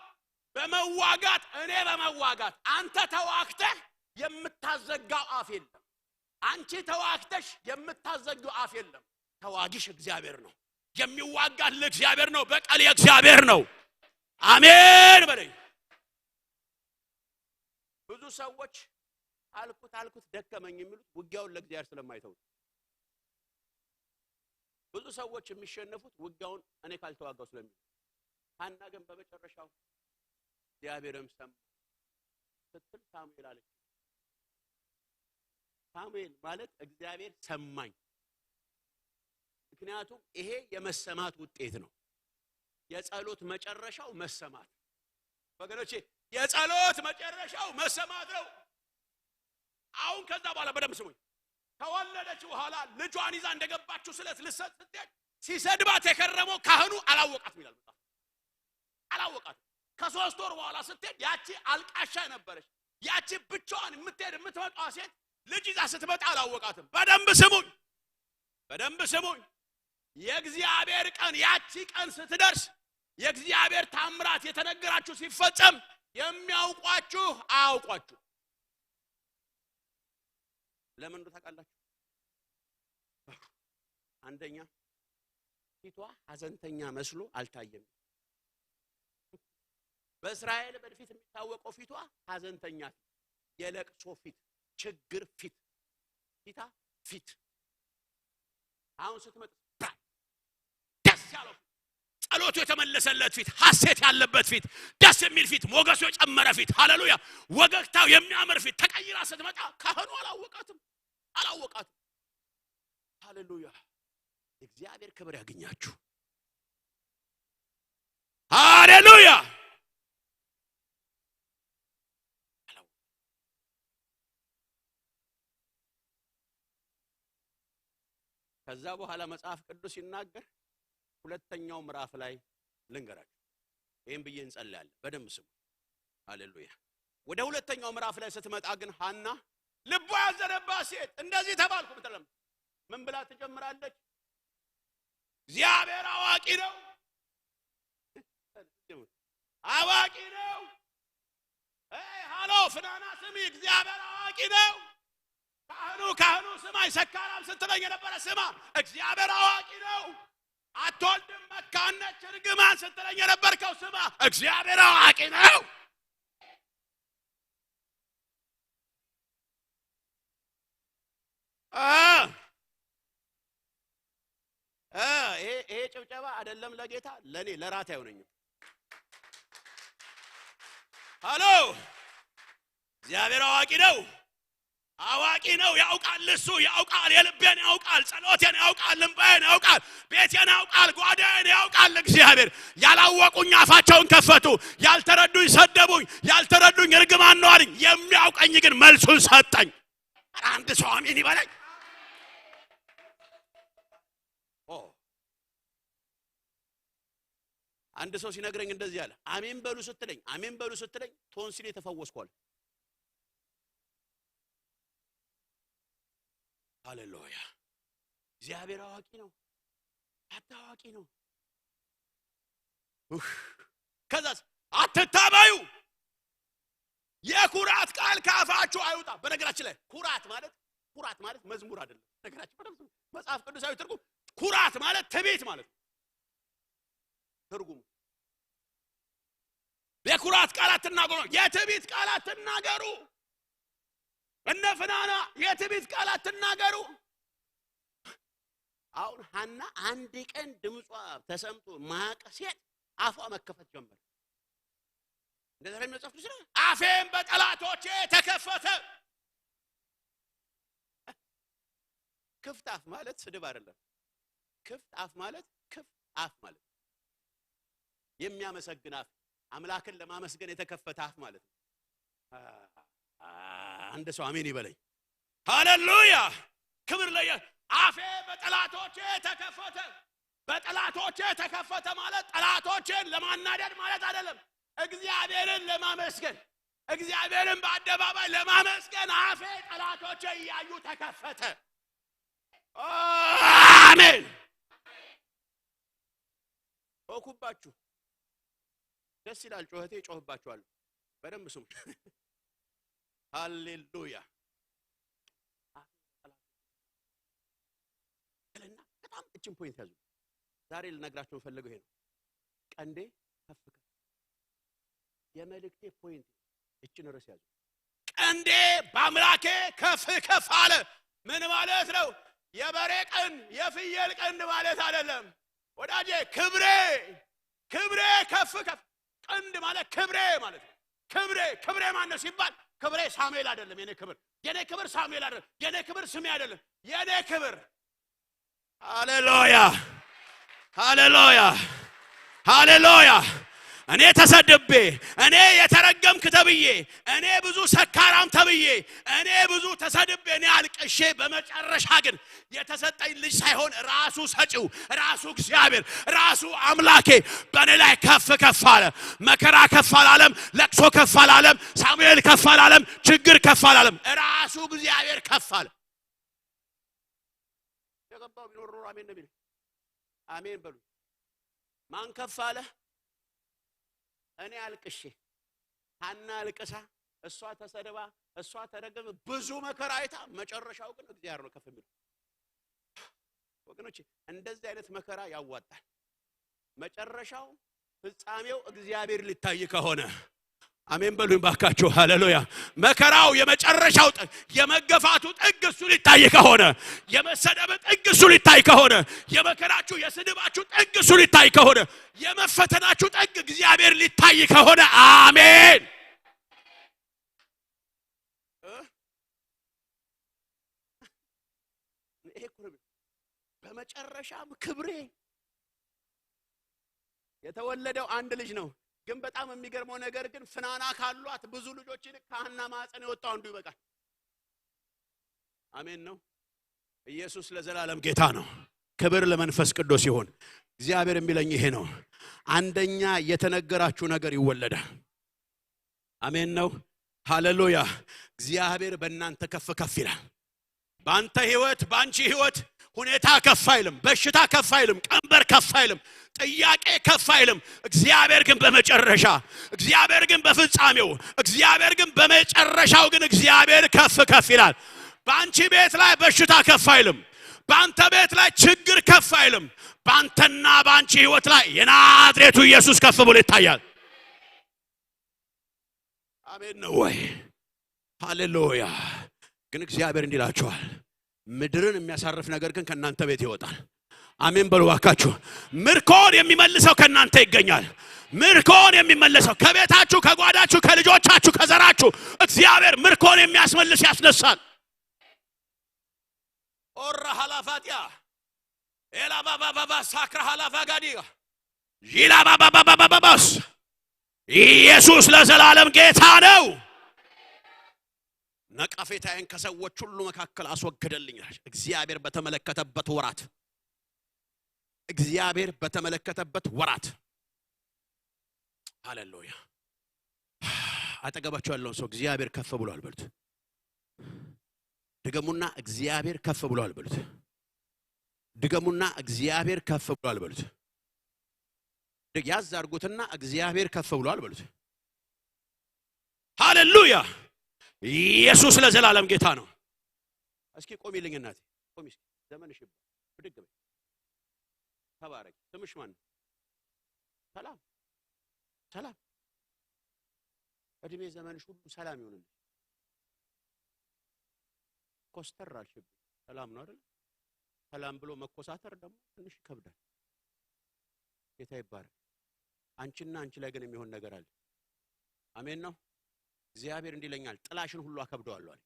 በመዋጋት፣ እኔ በመዋጋት፣ አንተ ተዋግተህ የምታዘጋው አፍ የለም። አንቺ ተዋግተሽ የምታዘጊው አፍ የለም። ተዋጊሽ እግዚአብሔር ነው። የሚዋጋልህ እግዚአብሔር ነው። በቀል የእግዚአብሔር ነው። አሜን በለኝ። ብዙ ሰዎች «አልኩት አልኩት ደከመኝ» የሚሉት ውጊያውን ለእግዚአብሔር ስለማይተውት። ብዙ ሰዎች የሚሸነፉት ውጊያውን እኔ ካልተዋጋው ስለሚሉ። ሐና ግን በመጨረሻው «እግዚአብሔርም ሰማ» ስትል ሳሙኤል አለች። ሳሙኤል ማለት «እግዚአብሔር ሰማኝ።» ምክንያቱም ይሄ የመሰማት ውጤት ነው። የጸሎት መጨረሻው መሰማት። ወገኖቼ፣ የጸሎት መጨረሻው መሰማት ነው። አሁን ከዛ በኋላ በደንብ ስሙኝ። ከወለደች በኋላ ልጇን ይዛ እንደገባችው ስለት ልሰጥ ስትሄድ፣ ሲሰድባት የከረመው ካህኑ አላወቃትም ይላል መጽሐፍ። አላወቃትም። ከሶስት ወር በኋላ ስትሄድ፣ ያቺ አልቃሻ የነበረች፣ ያቺ ብቻዋን የምትሄድ የምትመጣዋ ሴት ልጅ ይዛ ስትመጣ አላወቃትም። በደንብ ስሙኝ፣ በደንብ ስሙኝ። የእግዚአብሔር ቀን፣ ያቺ ቀን ስትደርስ፣ የእግዚአብሔር ታምራት የተነገራችሁ ሲፈጸም የሚያውቋችሁ አያውቋችሁ። ለምን እንደሆነ ታውቃላችሁ? አንደኛ፣ ፊቷ ሐዘንተኛ መስሎ አልታየም። በእስራኤል በፊት የሚታወቀው ፊቷ ሐዘንተኛ ፊት፣ የለቅሶ ፊት፣ ችግር ፊት፣ ፊታ ፊት። አሁን ስትመጣ ደስ ያለው ፊት፣ ጸሎቱ የተመለሰለት ፊት፣ ሐሴት ያለበት ፊት፣ ደስ የሚል ፊት፣ ሞገሱ የጨመረ ፊት፣ ሃሌሉያ፣ ወገግታው የሚያምር ፊት ተቀይራ ስትመጣ ካህኑ አላወቃትም፣ አላወቃትም። ሃሌሉያ! እግዚአብሔር ክብር ያገኛችሁ። ሃሌሉያ! ከዛ በኋላ መጽሐፍ ቅዱስ ሲናገር ሁለተኛው ምዕራፍ ላይ ልንገራችሁ። ይህን ብዬ እንጸልያለን። በደንብ ስሙ። ሃሌሉያ። ወደ ሁለተኛው ምዕራፍ ላይ ስትመጣ ግን ሐና ልቧ ያዘነባት ሴት እንደዚህ ተባልኩ ብትለም ምን ብላ ትጀምራለች? «እግዚአብሔር አዋቂ ነው፣ አዋቂ ነው።» ኤይ ሃሎ፣ ፍናና ስሚ፣ እግዚአብሔር አዋቂ ነው። ካህኑ፣ ካህኑ ስማኝ፣ ሰካራም ስትለኝ የነበረ ስማ፣ እግዚአብሔር አዋቂ ነው። «አትወልድም፣ መካን ነች፣ እርግማን» ስትለኝ የነበርከው ስማ፣ እግዚአብሔር አዋቂ ነው። አ አ ይሄ፣ ይሄ ጭብጨባ አይደለም ለጌታ፣ ለኔ ለራሴ አይሆነኝም። ሃሎ፣ እግዚአብሔር አዋቂ ነው፣ አዋቂ ነው። ያውቃል፣ እሱ ያውቃል፣ የልቤን ያውቃል፣ ጸሎቴን ያውቃል፣ እንባዬን ያውቃል፣ ቤቴን ያውቃል፣ ጓዳዬን ያውቃል። እግዚአብሔር ያላወቁኝ አፋቸውን ከፈቱ፣ ያልተረዱኝ ሰደቡኝ፣ ያልተረዱኝ እርግማን ነው አሉኝ። የሚያውቀኝ ግን መልሱን ሰጠኝ። ኧረ አንድ ሰው አሜን ይበለኝ። ኦ፣ አንድ ሰው ሲነግረኝ እንደዚህ አለ፣ «አሜን በሉ» ስትለኝ፣ «አሜን በሉ» ስትለኝ ቶንሲል የተፈወስኳል። ሃሌሉያ! እግዚአብሔር አዋቂ ነው፣ አታዋቂ ነው። ኡፍ! ከዛስ «አትታበዩ፣ የኩራት ቃል ካፋችሁ አይውጣ።» በነገራችን ላይ ኩራት ማለት፣ ኩራት ማለት መዝሙር አይደለም። ነገራችን በደንብ ስሙ። መጽሐፍ ቅዱሳዊ ትርጉም ኩራት ማለት ትዕቢት ማለት ነው። ትርጉሙ «የኩራት ቃል አትናገሩ፣ የትዕቢት ቃል አትናገሩ።» እነ ፍናና «የትዕቢት ቃል አትናገሩ።» አሁን ሐና አንድ ቀን ድምጿ ተሰምቶ ማቅ ሴት አፏ መከፈት ጀመረ። እንደዛ ነው መጽሐፍ ቅዱስ ላይ፣ «አፌም በጠላቶቼ ተከፈተ።» ክፍት አፍ ማለት ስድብ አይደለም። ክፍት አፍ ማለት ክፍት አፍ ማለት የሚያመሰግን አፍ፣ አምላክን ለማመስገን የተከፈተ አፍ ማለት ነው። አ-፣ አንድ ሰው አሜን ይበለኝ። ሃሌሉያ! ክብር ለየ-፣ «አፌ በጠላቶቼ ተከፈተ።» በጠላቶቼ ተከፈተ ማለት ጠላቶቼን ለማናደድ ማለት አይደለም። እግዚአብሔርን ለማመስገን፣ እግዚአብሔርን በአደባባይ ለማመስገን አፌ ጠላቶቼ እያዩ ተከፈተ። አሜን። ጮኩባችሁ። ደስ ይላል ጩኸቴ፣ ጮህባችኋለሁ። በደንብ ስሙ። ሃሌሉያ። እና በጣም እችን ፖይንት ያዙ። ዛሬ ልነግራችሁ የምፈልገው ይሄ ነው። ቀንዴ ከፍ ከፍ። የመልእክቴ ፖይንት እችን ርዕስ ያዙ። ቀንዴ በአምላኬ ከፍ ከፍ አለ። ምን ማለት ነው? የበሬ ቀንድ፣ የፍየል ቀንድ ማለት አይደለም ወዳጄ። ክብሬ፣ ክብሬ ከፍ ከፍ። ቀንድ ማለት ክብሬ ማለት ነው። ክብሬ፣ ክብሬ ማን ነው ሲባል፣ ክብሬ ሳሙኤል አይደለም። የኔ ክብር፣ የኔ ክብር ሳሙኤል አይደለም። የኔ ክብር ስሜ አይደለም። የኔ ክብር፣ ሃሌሉያ፣ ሃሌሉያ፣ ሃሌሉያ። እኔ ተሰድቤ፣ እኔ የተረገምክ ተብዬ፣ እኔ ብዙ ሰካራም ተብዬ፣ እኔ ብዙ ተሰድቤ፣ እኔ አልቅሼ፣ በመጨረሻ ግን የተሰጠኝ ልጅ ሳይሆን ራሱ ሰጪው፣ ራሱ እግዚአብሔር፣ ራሱ አምላኬ በእኔ ላይ ከፍ ከፍ አለ። መከራ ከፍ አላለም። ለቅሶ ከፍ አላለም። ሳሙኤል ከፍ አላለም። ችግር ከፍ አላለም። ራሱ እግዚአብሔር ከፍ አለ። የገባው ቢኖር ኖሮ አሜን ነው የሚለኝ። አሜን በሉ። ማን ከፍ አለ? እኔ አልቅሼ፣ ሐና አልቅሳ፣ እሷ ተሰድባ፣ እሷ ተረገመ፣ ብዙ መከራ አይታ፣ መጨረሻው ግን እግዚአብሔር ነው ከፍ የሚለው። ወገኖቼ፣ እንደዚህ አይነት መከራ ያዋጣል። መጨረሻው፣ ፍጻሜው እግዚአብሔር ሊታይ ከሆነ፣ አሜን በሉኝ ባካችሁ። ሃሌሉያ። መከራው የመጨረሻው ጥግ፣ የመገፋቱ ጥግ እሱ ሊታይ ከሆነ፣ የመሰደብ ጥግ እሱ ሊታይ ከሆነ፣ የመከራችሁ የስድባችሁ ጥግ እሱ ሊታይ ከሆነ፣ የመፈተናችሁ ጥግ እግዚአብሔር ሊታይ ከሆነ፣ አሜን። እ? ይሄ እኮ ነው። በመጨረሻም ክብሬ የተወለደው አንድ ልጅ ነው። ግን በጣም የሚገርመው ነገር ግን ፍናና ካሏት ብዙ ልጆች ይልቅ ከሐና ማህፀን የወጣው አንዱ ይበቃል። አሜን ነው። ኢየሱስ ለዘላለም ጌታ ነው። ክብር ለመንፈስ ቅዱስ ይሁን። እግዚአብሔር የሚለኝ ይሄ ነው። አንደኛ የተነገራችሁ ነገር ይወለዳል። አሜን ነው። ሃሌሉያ። እግዚአብሔር በእናንተ ከፍ ከፍ ይላል። በአንተ ህይወት፣ በአንቺ ህይወት ሁኔታ ከፍ አይልም፣ በሽታ ከፍ አይልም፣ ቀንበር ከፍ አይልም፣ ጥያቄ ከፍ አይልም። እግዚአብሔር ግን በመጨረሻ፣ እግዚአብሔር ግን በፍጻሜው፣ እግዚአብሔር ግን በመጨረሻው ግን እግዚአብሔር ከፍ ከፍ ይላል። በአንቺ ቤት ላይ በሽታ ከፍ አይልም። በአንተ ቤት ላይ ችግር ከፍ አይልም። በአንተና በአንቺ ህይወት ላይ የናዝሬቱ ኢየሱስ ከፍ ብሎ ይታያል። አሜን ነው ወይ? ሃሌሉያ። ግን እግዚአብሔር እንዲህ ይላችኋል፣ ምድርን የሚያሳርፍ ነገር ግን ከእናንተ ቤት ይወጣል። አሜን በሉ ባካችሁ። ምርኮን የሚመልሰው ከእናንተ ይገኛል። ምርኮን የሚመልሰው ከቤታችሁ፣ ከጓዳችሁ፣ ከልጆቻችሁ፣ ከዘራችሁ እግዚአብሔር ምርኮን የሚያስመልስ ያስነሳል። ኦራ ሃላፋጢያ ኤላ ባባ ባባ ሳክራ ሃላፋ ጋዲ ይላ ባባ ባባ ባባስ ኢየሱስ ለዘላለም ጌታ ነው። ነቀፌታዬን ከሰዎች ሁሉ መካከል አስወገደልኝ። እግዚአብሔር በተመለከተበት ወራት፣ እግዚአብሔር በተመለከተበት ወራት። ሃሌሉያ። አጠገባችሁ ያለውን ሰው እግዚአብሔር ከፍ ብሏል በሉት። ድገሙና እግዚአብሔር ከፍ ብሏል በሉት። ድገሙና እግዚአብሔር ከፍ ብሏል በሉት። ድግ-፣ ያዝ አድርጉትና እግዚአብሔር ከፍ ብሏል በሉት። ሃሌሉያ። ኢየሱስ ለዘላለም ጌታ ነው። እስኪ ቆሚልኝ እናቴ፣ ቆሚ እስኪ። ዘመንሽ ይባረክ። ብድግ በይ። ተባረክ። ስምሽ ማን ነው? ሰላም፣ ሰላም። እድሜ ዘመንሽ ሁሉ ሰላም ይሆንልሽ። ኮስተር አልሽብኝ። ሰላም ነው አይደል? ሰላም ብሎ መኮሳተር ደግሞ ትንሽ ይከብዳል። ጌታ ይባረክ። አንቺና አንቺ ላይ ግን የሚሆን ነገር አለ። አሜን ነው። እግዚአብሔር እንዲህ ይለኛል፣ «ጥላሽን ሁሉ አከብደዋለሁ» አለ።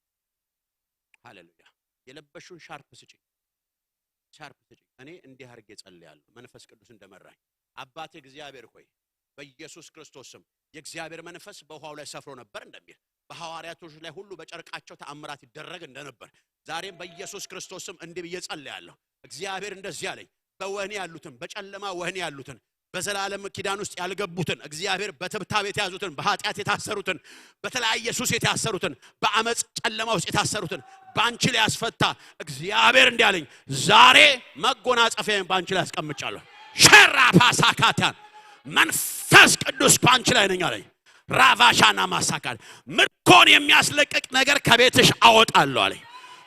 ሃሌሉያ። «የለበሽውን ሻርፕ ስጪኝ፣ ሻርፕ ስጪኝ፣ እኔ እንዲህ አድርጌ ጸልያለሁ መንፈስ ቅዱስ እንደመራኝ። አባቴ እግዚአብሔር ሆይ፣ በኢየሱስ ክርስቶስ ስም የእግዚአብሔር መንፈስ በውሃው ላይ ሰፍሮ ነበር» እንደሚል፣ በሐዋርያቶች ላይ ሁሉ በጨርቃቸው ተአምራት ይደረግ እንደነበር፣ ዛሬም በኢየሱስ ክርስቶስ ስም እንዲህ ብዬ ጸልያለሁ። እግዚአብሔር እንደዚህ አለኝ፣ «በወህኒ ያሉትን፣ በጨለማ ወህኒ ያሉትን፣ በዘላለም ኪዳን ውስጥ ያልገቡትን፣ እግዚአብሔር በትብታብ የተያዙትን፣ በኃጢአት የታሰሩትን፣ በተለያየ ሱስ የታሰሩትን፣ በአመፅ ጨለማ ውስጥ የታሰሩትን በአንቺ ላይ ያስፈታ እግዚአብሔር እንዲህ አለኝ፣ ዛሬ መጎናጸፊያዬን በአንቺ ላይ አስቀምጫለሁ። ሸራ ፓሳካታን መንፈስ ቅዱስ በአንቺ ላይ ነኝ» አለኝ። ራቫሻና ማሳካል ምርኮን የሚያስለቅቅ ነገር ከቤትሽ አወጣለሁ አለኝ።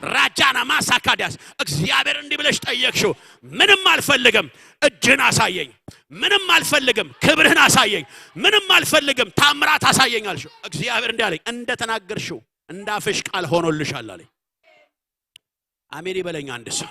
ራጃና ማሳካዲያስ እግዚአብሔር እንዲህ ብለሽ ጠየቅሽው፣ «ምንም አልፈልግም፣ እጅን አሳየኝ። ምንም አልፈልግም፣ ክብርህን አሳየኝ። ምንም አልፈልግም፣ ታምራት አሳየኝ» አልሽው። እግዚአብሔር እንዲህ አለኝ፣ «እንደተናገርሽው እንዳፍሽ ቃል ሆኖልሻል» አለኝ። አሜን ይበለኝ አንድ ሰው።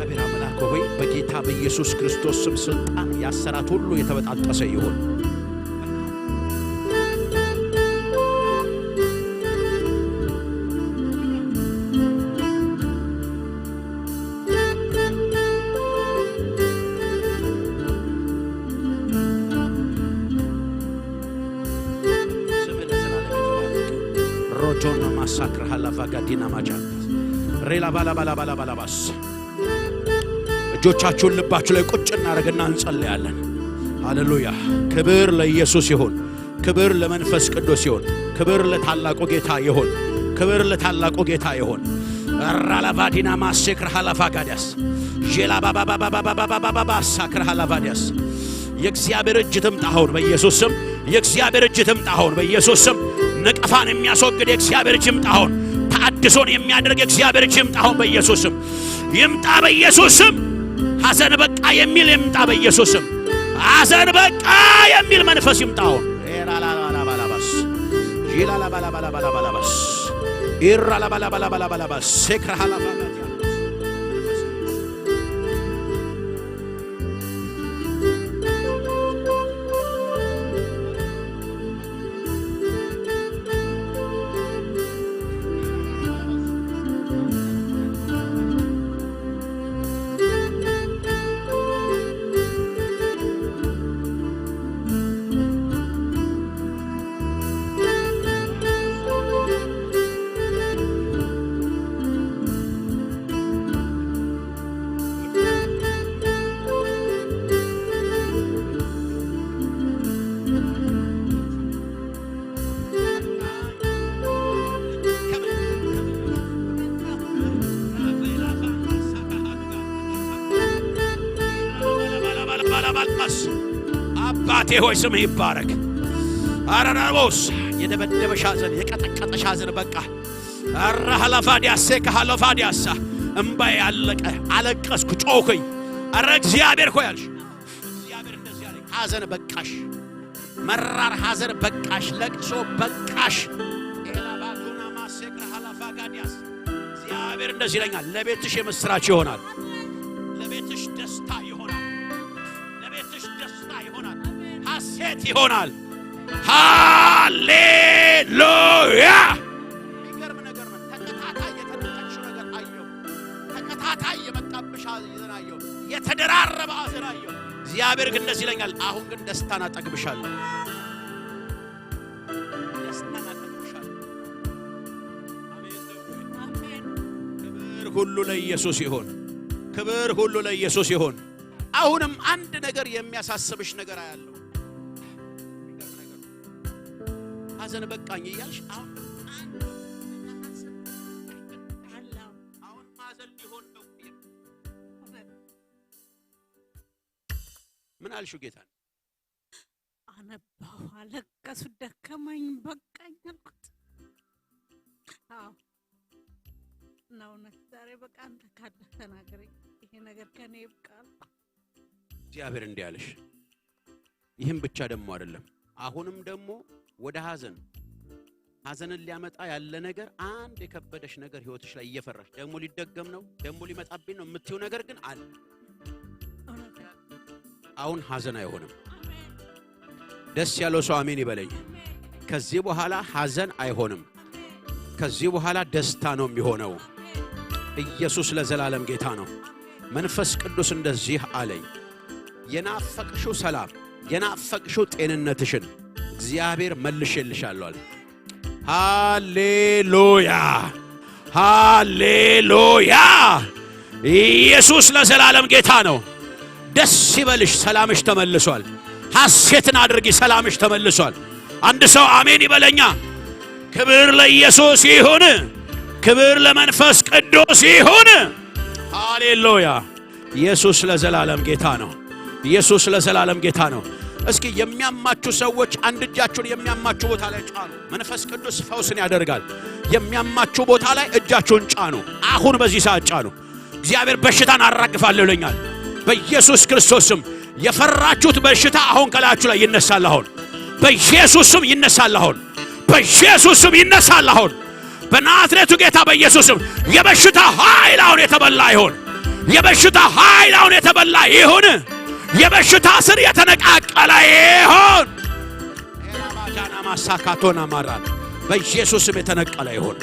እግዚአብሔር አምላክ ሆይ በጌታ በኢየሱስ ክርስቶስ ስም ስልጣን ያሰራት ሁሉ የተበጣጠሰ ይሁን። ስምህ ለዘላለም የተባረክ። ሮጆና ማሳክር ሃላፋ ጋዲና ማጃ ሬላ ባላ ባላ ባላ ባላ ባስ እጆቻችሁን ልባችሁ ላይ ቁጭ እናደርግና እንጸልያለን። ሃሌሉያ! ክብር ለኢየሱስ ይሁን። ክብር ለመንፈስ ቅዱስ ይሁን። ክብር ለታላቁ ጌታ ይሁን። ክብር ለታላቁ ጌታ ይሁን። ራላቫዲና ማሴክር ሃላፋ ጋዲያስ ጄላ ባባባባባባባባባ ሳክር ሃላቫዲያስ የእግዚአብሔር እጅ ትምጣ አሁን በኢየሱስ ስም። የእግዚአብሔር እጅ ትምጣ አሁን በኢየሱስ ስም። ነቀፋን የሚያስወግድ የእግዚአብሔር እጅ ይምጣ አሁን። ተሐድሶን የሚያደርግ የእግዚአብሔር እጅ ይምጣ አሁን በኢየሱስ ስም። ይምጣ በኢየሱስ ስም። ሐዘን በቃ የሚል ይምጣ በኢየሱስ ስም። ሐዘን በቃ የሚል መንፈስ ይምጣ አሁን። ኤራላላላባላባስ ጂላላባላባላባላባስ ኢራላባላባላባላባስ ሴክራሃላባላባስ አባቴ ሆይ ስምህ ይባረክ። አራራቦስ የደበደበሽ ሐዘን፣ የቀጠቀጠሽ ሐዘን በቃ። አራሃላፋዲያሴ ካሃላፋዲያሳ እምባዬ አለቀ፣ አለቀስኩ፣ ጮኽኩኝ። አረ እግዚአብሔር ሆይ አልሽ። እግዚአብሔር እንደዚህ አለኝ፣ ሐዘን በቃሽ፣ መራር ሐዘን በቃሽ፣ ለቅሶ በቃሽ። ኤላባዱና ማሴክራ ሃላፋጋዲያስ እግዚአብሔር እንደዚህ ይለኛል፣ ለቤትሽ የምስራች ይሆናል፣ ለቤትሽ ደስታ ይሆናል፣ ለቤትሽ ደስታ ይሆናል፣ ሐሴት ይሆናል። ሃሌሉያ! የሚገርም ነገር ነው። ተከታታይ የተነጠቅሽው ነገር አየሁ። ተከታታይ የመጣብሽ ሐዘን አየሁ። የተደራረበ ሐዘን አየሁ። እግዚአብሔር ግን እንደዚህ ይለኛል፣ አሁን ግን ደስታን አጠግብሻለሁ። ደስታን አጠግብሻለሁ። አሜን። ክብር ሁሉ ለኢየሱስ ይሁን። ክብር ሁሉ ለኢየሱስ ይሁን። አሁንም አንድ ነገር የሚያሳስብሽ ነገር አያለሁ። የሚገርም ነገር ነው። ሐዘን በቃኝ እያልሽ አሁን አንድ አሁን ሐዘን ሊሆን ነው። ምን አልሽው ጌታን? አነባሁ፣ አለቀሱ፣ ደከመኝ፣ በቃኝ አልኩት። አዎ፣ እና እውነት ዛሬ በቃ አንተ ካለህ ተናገረኝ፣ ይሄ ነገር ከኔ ይብቃ አልኩ። እግዚአብሔር እንዲህ አለሽ። ይህም ብቻ ደግሞ አይደለም። አሁንም ደግሞ ወደ ሐዘን፣ ሐዘንን ሊያመጣ ያለ ነገር፣ አንድ የከበደሽ ነገር ህይወትሽ ላይ እየፈራሽ፣ ደግሞ ሊደገም ነው፣ ደግሞ ሊመጣብኝ ነው የምትይው ነገር ግን አለ። እውነት ነው። አሁን ሐዘን አይሆንም። አሜን። ደስ ያለው ሰው አሜን ይበለኝ። አሜን። ከዚህ በኋላ ሐዘን አይሆንም። አሜን። ከዚህ በኋላ ደስታ ነው የሚሆነው። አሜን። ኢየሱስ ለዘላለም ጌታ ነው። አሜን። መንፈስ ቅዱስ እንደዚህ አለኝ፣ የናፈቅሽው ሰላም፣ የናፈቅሽው ጤንነትሽን እግዚአብሔር መልሼልሻለሁ አለ። ሃሌሉያ፣ ሃሌሉያ። ኢየሱስ ለዘላለም ጌታ ነው። ደስ ይበልሽ፣ ሰላምሽ ተመልሷል። ሐሴትን አድርጊ፣ ሰላምሽ ተመልሷል። አንድ ሰው አሜን ይበለኛ። ክብር ለኢየሱስ ይሁን። ክብር ለመንፈስ ቅዱስ ይሁን። ሃሌሉያ። ኢየሱስ ለዘላለም ጌታ ነው። ኢየሱስ ለዘላለም ጌታ ነው። እስኪ የሚያማችሁ ሰዎች አንድ እጃችሁን የሚያማችሁ ቦታ ላይ ጫኑ። መንፈስ ቅዱስ ፈውስን ያደርጋል። የሚያማችሁ ቦታ ላይ እጃችሁን ጫኑ። አሁን በዚህ ሰዓት ጫኑ። እግዚአብሔር በሽታን አራግፋለሁ ይለኛል። በኢየሱስ ክርስቶስ ስም የፈራችሁት በሽታ አሁን ከላያችሁ ላይ ይነሳል። አሁን በኢየሱስ ስም ይነሳል። አሁን በኢየሱስ ስም ይነሳል። አሁን በናዝሬቱ ጌታ በኢየሱስ ስም የበሽታ ኃይል አሁን የተበላ ይሁን። የበሽታ ኃይል አሁን የተበላ ይሁን። የበሽታ ስር የተነቃቀለ ይሁን። ኤላባጃና ማሳካቶና ማራል በኢየሱስም የተነቀለ ይሁን።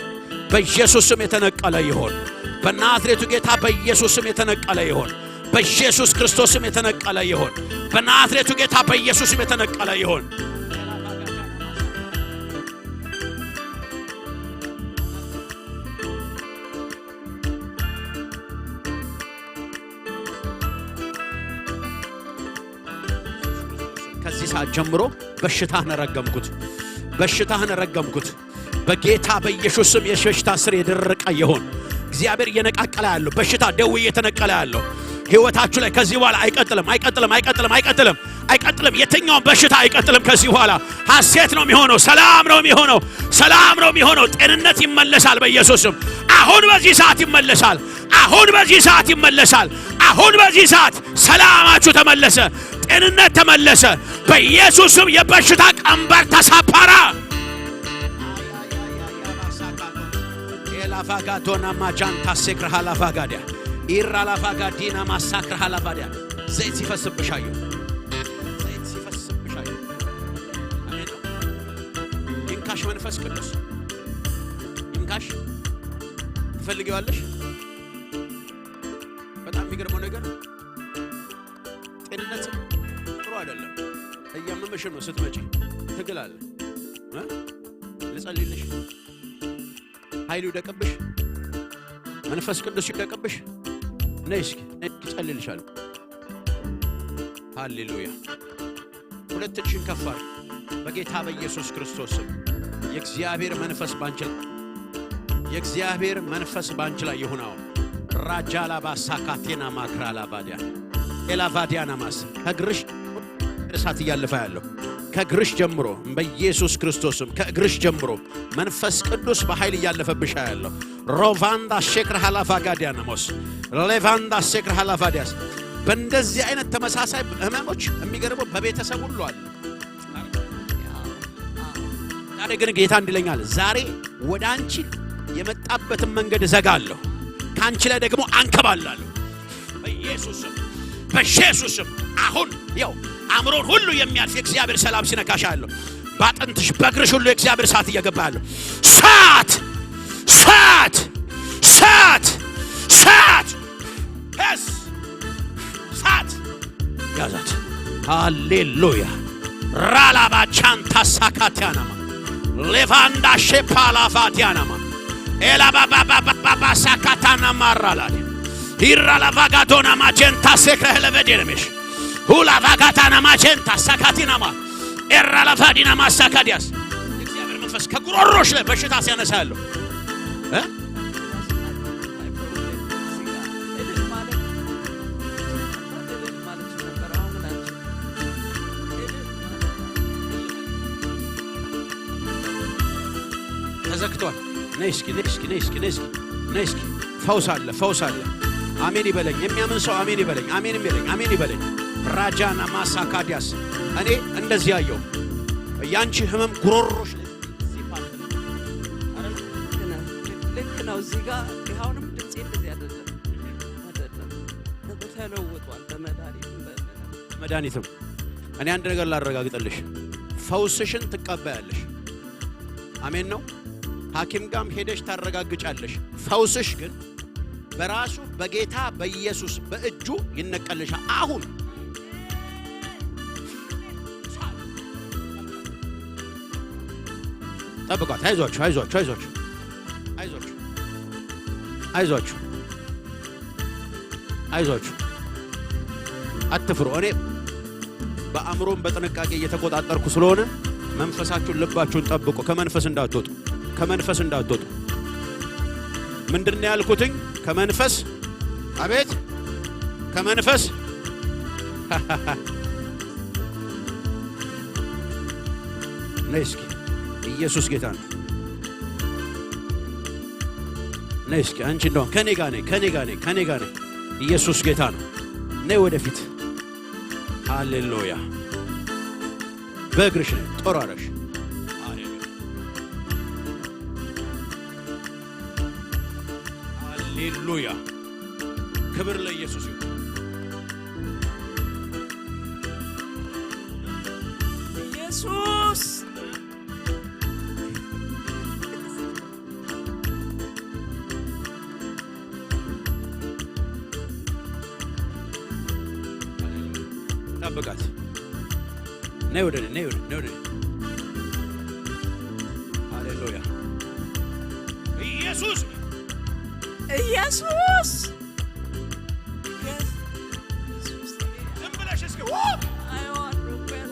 በኢየሱስም የተነቀለ ይሁን። በናዝሬቱ ጌታ በኢየሱስም የተነቀለ ይሁን። በኢየሱስ ክርስቶስም የተነቀለ ይሁን። በናዝሬቱ ጌታ በኢየሱስም የተነቀለ ይሁን። ከዚህ ሰዓት ጀምሮ በሽታህን ረገምኩት። በሽታህን ረገምኩት። በጌታ በኢየሱስ ስም የበሽታ ስር የደረቀ ይሁን። እግዚአብሔር እየነቃቀለ ያለው በሽታ፣ ደዌ እየተነቀለ ያለው ህይወታችሁ ላይ ከዚህ በኋላ አይቀጥልም፣ አይቀጥልም፣ አይቀጥልም፣ አይቀጥልም፣ አይቀጥልም። የትኛውም በሽታ አይቀጥልም። ከዚህ በኋላ ሐሴት ነው የሚሆነው፣ ሰላም ነው የሚሆነው፣ ሰላም ነው የሚሆነው። ጤንነት ይመለሳል በኢየሱስ ስም። አሁን በዚህ ሰዓት ይመለሳል። አሁን በዚህ ሰዓት ይመለሳል። አሁን በዚህ ሰዓት ሰላማችሁ ተመለሰ፣ ጤንነት ተመለሰ። በኢየሱስ ስም የበሽታ ቀንበር ተሰበረ። ኤላፋጋዶና ማጃንታ ሴክርሃ ላፋጋዲያ ኢራ ላፋጋዲና ማሳክርሃ ላፋዲያ ዘይት ሲፈስብሻዩ፣ ዘይት ሲፈስብሻዩ። አሜን ነው። ይንካሽ መንፈስ ቅዱስ ይንካሽ። ትፈልጊዋለሽ? በጣም የሚገርመው ነገር ጤንነትም ጥሩ አይደለም። እያመመሽ ነው ስትመጪ ትግል አለ። እ? ልጸልይልሽ፣ ኃይል ይውደቅብሽ፣ መንፈስ ቅዱስ ይውደቅብሽ። ነይ እስኪ፣ ነይ እስኪ ጸልይልሻለሁ። ሃሌሉያ። ሁለት እጅሽን ከፍ አድርጊ። በጌታ በኢየሱስ ክርስቶስ ስም የእግዚአብሔር መንፈስ ባንቺ ላይ፣ የእግዚአብሔር መንፈስ ባንቺ ላይ ይሁን። አሁን ራጃላ ባሳካቴና ማክራላ ባዲያ ኤላቫዲያና ማስ ከእግርሽ እሳት እያለፈ ያለው ከእግርሽ ጀምሮ በኢየሱስ ክርስቶስም ከእግርሽ ጀምሮ መንፈስ ቅዱስ በኃይል እያለፈብሽ ያለው ሮቫንዳ ሼክር ሃላፋ ጋዲያናሞስ ሌቫንዳ ሼክር ሃላፋ ዲያስ በእንደዚህ አይነት ተመሳሳይ ህመሞች የሚገርመው በቤተሰብ ሁሉ አለ። ዛሬ ግን ጌታ እንዲለኛል፣ ዛሬ ወደ አንቺ የመጣበትን መንገድ እዘጋለሁ፣ ከአንቺ ላይ ደግሞ አንከባላለሁ። በኢየሱስም በኢየሱስም አሁን ያው አእምሮን ሁሉ የሚያልፍ የእግዚአብሔር ሰላም ሲነካሽ አያለሁ። በአጥንትሽ በእግርሽ ሁሉ የእግዚአብሔር እሳት እየገባ ያለው እሳት እሳት እሳት እሳት እሳት ያዛት። ሃሌሉያ። ራላባቻንታ ሳካቲያናማ ሌቫንዳ ሼፓላፋቲያናማ ኤላባባባባባ ሳካታና ማራላል ሂራላቫጋዶና ማቼንታ ሴክረህለቨዴነሜሽ ሁላቫጋታና ማቼንታ ሳካቲናማ ኤራላፋዲናማ ሳካዲያስ የእግዚአብሔር መንፈስ ከጉሮሮሽ ላይ በሽታ ሲያነሳ ያለው እ? ተዘግቷል። ነይ እስኪ፣ ነይ እስኪ፣ ነይ እስኪ፣ ነይ እስኪ፣ ነይ እስኪ። ፈውስ አለ፣ ፈውስ አለ። አሜን ይበለኝ። የሚያምን ሰው አሜን ይበለኝ። አሜን ይበለኝ። አሜን ይበለኝ። ራጃና ማሳካዲያስ እኔ እንደዚህ ያየው ያንቺ ህመም ጉሮሮሽ ላይ እዚህ ፓርት ነው። አይደል? ልክ ነው። ልክ ነው። እዚህ ጋር ይኸውንም ድምጼ እንደዚህ አይደለም። አይደለም። ተለውጧል። በመድኃኒትም በምንም። መድኃኒትም እኔ አንድ ነገር ላረጋግጥልሽ፣ ፈውስሽን ትቀበያለሽ። አሜን ነው። ሐኪም ጋም ሄደሽ ታረጋግጫለሽ። ፈውስሽ ግን በራሱ በጌታ በኢየሱስ በእጁ ይነቀልሻል። አሁን ጠብቋት። አይዟችሁ፣ አይዟችሁ፣ አይዟችሁ፣ አይዟችሁ፣ አይዟችሁ፣ አይዟችሁ። አትፍሩ። እኔ በአእምሮም በጥንቃቄ እየተቆጣጠርኩ ስለሆነ መንፈሳችሁን፣ ልባችሁን ጠብቁ። ከመንፈስ እንዳትወጡ፣ ከመንፈስ እንዳትወጡ። ምንድን ነው ያልኩትኝ? ከመንፈስ አቤት፣ ከመንፈስ ነይ እስኪ። ኢየሱስ ጌታ ነው። ነይ እስኪ አንቺ እንደውም ከኔ ጋር ነይ፣ ከኔ ጋር ነይ፣ ከኔ ጋር ነይ። ኢየሱስ ጌታ ነው። ነይ ወደፊት። ሃሌሉያ። በእግርሽ ነይ፣ ጦር አረግሽ። ሃሌሉያ። ሃሌሉያ። ክብር ለኢየሱስ ይሁን። ኢየሱስ ጠብቃት። ነይ ወደ እኔ፣ ነይ ወደ እኔ፣ ነይ ወደ እኔ። ሃሌሉያ። ኢየሱስ! ኢየሱስ! ኢየሱስ! ዝም ብለሽ እስኪ ው! አይዋን ሩበን።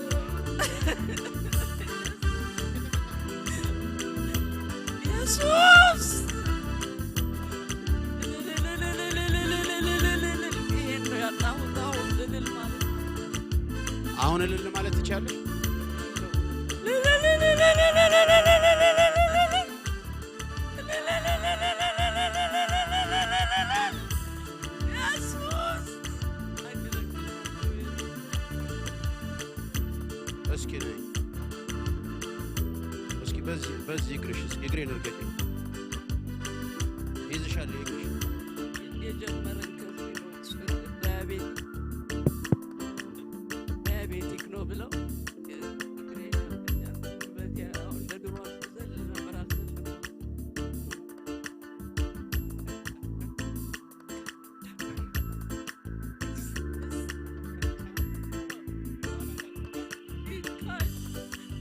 ኢየሱስ! ይሄን ነው ያጣሁት። አሁን እልል ማለት አሁን እልል ማለት ትችያለሽ? እስኪ ነይ። እስኪ በዚህ፣ በዚህ እግርሽ፣ እስኪ እግሬን እርገጪ። ይዝሻል እግርሽ። የጀመረን ከብት ነው። ዲያቤቲክ፣ ዲያቤቲክ ነው ብለው እግሬ ያመኛል። ጉልበቴ አሁን እንደ ድሮ አልዘልም ነበር፣ አልዘልም።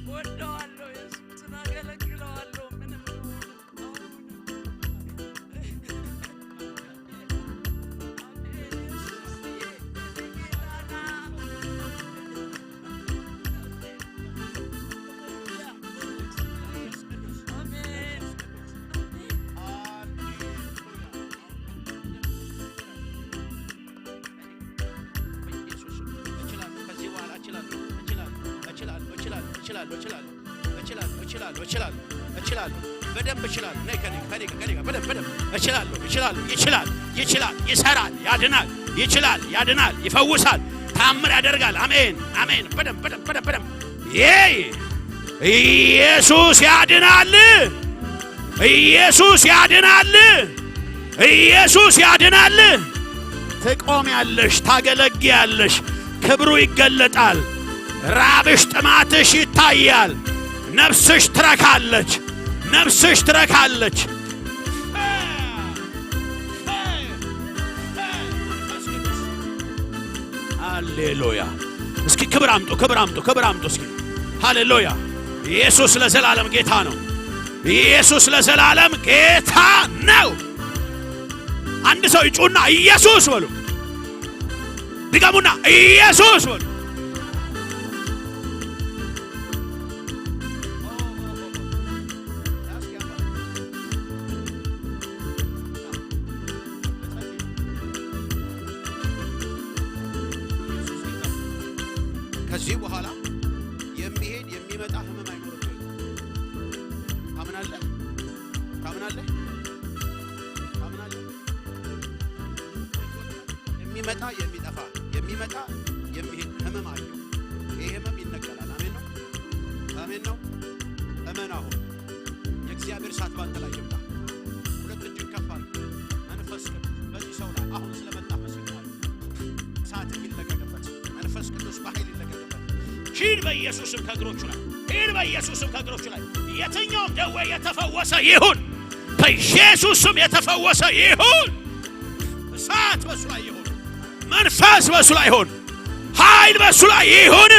ወደዋለሁ፣ ኢየሱስን አገለግለዋለሁ። ምንም እችላለሁ፣ እችላለሁ፣ እችላለሁ፣ እችላለሁ፣ እችላለሁ፣ እችላለሁ፣ እችላለሁ፣ እችላለሁ፣ እችላለሁ፣ እችላለሁ። በደንብ እችላለሁ። ነይ ከኔ፣ ከኔ ጋር፣ ከኔ ጋር በደንብ፣ በደንብ እችላለሁ፣ እችላለሁ። ይችላል፣ ይችላል፣ ይችላል፣ ይሰራል፣ ያድናል። ይችላል፣ ያድናል፣ ይፈውሳል፣ ታምር ያደርጋል። አሜን፣ አሜን። በደንብ፣ በደንብ፣ በደንብ፣ በደንብ። ይይ ኢየሱስ ያድናል። ኢየሱስ ያድናል። ኢየሱስ ያድናል። ትቆሚያለሽ፣ ታገለግያለሽ። ክብሩ ይገለጣል። ራብሽ፣ ጥማትሽ ይታያል። ነፍስሽ ትረካለች። ነፍስሽ ትረካለች። ሃሌሉያ። እስኪ ክብር አምጡ፣ ክብር አምጡ፣ ክብር አምጡ እስኪ። ሃሌሉያ። ኢየሱስ ለዘላለም ጌታ ነው። ኢየሱስ ለዘላለም ጌታ ነው። አንድ ሰው ይጩና ኢየሱስ በሉ። ድገሙና ኢየሱስ በሉ። ከዚህ በኋላ የሚሄድ የሚመጣ ህመም አይኖርም። ታምናለህ? ታምናለህ? ታምናለህ? የሚመጣ የሚጠፋ፣ የሚመጣ የሚሄድ ህመም አለ። ይሄ ህመም ይነቀላል። አሜን ነው? አሜን ነው? እመን። አሁን የእግዚአብሔር እሳት ባንተ ላይ ይምጣ። ሁለት እጅን ከፍ አድርግ። መንፈስ ቅዱስ በዚህ ሰው ላይ አሁን ስለመጣ አመሰግናለሁ። እሳት ይለቀቅበት። መንፈስ ቅዱስ በኃይል ይለቀቅበት። ሂድ በኢየሱስም ከእግሮቹ ላይ። ሂድ በኢየሱስም ከእግሮቹ ላይ። የትኛውም ደዌ የተፈወሰ ይሁን። በኢየሱስም የተፈወሰ ይሁን። እሳት በሱ ላይ ይሁን። መንፈስ በሱ ላይ ይሁን። ኃይል በሱ ላይ ይሁን።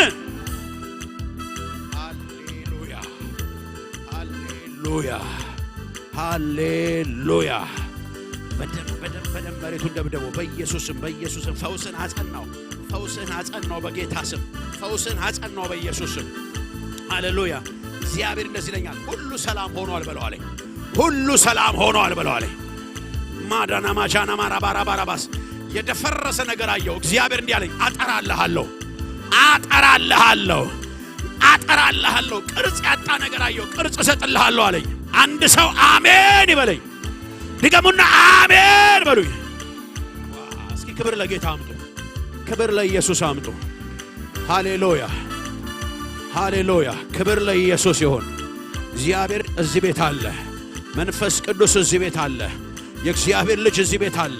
ሃሌሉያ፣ ሃሌሉያ፣ ሃሌሉያ። በደም፣ በደም፣ በደም መሬቱን ደብደበው። በኢየሱስም፣ በኢየሱስም ፈውስን አጸናው። ፈውስን አጸናው በጌታ ስም። ፈውስን አጸናው በኢየሱስ ስም። ሃሌሉያ። እግዚአብሔር እንደዚህ ይለኛል፣ "ሁሉ ሰላም ሆኗል" በለው አለኝ። "ሁሉ ሰላም ሆኗል" በለው አለኝ። ማዳና ማቻና ማራ ባራ ባራባስ የደፈረሰ ነገር አየሁ። እግዚአብሔር እንዲህ አለኝ፣ "አጠራልሃለሁ፣ አጠራልሃለሁ፣ አጠራልሃለሁ። ቅርጽ ያጣ ነገር አየሁ፣ ቅርጽ እሰጥልሃለሁ" አለኝ። አንድ ሰው አሜን ይበለኝ። ድገሙና አሜን በሉኝ። ዋ፣ እስኪ ክብር ለጌታ አምጡ። ክብር ለኢየሱስ አምጡ። ሃሌሉያ፣ ሃሌሉያ። ክብር ለኢየሱስ ይሁን። እግዚአብሔር እዚህ ቤት አለ። መንፈስ ቅዱስ እዚህ ቤት አለ። የእግዚአብሔር ልጅ እዚህ ቤት አለ።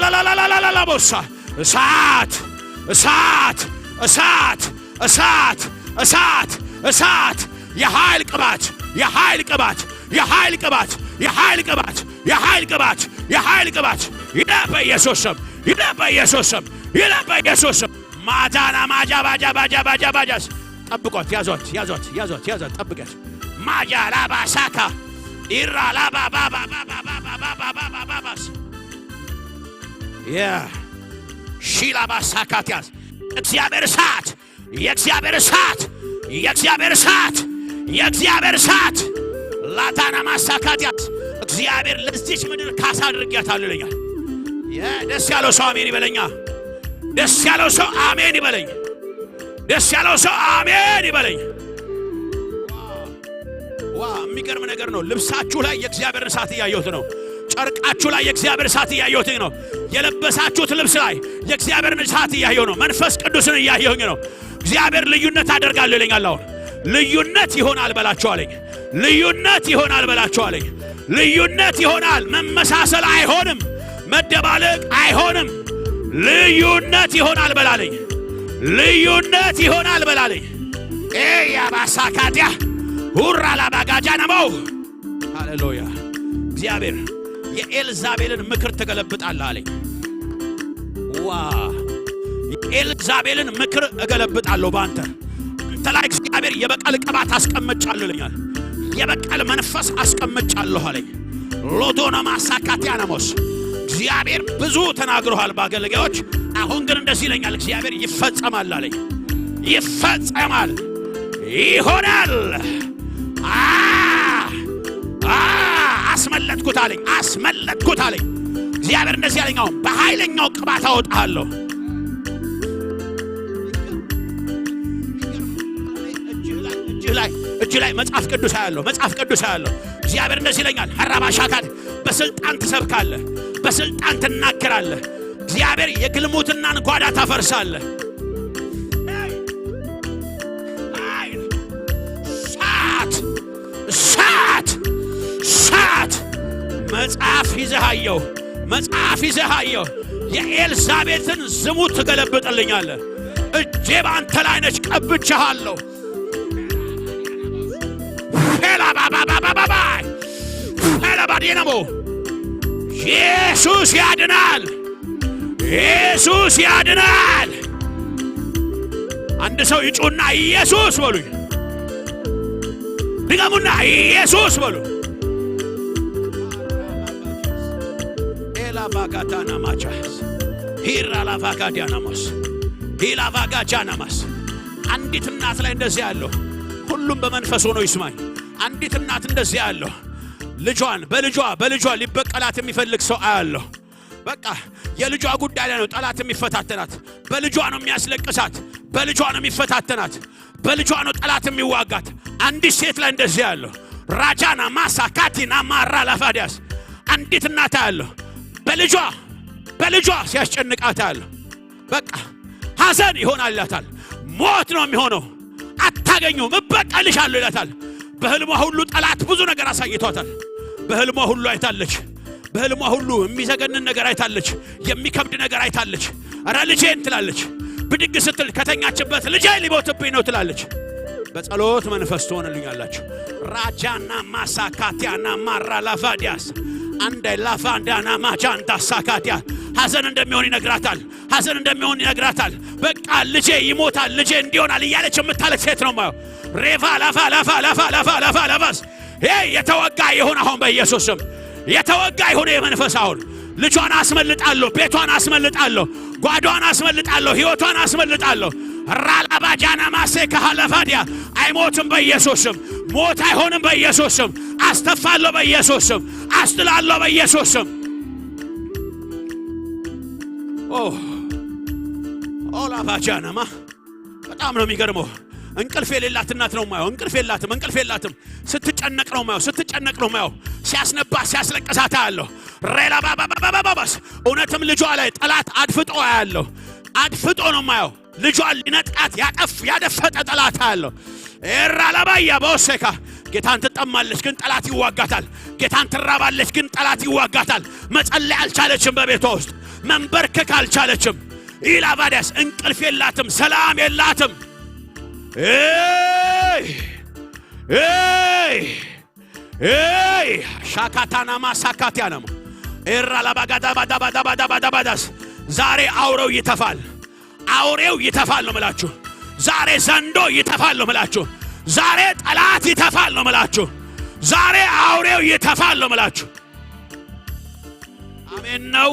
ሻላላላላላላላቦሳ። እሳት፣ እሳት፣ እሳት፣ እሳት፣ እሳት፣ እሳት። የኃይል ቅባት፣ የኃይል ቅባት፣ የኃይል ቅባት፣ የኃይል ቅባት፣ የኃይል ቅባት፣ የኃይል ቅባት። ይለፍ በኢየሱስ ስም፣ ይለፍ በኢየሱስ ስም፣ ይለፍ በኢየሱስ ስም። ማጃና ማጃ ባጃ ባጃ ባጃ ባጃስ። ጠብቋት፣ ያዟት፣ ያዟት፣ ያዟት፣ ያዟት፣ ጠብቋት። ማጃ ላባ ሳካ ኢራ ላባ ባባ ባባ ባባ ባባ ባባ ባባስ ያ ሺላ ባሳካት ያዝ። እግዚአብሔር እሳት፣ የእግዚአብሔር እሳት፣ የእግዚአብሔር እሳት፣ የእግዚአብሔር እሳት። ላታና ማሳካት ያዝ። እግዚአብሔር ለዚች ምድር ካሳ አድርጊያታለሁ ይለኛል። ያ ደስ ያለው ሰው አሜን ይበለኛ። ደስ ያለው ሰው አሜን ይበለኝ። ደስ ያለው ሰው አሜን ይበለኝ። ዋ የሚገርም ነገር ነው። ልብሳችሁ ላይ የእግዚአብሔር እሳት እያየሁት ነው። ጨርቃችሁ ላይ የእግዚአብሔር እሳት እያየሁት ነው። የለበሳችሁት ልብስ ላይ የእግዚአብሔርን እሳት እያየሁ ነው። መንፈስ ቅዱስን እያየሁኝ ነው። እግዚአብሔር ልዩነት አደርጋለሁ ይለኛል። አሁን ልዩነት ይሆናል በላቸው አለኝ። ልዩነት ይሆናል በላቸው አለኝ። ልዩነት ይሆናል። መመሳሰል አይሆንም። መደባለቅ አይሆንም። ልዩነት ይሆናል በላለኝ። ልዩነት ይሆናል በላለኝ። ኤ ያባሳካዲያ ሁራ ላባጋጃ ነመው። ሃሌሉያ። እግዚአብሔር የኤልዛቤልን ምክር ትገለብጣለህ አለኝ። ዋ የኤልዛቤልን ምክር እገለብጣለሁ በአንተ። አንተ ላይ እግዚአብሔር የበቀል ቅባት አስቀምጫለሁ ይለኛል። የበቀል መንፈስ አስቀምጫለሁ አለኝ። ሎዶና ማሳካቲያናሞስ እግዚአብሔር ብዙ ተናግሮሃል በአገልጋዮች። አሁን ግን እንደዚህ ይለኛል እግዚአብሔር፣ ይፈጸማል አለኝ። ይፈጸማል፣ ይሆናል። አ አ አስመለጥኩት አለኝ፣ አስመለጥኩት አለኝ። እግዚአብሔር እንደዚህ ያለኝ፣ አሁን በኃይለኛው ቅባት አወጣሃለሁ። እጅህ ላይ እጅህ ላይ እጅህ ላይ መጽሐፍ ቅዱስ አያለሁ፣ መጽሐፍ ቅዱስ አያለሁ። እግዚአብሔር እንደዚህ ይለኛል፣ ሐራባሻካት በስልጣን ትሰብካለህ፣ በስልጣን ትናገራለህ። እግዚአብሔር የግልሙትናን ጓዳ ታፈርሳለህ። አይ፣ አይ፣ እሳት፣ እሳት፣ እሳት። መጽሐፍ ይዘሃየው፣ መጽሐፍ ይዘሃየው። የኤልዛቤትን ዝሙት ትገለብጥልኛለህ። እጄ በአንተ ላይ ነች፣ ቀብቼሃለሁ። ፌላ ባባባባባባይ፣ ፌላ ባዲነሞ። ኢየሱስ ያድናል። ኢየሱስ ያድናል። አንድ ሰው ይጩና ኢየሱስ በሉኝ። ድገሙና ኢየሱስ በሉ። ኤላ ቫጋዳና ማቻስ፣ ሂራ ላቫጋዲያናማስ፣ ሂላ ቫጋጃናማስ። አንዲት እናት ላይ እንደዚህ ያለው፣ ሁሉም በመንፈስ ሆኖ ይስማኝ። አንዲት እናት እንደዚህ ያለው፣ ልጇን በልጇ በልጇ ሊበቀላት የሚፈልግ ሰው አያለሁ። በቃ የልጇ ጉዳይ ላይ ነው ጠላት የሚፈታተናት። በልጇ ነው የሚያስለቅሳት፣ በልጇ ነው የሚፈታተናት፣ በልጇ ነው ጠላት የሚዋጋት። አንዲት ሴት ላይ እንደዚህ ያለው፣ ራጃና ማሳ ካቲና ማራ ላፋዲያስ። አንዲት እናት ያለው፣ በልጇ በልጇ ሲያስጨንቃት ያለው። በቃ ሐዘን ይሆናል ይላታል። ሞት ነው የሚሆነው። አታገኙም፣ እበቀልሻለሁ ይላታል። በህልሟ ሁሉ ጠላት ብዙ ነገር አሳይቷታል። በህልሟ ሁሉ አይታለች። በህልሟ ሁሉ የሚዘገንን ነገር አይታለች። የሚከብድ ነገር አይታለች። ኧረ ልጄን ትላለች። ብድግ ስትል ከተኛችበት ልጄ ሊሞትብኝ ነው ትላለች። በጸሎት መንፈስ ትሆንልኛላችሁ። ራጃና ማሳካቲያና ማራ ላፋዲያስ አንደ ላፋንዳና ማጃንዳ ሳካቲያ ሐዘን እንደሚሆን ይነግራታል። ሐዘን እንደሚሆን ይነግራታል። በቃ ልጄ ይሞታል፣ ልጄ እንዲሆናል እያለች የምታለቅ ሴት ነው ማየው። ሬፋ ላፋ ላፋ ላፋ ላፋ ላፋ ላፋስ። ይሄ የተወጋ ይሁን አሁን በኢየሱስ ስም። የተወጋ ይሁን ይሄ መንፈስ አሁን። ልጇን አስመልጣለሁ፣ ቤቷን አስመልጣለሁ፣ ጓዷን አስመልጣለሁ፣ ህይወቷን አስመልጣለሁ። ራላባጃና ማሴ ካሃለፋዲያ አይሞትም በኢየሱስ ስም። ሞት አይሆንም በኢየሱስ ስም። አስተፋለሁ በኢየሱስ ስም። አስጥላለሁ በኢየሱስ ስም። ኦ ኦላባጃናማ በጣም ነው የሚገርመው። እንቅልፍ የሌላት እናት ነው ማየው። እንቅልፍ የላትም፣ እንቅልፍ የላትም። ስትጨነቅ ነው ማየው፣ ስትጨነቅ ነው ማየው። ሲያስነባ ሲያስለቅሳት አያለሁ። ሬላ ባባባባባስ እውነትም ልጇ ላይ ጠላት አድፍጦ አያለሁ። አድፍጦ ነው ማየው። ልጇን ሊነጥቃት ያጠፍ ያደፈጠ ጠላት አያለሁ። ኤራ ላባያ በወሰካ ጌታን ትጠማለች ግን ጠላት ይዋጋታል። ጌታን ትራባለች ግን ጠላት ይዋጋታል። መጸለይ አልቻለችም። በቤቷ ውስጥ መንበርከክ አልቻለችም። ኢላባዲያስ እንቅልፍ የላትም፣ ሰላም የላትም። ኤይ ኤይ ኤይ ሻካታናማ ሳካቲያናማ ኤራ ላባጋዳባዳባዳባዳባዳባዳስ ዛሬ አውሬው ይተፋል። አውሬው ይተፋል ነው ምላችሁ። ዛሬ ዘንዶ ይተፋል ነው ምላችሁ። ዛሬ ጠላት ይተፋል ነው ምላችሁ። ዛሬ አውሬው ይተፋል ነው ምላችሁ። አሜን ነው።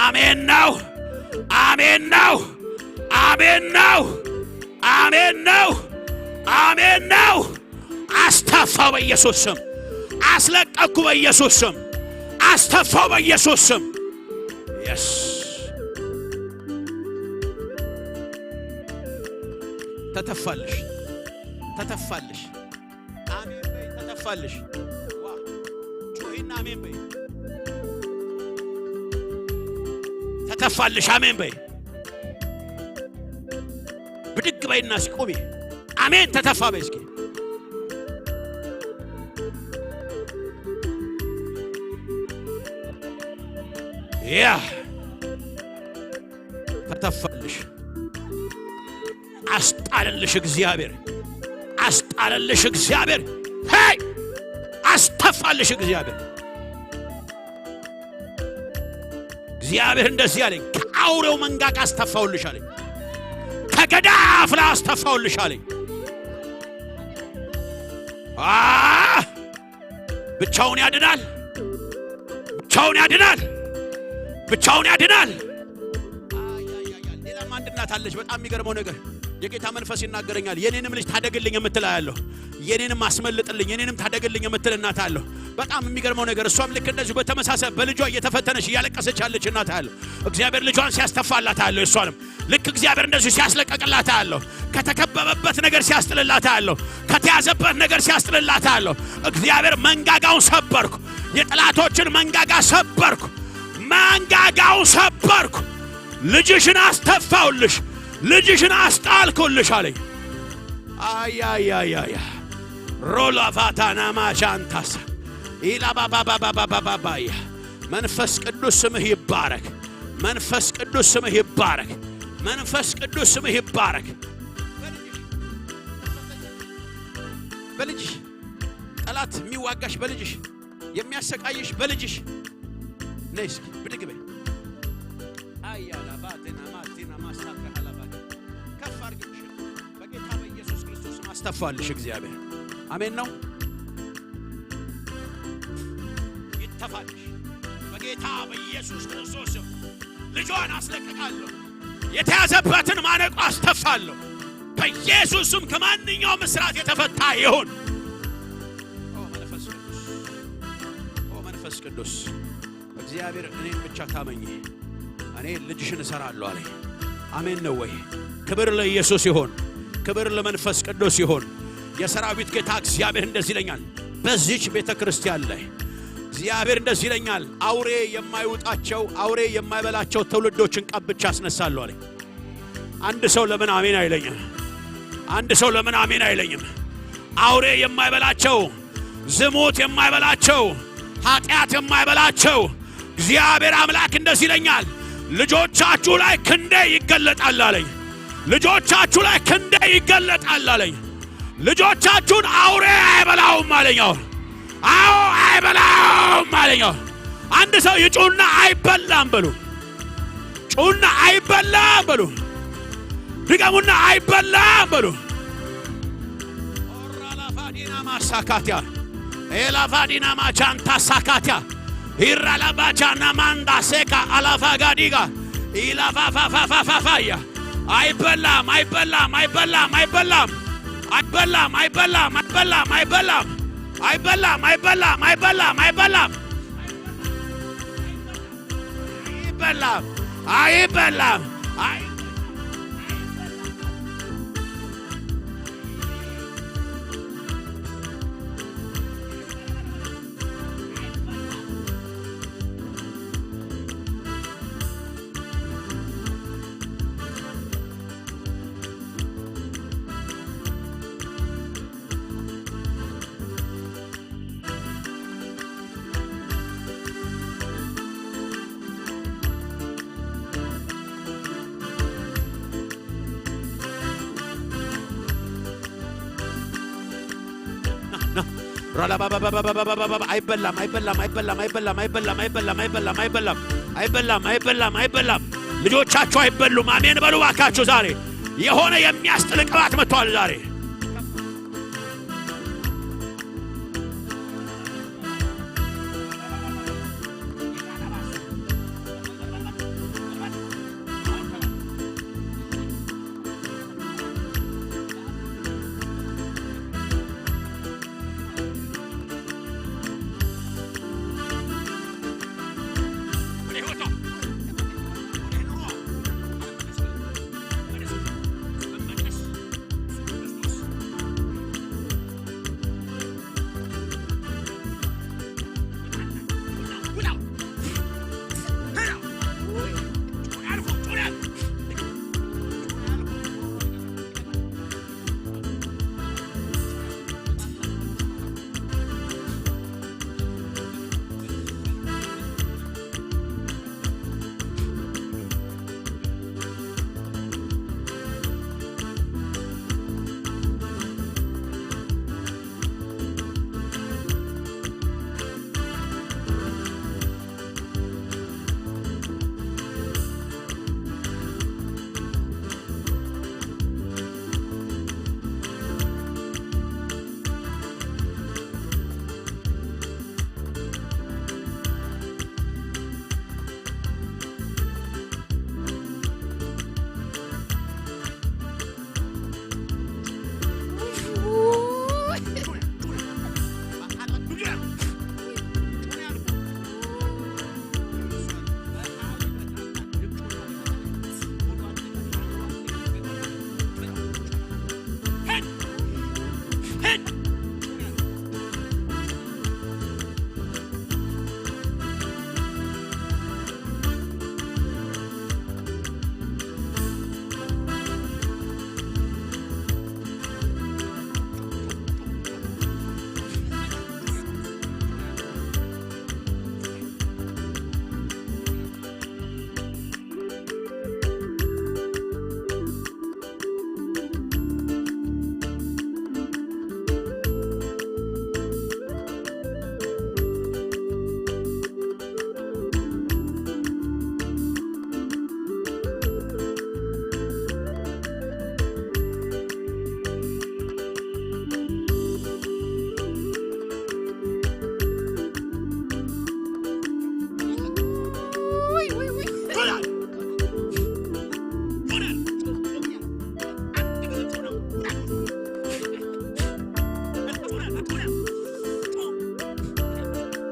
አሜን ነው። አሜን ነው። አሜን ነው። አሜን ነው። አሜን ነው። አስተፋው በኢየሱስ ስም። አስለቀቅኩ በኢየሱስ ስም። አስተፋው በኢየሱስ ስም። የስ ተተፋልሽ፣ ተተፋልሽ። አሜን በይ። ተተፋልሽ። ዋ ጩሂና አሜን በይ። ተተፋልሽ። አሜን በይ። ብድግ በይና እስኪ ቁሚ። አሜን ተተፋ በይ እስኪ። ያ ተተፋልሽ። አስጣለልሽ እግዚአብሔር። አስጣለልሽ እግዚአብሔር። ሄይ አስተፋልሽ እግዚአብሔር። እግዚአብሔር እንደዚህ አለኝ፣ ከአውሬው መንጋጋ አስተፋውልሽ አለኝ። ከገዳይ አፍ ላይ አስተፋውልሽ አለኝ። አ ብቻውን ያድናል፣ ብቻውን ያድናል፣ ብቻውን ያድናል። አያያያ፣ ሌላም አንድ እናት አለች። በጣም የሚገርመው ነገር የጌታ መንፈስ ይናገረኛል። የኔንም ልጅ ታደግልኝ የምትል አያለሁ። የኔንም አስመልጥልኝ፣ የኔንም ታደግልኝ የምትል እናት አለሁ። በጣም የሚገርመው ነገር እሷም ልክ እንደዚሁ በተመሳሳይ በልጇ እየተፈተነች እያለቀሰች ያለች እናት አያለሁ። እግዚአብሔር ልጇን ሲያስተፋላት አያለሁ። እሷንም ልክ እግዚአብሔር እንደዚሁ ሲያስለቀቅላት አያለሁ። ከተከበበበት ነገር ሲያስጥልላት አያለሁ። ከተያዘበት ነገር ሲያስጥልላት አያለሁ። እግዚአብሔር መንጋጋውን ሰበርኩ፣ የጠላቶችን መንጋጋ ሰበርኩ፣ መንጋጋውን ሰበርኩ። ልጅሽን አስተፋውልሽ፣ ልጅሽን አስጣልኩልሽ አለኝ። አያያያያ ሮላ ፋታና ማሻንታሳ ኢላባባባባባባያ መንፈስ ቅዱስ ስምህ ይባረክ። መንፈስ ቅዱስ ስምህ ይባረክ። መንፈስ ቅዱስ ስምህ ይባረክ። በልጅሽ ጠላት የሚዋጋሽ፣ በልጅሽ የሚያሰቃይሽ፣ በልጅሽ ነይ እስኪ ብድግ በይ። አያላ ባቴና ማቴና ማሳካ ሀላባ ከፍ አድርጊ። በጌታ በኢየሱስ ክርስቶስ ስም አስተፋልሽ እግዚአብሔር። አሜን ነው። ይተፋልሽ በጌታ በኢየሱስ ክርስቶስ ስም። ልጇን አስለቅቃለሁ። የተያዘበትን ማነቆ አስተፋለሁ። በኢየሱስ ስም ከማንኛውም እስራት የተፈታ ይሁን። ኦ መንፈስ ቅዱስ፣ ኦ መንፈስ ቅዱስ፣ እግዚአብሔር እኔን ብቻ ታመኝ፣ እኔ ልጅሽን እሰራለሁ አለኝ። አሜን ነው ወይ? ክብር ለኢየሱስ ይሁን። ክብር ለመንፈስ ቅዱስ ይሁን። የሰራዊት ጌታ እግዚአብሔር እንደዚህ ይለኛል፣ በዚች ቤተ ክርስቲያን ላይ እግዚአብሔር እንደዚህ ይለኛል፣ አውሬ የማይውጣቸው፣ አውሬ የማይበላቸው ትውልዶችን ቀብቼ አስነሳለሁ አለኝ። አንድ ሰው ለምን አሜን አይለኝም? አንድ ሰው ለምን አሜን አይለኝም? አውሬ የማይበላቸው፣ ዝሙት የማይበላቸው፣ ኃጢአት የማይበላቸው እግዚአብሔር አምላክ እንደዚህ ይለኛል፣ ልጆቻችሁ ላይ ክንዴ ይገለጣል አለኝ። ልጆቻችሁ ላይ ክንዴ ይገለጣል አለኝ። ልጆቻችሁን አውሬ አይበላውም አለኝ። አዎ፣ አዎ፣ አይበላውም አለኝ። አዎ። አንድ ሰው ይጩና አይበላም በሉ። ጩና አይበላም በሉ። ድገሙና አይበላም በሉ። ኦራላፋዲና ማሳካቲያ ኤላፋዲና ማቻንታ ሳካቲያ ኢራላባቻና ማንዳ ሴካ አላፋ ጋዲጋ ኢላፋፋፋፋፋያ አይበላም፣ አይበላም፣ አይበላም፣ አይበላም፣ አይበላም፣ አይበላም፣ አይበላም፣ አይበላም፣ አይበላም፣ አይበላም፣ አይበላም፣ አይበላም፣ አይበላም፣ አይበላም። ራላባባባባባባባባ አይበላም፣ አይበላም፣ አይበላም፣ አይበላም፣ አይበላም፣ አይበላም፣ አይበላም፣ አይበላም፣ አይበላም፣ አይበላም። ልጆቻችሁ አይበሉም። አሜን በሉ ባካችሁ። ዛሬ የሆነ የሚያስጥል ቅባት መጥቷል። ዛሬ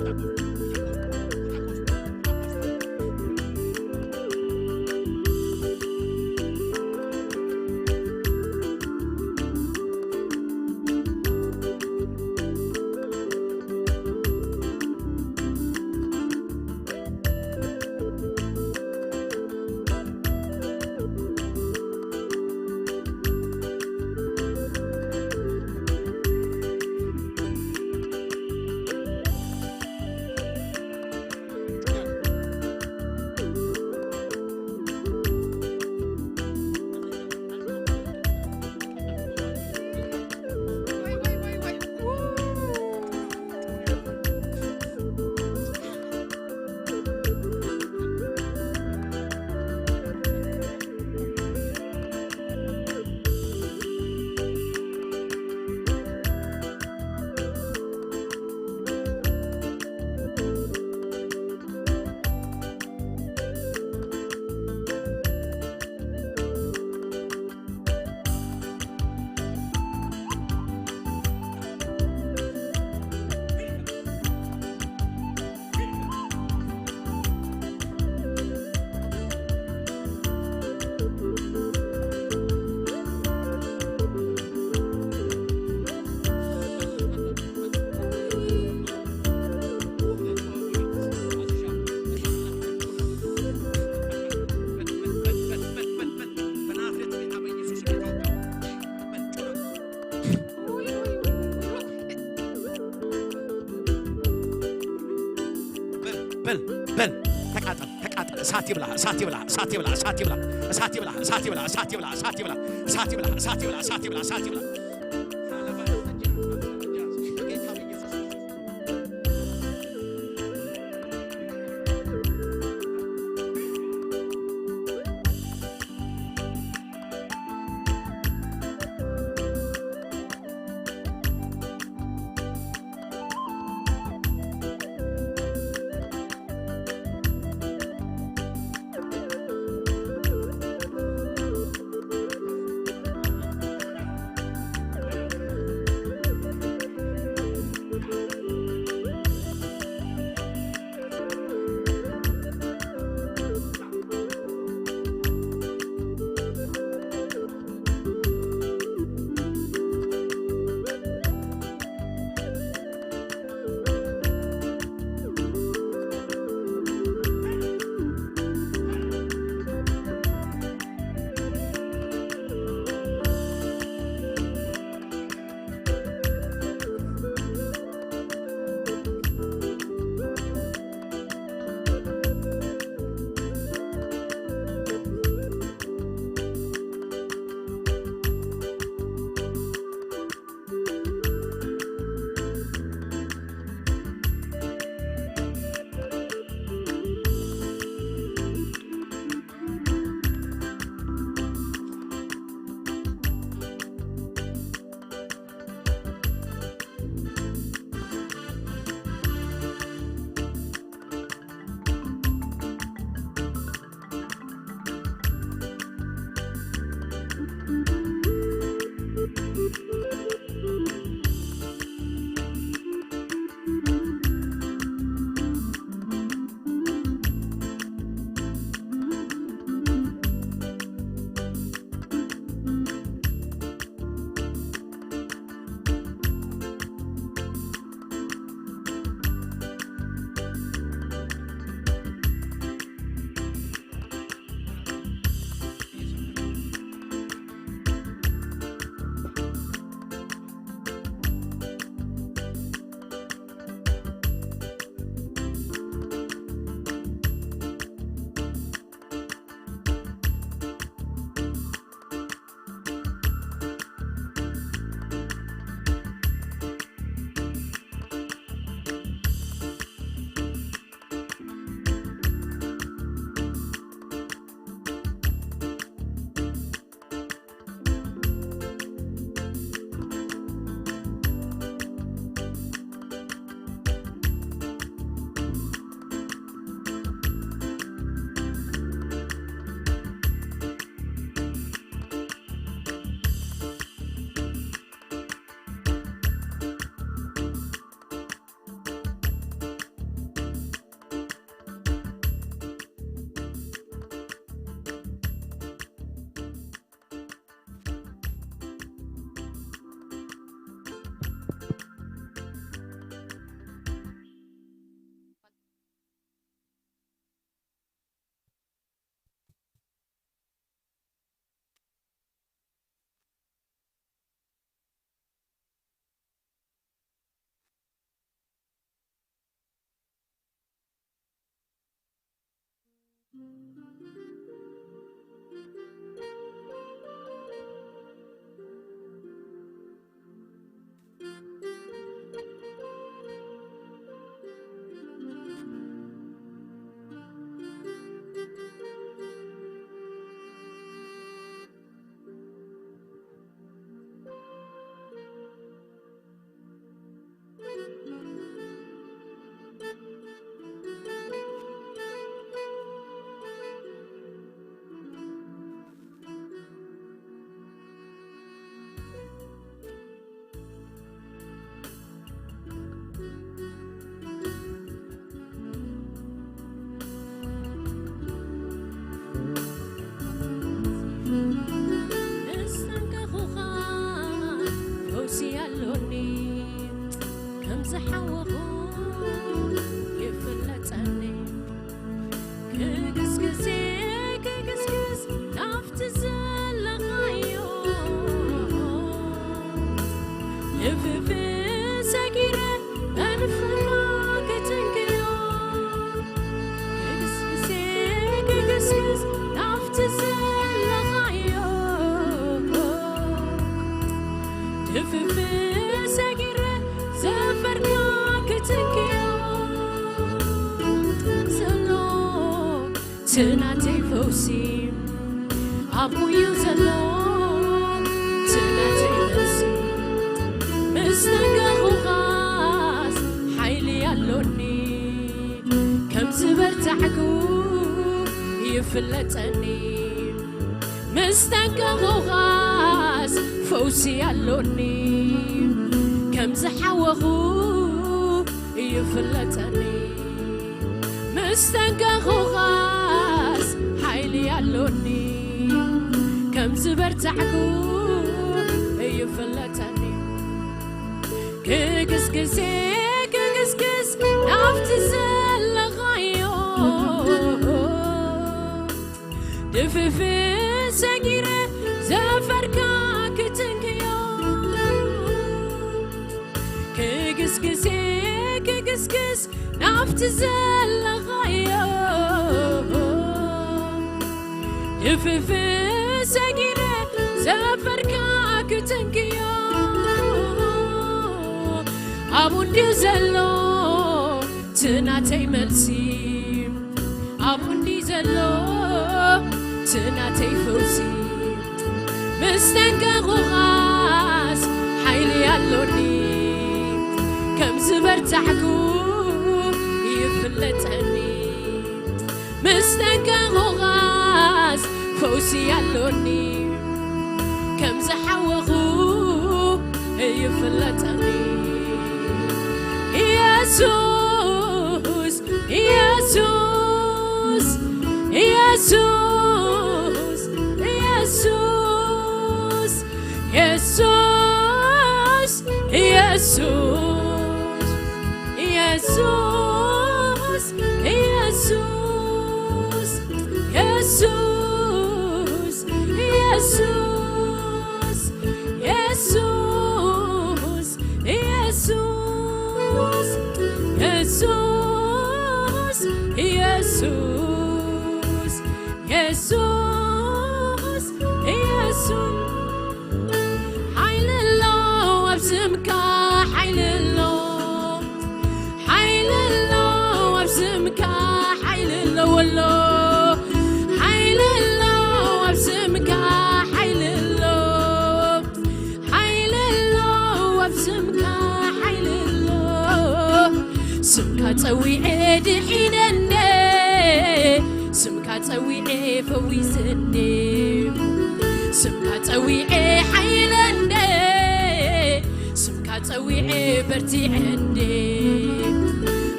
በል በል በል፣ ተቃጠል ተቃጠል፣ እሳት ይብላ፣ እሳት ይብላ፣ እሳት ይብላ፣ እሳት ይብላ፣ እሳት ይብላ፣ እሳት ይብላ፣ እሳት ይብላ፣ እሳት ይብላ፣ እሳት ይብላ፣ እሳት ይብላ፣ እሳት ይብላ፣ እሳት ይብላ። ትናተይ ፈውሲ ኣብኡ እዩ ዘሎ፣ ትናተይ መልሲ ምስ ተንከኹኻስ ሓይሊ ኣሎኒ፣ ከም ዝበርታዕኩ ይፍለጠኒ። ምስ ተንከኹኻስ ፈውሲ ኣሎኒ፣ ከም ዝሓወኹ ይፍለጠኒ። ምስ ተንከኹኻስ ሓይሊ ኣሎኒ፣ ከም ዝበርታዕኩ ይፍለጠኒ። ክግስግስ ክግስግስ ናብቲ ዘለኻዮ፣ ድፍፍ ሰጊረ ዘፈርካ ክትንክዮ። ክግስግስ ክግስግስ ናብቲ ዘለኻዮ፣ ድፍፍ ሰጊረ ዘፈርካ ክትንክዮ። ኣብኡ እንድዩ ዘሎ ትናተይ መልሲ፣ ኣብኡ እንድዩ ዘሎ ትናተይ ፈውሲ። ምስ ተንከኹኻስ ሓይሊ ኣሎኒ፣ ከም ዝበርታዕኩ ይፍለጠኒ። ምስ ተንከኹኻስ ፈውሲ ኣሎኒ፣ ከም ዝሓወኹ ይፍለጠኒ። ኢየሱስ፣ ኢየሱስ፣ ኢየሱስ፣ ኢየሱስ፣ ኢየሱስ፣ ኢየሱስ፣ ኢየሱስ፣ ኢየሱስ፣ ኢየሱስ፣ ኢየሱስ፣ ኢየሱስ፣ ኢየሱስ፣ ኢየሱስ፣ ኢየሱስ፣ ኢየሱስ። ሓይሊ ኣሎ ኣብ ስምካ፣ ሓይሊ ኣሎ፣ ሓይሊ ኣሎ ኣብ ስምካ፣ ሓይሊ ኣሎ፣ ወሎ። ሓይሊ ኣሎ ኣብ ስምካ፣ ሓይሊ ኣሎ፣ ሓይሊ ኣሎ ኣብ ስምካ፣ ሓይሊ ኣሎ። ስምካ ጸዊዐ ድሒነ እንደ፣ ስምካ ጸዊዐ ፈዊስኒ፣ ስምካ ጸዊዐ ሓይለ እንደ፣ ስምካ ጸዊዐ በርቲዐ እንደ።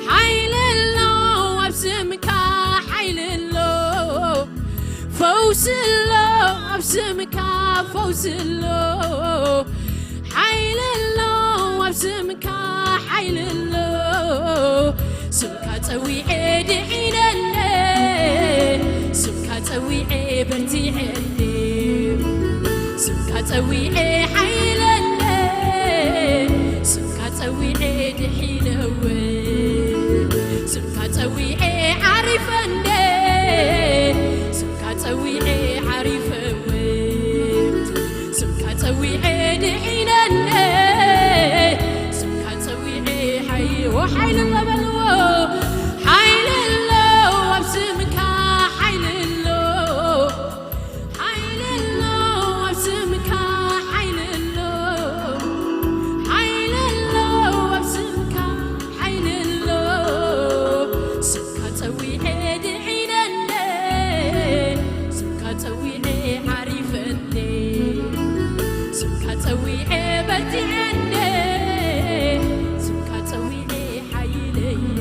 ሓይሊ ኣሎ ኣብ ስምካ፣ ሓይሊ ኣሎ፣ ፈውሲ ኣሎ ኣብ ስምካ፣ ፈውሲ ኣሎ። ሓይሊ ኣሎ ኣብ ስምካ፣ ሓይሊ ኣሎ። ስምካ ጸዊዐ ድሒነ እንደ፣ ስምካ ጸዊዐ በርቲዐ እንደ፣ ስምካ ጸዊዐ ሓይለ እንደ፣ ስምካ ጸዊዐ ድሒነ እወ፣ ስምካ ጸዊዐ ዓሪፈ እንደ፣ ስምካ ጸዊዐ ዓሪፈ እወ፣ ስምካ ጸዊዐ ድሒነ እንደ፣ ስምካ ጸዊዐ ሓይ-፣ ኦ፣ ሓይሊ ኣሎ በልዎ። ሓይሊ ኣሎ ኣብ ስምካ፣ ሓይሊ ኣሎ። ሓይሊ ኣሎ ኣብ ስምካ፣ ሓይሊ ኣሎ። ሓይሊ ኣሎ ኣብ ስምካ፣ ሓይሊ ኣሎ። ስምካ ጸዊዐ ድሒነ እንደ፣ ስምካ ጸዊዐ ዓሪፈ እንደ፣ ስምካ ጸዊዐ በርቲዐ እንደ፣ ስምካ ጸዊዐ ሓይለየ፣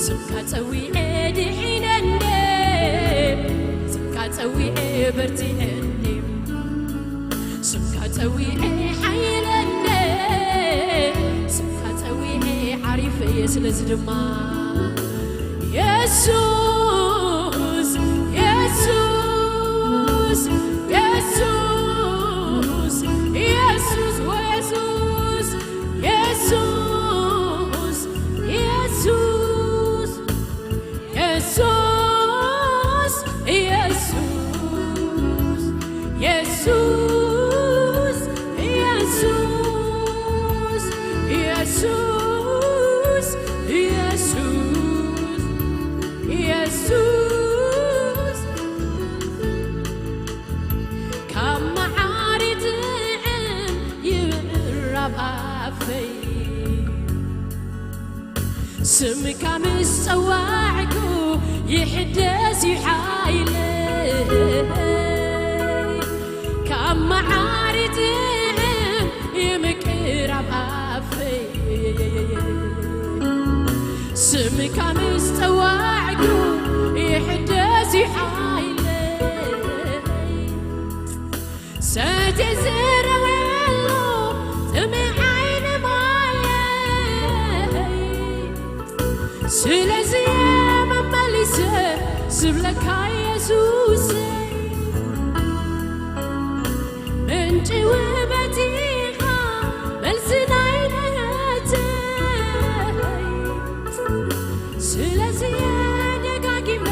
ስምካ ጸዊዐ ድሒነ እንደ፣ ስምካ ጸዊዐ በርቲዐ እንደ፣ ስምካ ጸዊዐ ሓይለ እንደ፣ ስምካ ጸዊዐ ዓሪፈየ። ስለዚ ድማ የሱስ፣ የሱስ፣ የሱስ፣ የሱስ፣ ወየሱስ፣ የሱስ፣ የሱስ፣ የሱስ፣ የሱስ፣ የሱስ፣ የሱስ፣ የሱስ፣ የሱስ፣ የሱስ፣ ስምካ ምስ ጸዋዕኩ ይሕደስ እዩ ሓይለይ፣ ካብ መዓር ይጥዕም ይምቅር ኣብ ኣፈይ። ስምካ ምስ ጸዋዕኩ ይሕደስ እዩ ሓይለይ፣ ሰትየ ዝረወሉ ጥሜት ዓይኒ ማየይ። ስለዚ መመሊሰ ዝብለካ የሱሰይ፣ ምንጪ ውበት ኢኻ፣ መልሲ ናይ ምሕረተይ። ስለዚ ደጋጊመ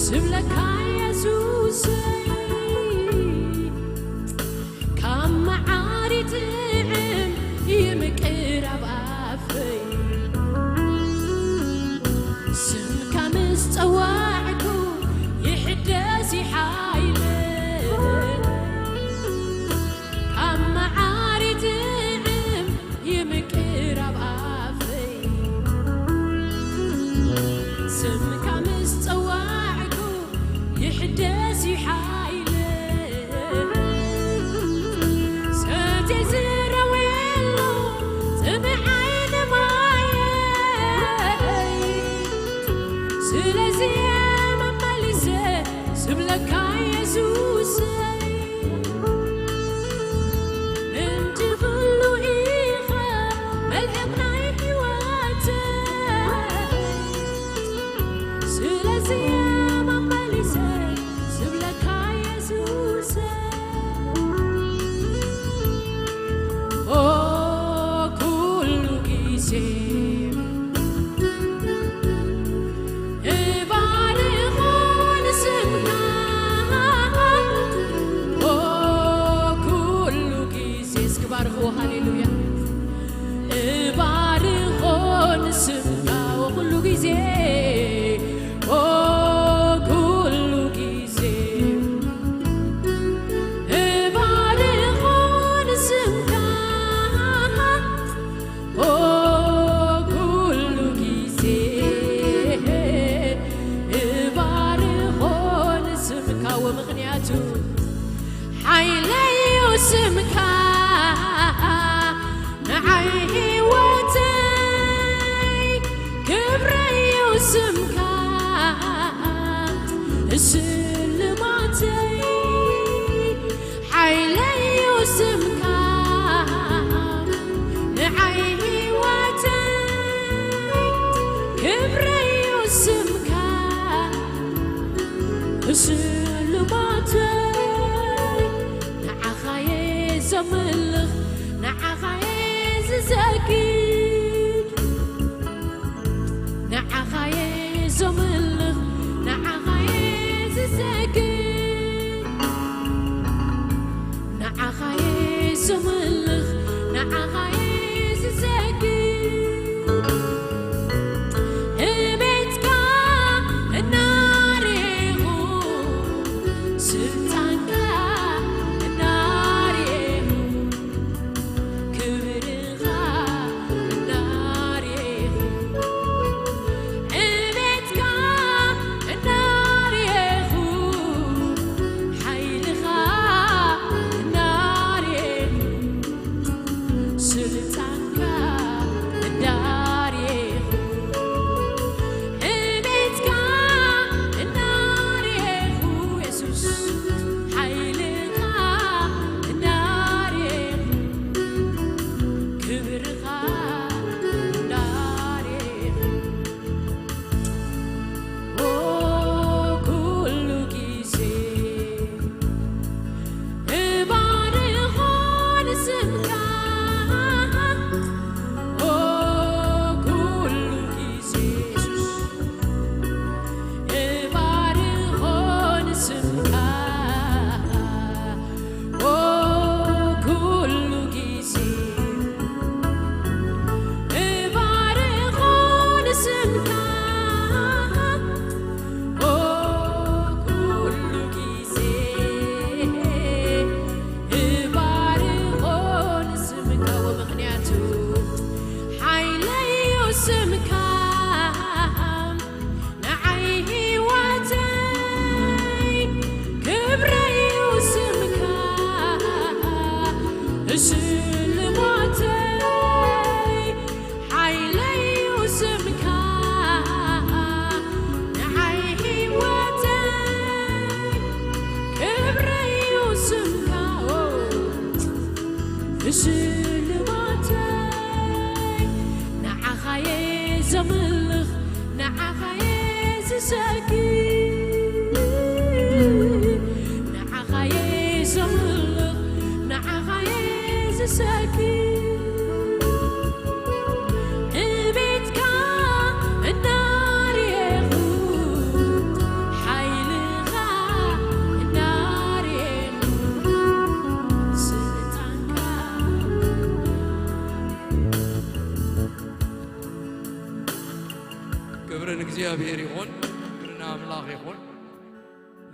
ዝብለካ የሱሰይ፣ ካብ መዓር ይጥዕም ይምቅር ኣብ ኣፈይ። ስምካ ምስ ጸዋዕኩ ይሕደስ እዩ ሓይለይ፣ ካብ መዓር ይጥዕም ይምቅር ኣብ ኣፈይ። ስምካ ምስ ጸዋዕኩ ይሕደስ እዩ ሓይለይ፣ ሰትየ ዝረወሉ ጥሜት ዓይኒ ማየይ። ስለዚ መመሊሰ ዝብለካ የሱሰይ፣ ምንጪ ኩሉ ኢኻ፣ መልሕቕ ናይ ህይወተይ። ስለዚ መመሊሰ ዝብለካ የሱሰይ፣ ኦ ኩሉ ግዜ እባርኾ ንስምካ፣ ኦ ኩሉ ግዜ። እስኪ ባርኽዎ፣ ሃሌሉያ። እባርኾ ንስምካ፣ ኦ ኩሉ ግዜ፣ ኦ ኩሉ ግዜ እባርኾ ንስምካ፣ ኦ ኩሉ ግዜ እባርኾ ንስምካ። ወምኽንያቱ ሓይለዩ ስምካ ንዓይ ህይወተይ፣ ክብረዩ ስምካ ስልማተይ። ሓይለዩ ስምካ ንዓይ ህይወተይ፣ ክብረዩ ስምካ ስልማተይ። ንዓኻየ ዘምልኽ፣ ንዓኻየ ዝሰግድ፣ ንዓኻየ ዘምልኽ፣ ንዓኻየ ዝሰግድ፣ ንዓኻየ ዘምልኽ፣ ንዓኻየ ዝሰግድ፣ እቤትካ እናርኤኹ፣ ስልጣንካ እናርኤኹ፣ ክብርኻ እናርኤኹ፣ እቤትካ እናርኤኹ፣ ሓይልኻ እናርኤኹ፣ ስለ ዘምልኽ ንዓኻ እየ ዝሰግድ፣ ንዓኻ እየ ዘምልኽ፣ ንዓኻ እየ ዝሰግድ። ንቤትካ እናርኤኹ፣ ሓይልኻ እናርኤኹ፣ ስልጣንካ ክብሪ ንእግዚኣብሔር ይኹን፣ ክብሪ ንኣምላኽ ይኹን።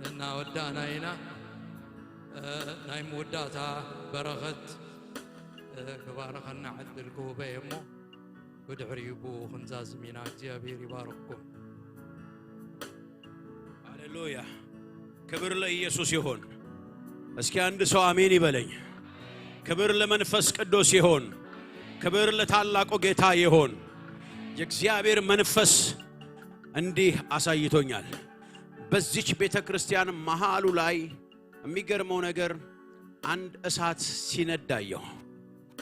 እናወዳእና ኢና። እ፣ ናይ መወዳእታ በረኸት፣ እ፣ ክባርኸና ዕድል ክህበ እየ እሞ፣ ብድሕሪኡ ብኡ ክንዛዝም ኢና። እግዚኣብሔር ይባርኽኩም። ሃሌሉያ። ክብር ለኢየሱስ ይሁን። እስኪ አንድ ሰው አሜን ይበለኝ። ክብር ለመንፈስ ቅዱስ ይሁን። ክብር ለታላቁ ጌታ ይሁን። የእግዚአብሔር መንፈስ እንዲህ አሳይቶኛል። በዚች ቤተ ክርስቲያን መሃሉ ላይ የሚገርመው ነገር አንድ እሳት ሲነድ አየሁ።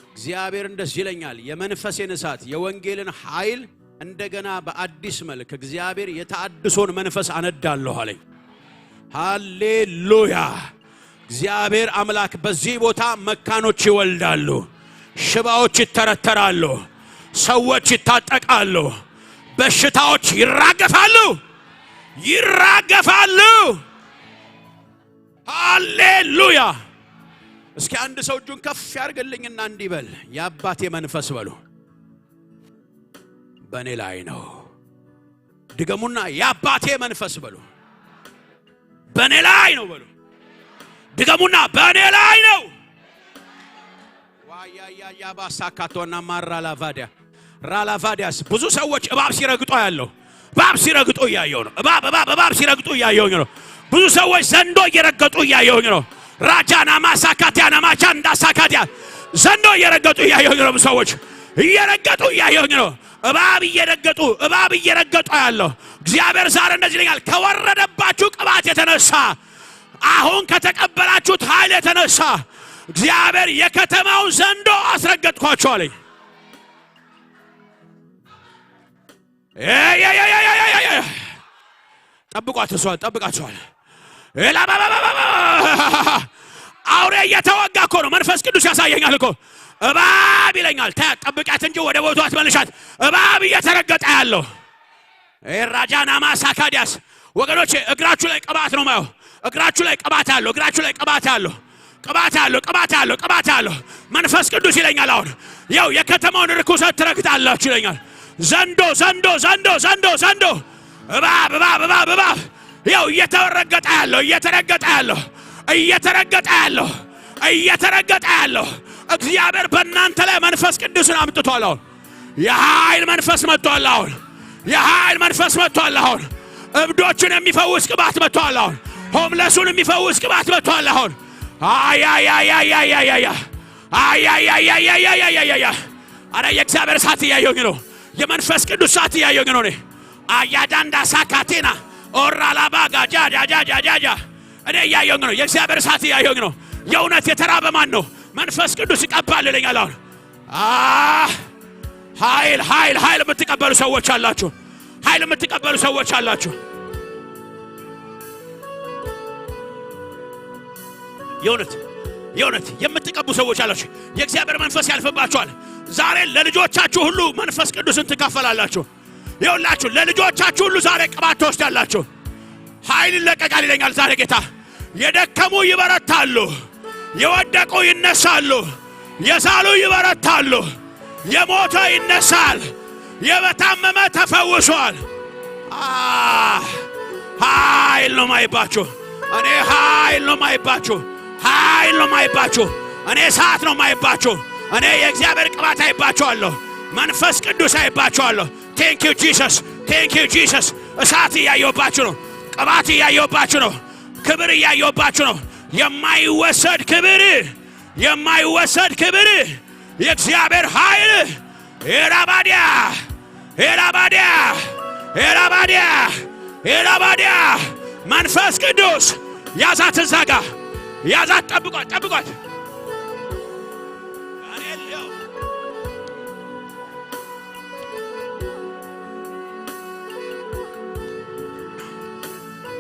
እግዚአብሔር እንደዚህ ይለኛል፣ የመንፈሴን እሳት፣ የወንጌልን ኃይል እንደገና በአዲስ መልክ እግዚአብሔር የተአድሶን መንፈስ አነዳለሁ አለኝ። ሃሌሉያ! እግዚአብሔር አምላክ በዚህ ቦታ መካኖች ይወልዳሉ፣ ሽባዎች ይተረተራሉ፣ ሰዎች ይታጠቃሉ፣ በሽታዎች ይራገፋሉ፣ ይራገፋሉ። ሃሌሉያ! እስኪ አንድ ሰው እጁን ከፍ ያርግልኝና እንዲህ በል፣ «የአባቴ መንፈስ» በሉ፣ «በእኔ ላይ ነው።» ድገሙና፣ «የአባቴ መንፈስ» በሉ፣ «በእኔ ላይ ነው» በሉ። ድገሙና፣ «በእኔ ላይ ነው።» ዋያያያ ባሳካቶና ማራ ላቫዲያ ራላቫዲያስ። ብዙ ሰዎች እባብ ሲረግጡ ያለው፣ እባብ ሲረግጡ እያየሁ ነው። እባብ፣ እባብ፣ እባብ ሲረግጡ እያየሁኝ ነው። ብዙ ሰዎች ዘንዶ እየረገጡ እያየሁኝ ነው። ራጃና ማሳካቲያ ናማቻ እንዳሳካቲያ ዘንዶ እየረገጡ እያየሁኝ ነው። ብዙ ሰዎች እየረገጡ እያየሁኝ ነው። እባብ እየረገጡ፣ እባብ እየረገጡ ያለው እግዚአብሔር ዛሬ እንደዚህ ይለኛል፣ «ከወረደባችሁ ቅባት የተነሳ፣ አሁን ከተቀበላችሁት ኃይል የተነሳ እግዚአብሔር የከተማውን ዘንዶ አስረገጥኳቸው» አለኝ። ኤይ፣ ኤይ፣ ኤይ፣ ኤይ፣ ኤይ፣ ኤይ፣ ኤይ። ጠብቋት፣ እሷን ጠብቃችኋል። ኤላባባባባ። አውሬ እየተወጋ እኮ ነው። መንፈስ ቅዱስ ያሳየኛል እኮ። እባብ ይለኛል። ተ-፣ ጠብቂያት እንጂ ወደ ቦታዋ አትመልሻት። እባብ እየተረገጠ ያለው ኤራጃና ማሳካዲያስ። ወገኖቼ፣ እግራችሁ ላይ ቅባት ነው ማየው። እግራችሁ ላይ ቅባት አለው። እግራችሁ ላይ ቅባት አለው። ቅባት አለው። ቅባት አለው። ቅባት አለው። መንፈስ ቅዱስ ይለኛል አሁን። ያው የከተማውን ርኩሰት ትረግጣላችሁ ይለኛል። ዘንዶ፣ ዘንዶ፣ ዘንዶ፣ ዘንዶ፣ ዘንዶ። እባብ፣ እባብ፣ እባብ፣ እባብ። ያው እየተረገጠ ያለው፣ እየተረገጠ ያለው፣ እየተረገጠ ያለው፣ እየተረገጠ ያለው እግዚአብሔር በእናንተ ላይ መንፈስ ቅዱስን አምጥቷል አሁን። የኃይል መንፈስ መጥቷል አሁን። የኃይል መንፈስ መጥቷል አሁን። እብዶችን የሚፈውስ ቅባት መጥቷል አሁን። ሆምለሱን የሚፈውስ ቅባት መጥቷል አሁን። አያያያያያያያ። አያያያያያያያያ። አረ የእግዚአብሔር እሳት እያየሁኝ ነው። የመንፈስ ቅዱስ እሳት እያየሁኝ ነው እኔ። አያዳንዳ ሳካቴና ኦራላባ ጋጃ ጃጃ ጃጃ ጃ። እኔ እያየሁኝ ነው። የእግዚአብሔር እሳት እያየሁኝ ነው። የእውነት የተራበ ማን ነው? መንፈስ ቅዱስ ይቀባል ይለኛል አሁን። አህ፣ ኃይል፣ ኃይል፣ ኃይል የምትቀበሉ ሰዎች አላችሁ። ኃይል የምትቀበሉ ሰዎች አላችሁ። የእውነት፣ የእውነት የምትቀቡ ሰዎች አላችሁ። የእግዚአብሔር መንፈስ ያልፍባችኋል። ዛሬ ለልጆቻችሁ ሁሉ መንፈስ ቅዱስን ትካፈላላችሁ። ይኸውላችሁ፣ ለልጆቻችሁ ሁሉ ዛሬ ቅባት ትወስዳላችሁ። ኃይል ይለቀቃል ይለኛል ዛሬ ጌታ። የደከሙ ይበረታሉ፣ የወደቁ ይነሳሉ፣ የዛሉ ይበረታሉ፣ የሞተ ይነሳል፣ የበታመመ ተፈውሷል። አህ፣ ኃይል ነው ማይባችሁ። እኔ ኃይል ነው ማይባችሁ። ኃይል ነው ማይባችሁ። እኔ እሳት ነው ማይባችሁ። እኔ የእግዚአብሔር ቅባት አይባችኋለሁ። መንፈስ ቅዱስ አይባችኋለሁ። Thank you Jesus, thank you Jesus። እሳት እያየሁባችሁ ነው። ቅባት እያየሁባችሁ ነው። ክብር እያየሁባችሁ ነው። የማይወሰድ ክብር፣ የማይወሰድ ክብር፣ የእግዚአብሔር ኃይል። ኤራባዲያ፣ ኤራባዲያ፣ ኤራባዲያ፣ ኤራባዲያ። መንፈስ ቅዱስ ያዛት፣ እዛ ጋ ያዛት። ጠብቋት፣ ጠብቋት።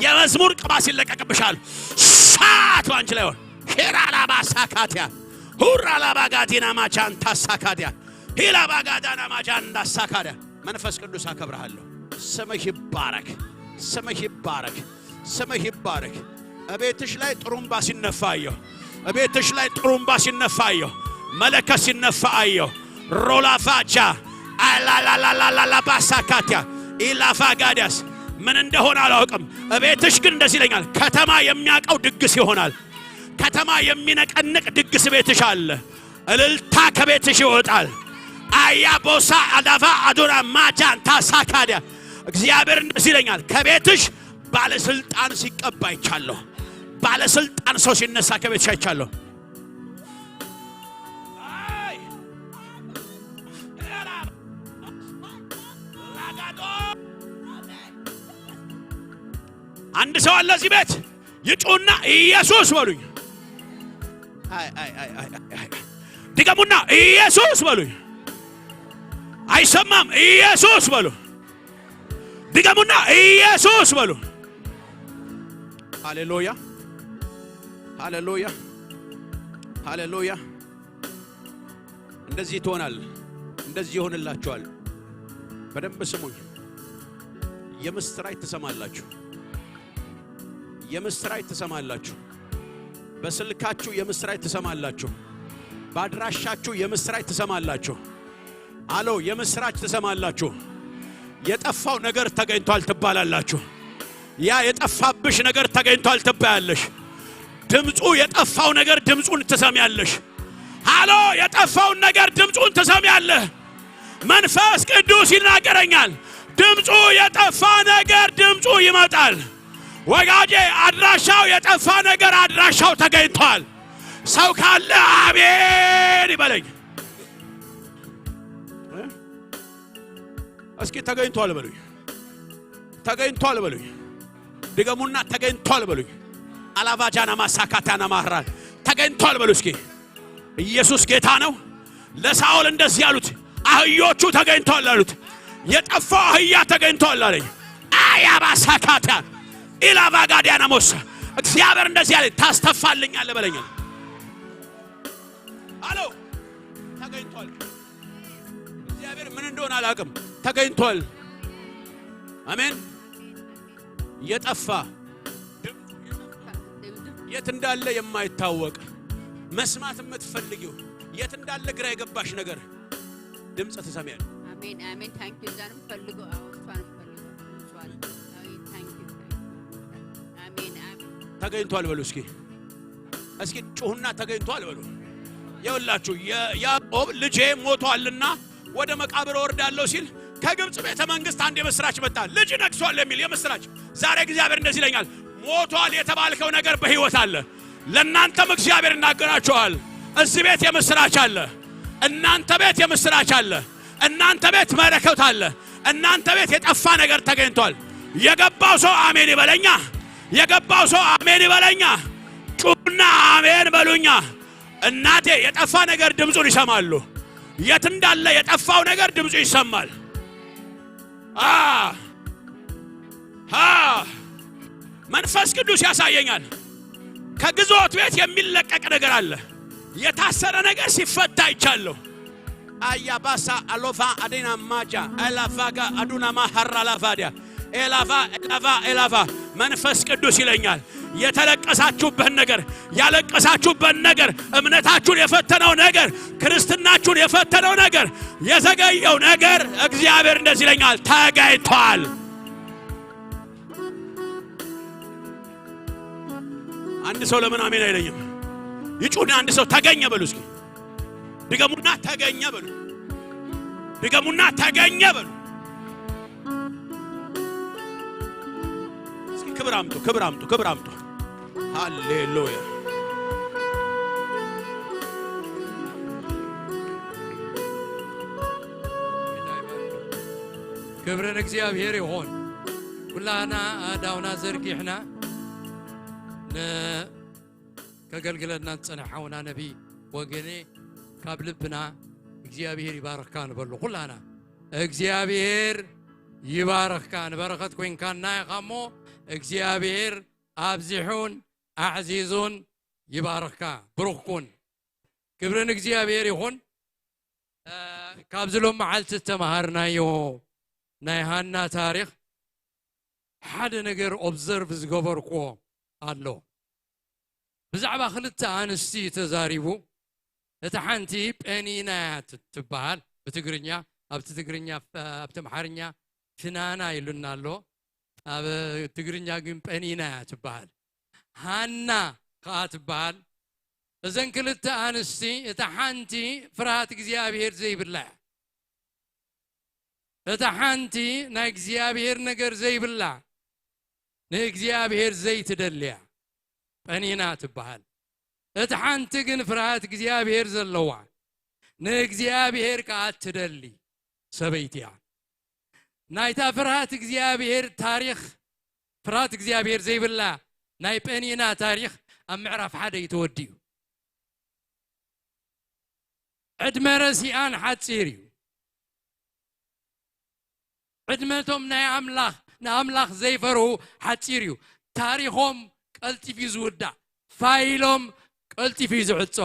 የመዝሙር ቅባት ይለቀቅብሻል። እሳት ባንቺ ላይ ይሆን። ሄራላባ ሳካቲያ፣ ሁራላባ ጋዲና ማቻንታ ሳካዲያ፣ ሂላባ ጋዳና ማቻንዳ ሳካዲያ። መንፈስ ቅዱስ አከብርሃለሁ። ስምህ ይባረክ፣ ስምህ ይባረክ፣ ስምህ ይባረክ። እቤትሽ ላይ ጥሩምባ ሲነፋ አየሁ። እቤትሽ ላይ ጥሩምባ ሲነፋ አየሁ። መለከት ሲነፋ አየሁ። ሮላፋቻ አላላላላላባሳካቲያ ኢላፋጋዲያስ ምን እንደሆነ አላውቅም። እቤትሽ ግን እንደዚህ ይለኛል። ከተማ የሚያውቀው ድግስ ይሆናል። ከተማ የሚነቀንቅ ድግስ ቤትሽ አለ። እልልታ ከቤትሽ ይወጣል። አያ ቦሳ አዳፋ አዶራ ማጃን ታሳካዲያ። እግዚአብሔር እንደዚህ ይለኛል። ከቤትሽ ባለስልጣን ሲቀባ አይቻለሁ። ባለስልጣን ሰው ሲነሳ ከቤትሽ አይቻለሁ። አይ! አንድ ሰው አለ እዚህ ቤት። ይጩና ኢየሱስ በሉኝ። አይ፣ አይ፣ አይ፣ አይ፣ አይ፣ አይ። ድገሙና ኢየሱስ በሉኝ። አይሰማም። ኢየሱስ በሉ። ድገሙና ኢየሱስ በሉ። ሃሌሉያ፣ ሃሌሉያ፣ ሃሌሉያ። እንደዚህ ትሆናል። እንደዚህ ይሆንላችኋል። በደንብ ስሙኝ። የምስራች ትሰማላችሁ። የምስራች ትሰማላችሁ። በስልካችሁ የምስራች ትሰማላችሁ። በአድራሻችሁ የምስራች ትሰማላችሁ። አሎ፣ የምስራች ትሰማላችሁ። የጠፋው ነገር ተገኝቷል ትባላላችሁ። ያ የጠፋብሽ ነገር ተገኝቷል ትባያለሽ። ድምፁ የጠፋው ነገር ድምፁን ትሰሚያለሽ። አሎ፣ የጠፋውን ነገር ድምፁን ትሰሚያለህ። መንፈስ ቅዱስ ይናገረኛል። ድምፁ የጠፋ ነገር ድምፁ ይመጣል። ወጋጄ፣ አድራሻው የጠፋ ነገር አድራሻው ተገኝቷል። ሰው ካለ አሜን ይበለኝ። እስኪ ተገኝቷል በሉኝ። ተገኝቷል በሉኝ። ድገሙና ተገኝቷል በሉኝ። አላባጃና ማሳካታና ማራል ተገኝቷል በሉ እስኪ። ኢየሱስ ጌታ ነው። ለሳኦል እንደዚህ ያሉት፣ አህዮቹ ተገኝቷል አሉት። የጠፋው አህያ ተገኝቷል አለኝ። አያባሳካታ ኢላባጋዲያና ሞሳ። እግዚአብሔር እንደዚህ ያለኝ፣ ታስተፋልኛለህ በለኛል። አሎ፣ ተገኝቷል። እግዚአብሔር ምን እንደሆነ አላውቅም። ተገኝቷል። አሜን። የጠፋ፣ የት እንዳለ የማይታወቅ፣ መስማት የምትፈልጊው፣ የት እንዳለ ግራ የገባሽ ነገር ድምፅ ትሰሚያለሽ። አሜን፣ አሜን። ታንክ ዩ። እዛንም ፈልገው፣ አዎ፣ እሷንም ፈልገው፣ እሷን። አይ፣ ታንክ ዩ፣ ታንክ ዩ። አሜን፣ አሜን። ተገኝቷል በሉ እስኪ። እስኪ ጩሁና ተገኝቷል በሉ። ይኸውላችሁ፣ የ-፣ ያዕቆብ ልጄ ሞቷልና ወደ መቃብር እወርዳለሁ ሲል ከግብፅ ቤተ መንግስት አንድ የምስራች መጣ። ልጅ ነግሷል የሚል የምስራች። ዛሬ እግዚአብሔር እንደዚህ ይለኛል፣ ሞቷል የተባልከው ነገር በህይወት አለ። ለእናንተም እግዚአብሔር ይናገራችኋል። እዚህ ቤት የምስራች አለ። እናንተ ቤት የምስራች አለ። እናንተ ቤት መለኮት አለ። እናንተ ቤት የጠፋ ነገር ተገኝቷል። የገባው ሰው አሜን ይበለኛ። የገባው ሰው አሜን ይበለኛ። ጩና አሜን በሉኛ። እናቴ፣ የጠፋ ነገር ድምፁን ይሰማሉ። የት እንዳለ የጠፋው ነገር ድምፁ ይሰማል። አ፣ አ፣ መንፈስ ቅዱስ ያሳየኛል። ከግዞት ቤት የሚለቀቅ ነገር አለ። የታሰረ ነገር ሲፈታ አይቻለሁ። አያባሳ አሎፋ አዴና ማጃ ኤላፋጋ አዱናማ ሀራ ላፋዲያ ኤላፋ ኤላፋ ኤላፋ መንፈስ ቅዱስ ይለኛል። የተለቀሳችሁበት ነገር፣ ያለቀሳችሁበት ነገር፣ እምነታችሁን የፈተነው ነገር፣ ክርስትናችሁን የፈተነው ነገር፣ የዘገየው ነገር እግዚአብሔር እንደዚህ ይለኛል፣ ተገኝቷል። አንድ ሰው ለምን አሜን አይለኝም? ይጩና አንድ ሰው ተገኘ በሉ እስኪ። ድገሙና ተገኘ በሉ። ድገሙና ተገኘ በሉ። እስኪ ክብር አምጡ፣ ክብር አምጡ፣ ክብር አምጡ። ሃሌሉያ። ክብሪ ንእግዚኣብሔር ይኹን። ኩላና ኣእዳውና ዘርጊሕና ን-፣ ከገልግለና ዝጸንሐ ሓውና ነቢይ ወገኔ ካብ ልብና እግዚኣብሔር ይባርኽካ ንበሎ። ኩላና እግዚኣብሔር ይባርኽካ። ንበረኸት ኮይንካና ኢኻ እሞ እግዚኣብሔር ኣብዚሑን ኣዕዚዙን ይባርኽካ። ብሩኽ ኩን። ክብሪ ንእግዚኣብሔር ይኹን። እ፣ ካብዚ ሎም መዓልቲ እተምሃርናዮ ናይ ሃና ታሪኽ ሓደ ነገር ኦብዘርቭ ዝገበርክዎ ኣሎ። ብዛዕባ ክልተ ኣንስቲ ተዛሪቡ። እታ ሓንቲ ጴኒና እያ ት-፣ ትበሃል ብትግርኛ፣ ኣብቲ ትግርኛ፣ ኣብቲ ኣምሓርኛ ፍናና ኢሉና ኣሎ። ኣብ ትግርኛ ግን ጴኒና እያ ትበሃል። ሃና ከኣ ትበሃል። እዘን ክልተ ኣንስቲ፣ እታ ሓንቲ ፍርሃት እግዚኣብሔር ዘይብላ እያ። እታ ሓንቲ ናይ እግዚኣብሔር ነገር ዘይብላ፣ ንእግዚኣብሔር ዘይትደልያ ጴኒና ትበሃል። እታ ሓንቲ ግን ፍርሃት እግዚኣብሔር ዘለዋ፣ ንእግዚኣብሔር ከኣ ትደሊ ሰበይቲ እያ። ናይታ ፍርሃት እግዚኣብሔር ታሪኽ፣ ፍርሃት እግዚኣብሔር ዘይብላ ናይ ጴኒና ታሪኽ ኣብ ምዕራፍ ሓደ እዩ ተወዲኡ። ዕድመ ረሲኣን ሓጺር እዩ። ዕድመ እቶም ናይ ኣምላኽ፣ ንኣምላኽ ዘይፈርሁ ሓጺር እዩ። ታሪኾም ቀልጢፉ እዩ ዝውዳእ። ፋይሎም ቀልጢፉ እዩ ዝዕጾ።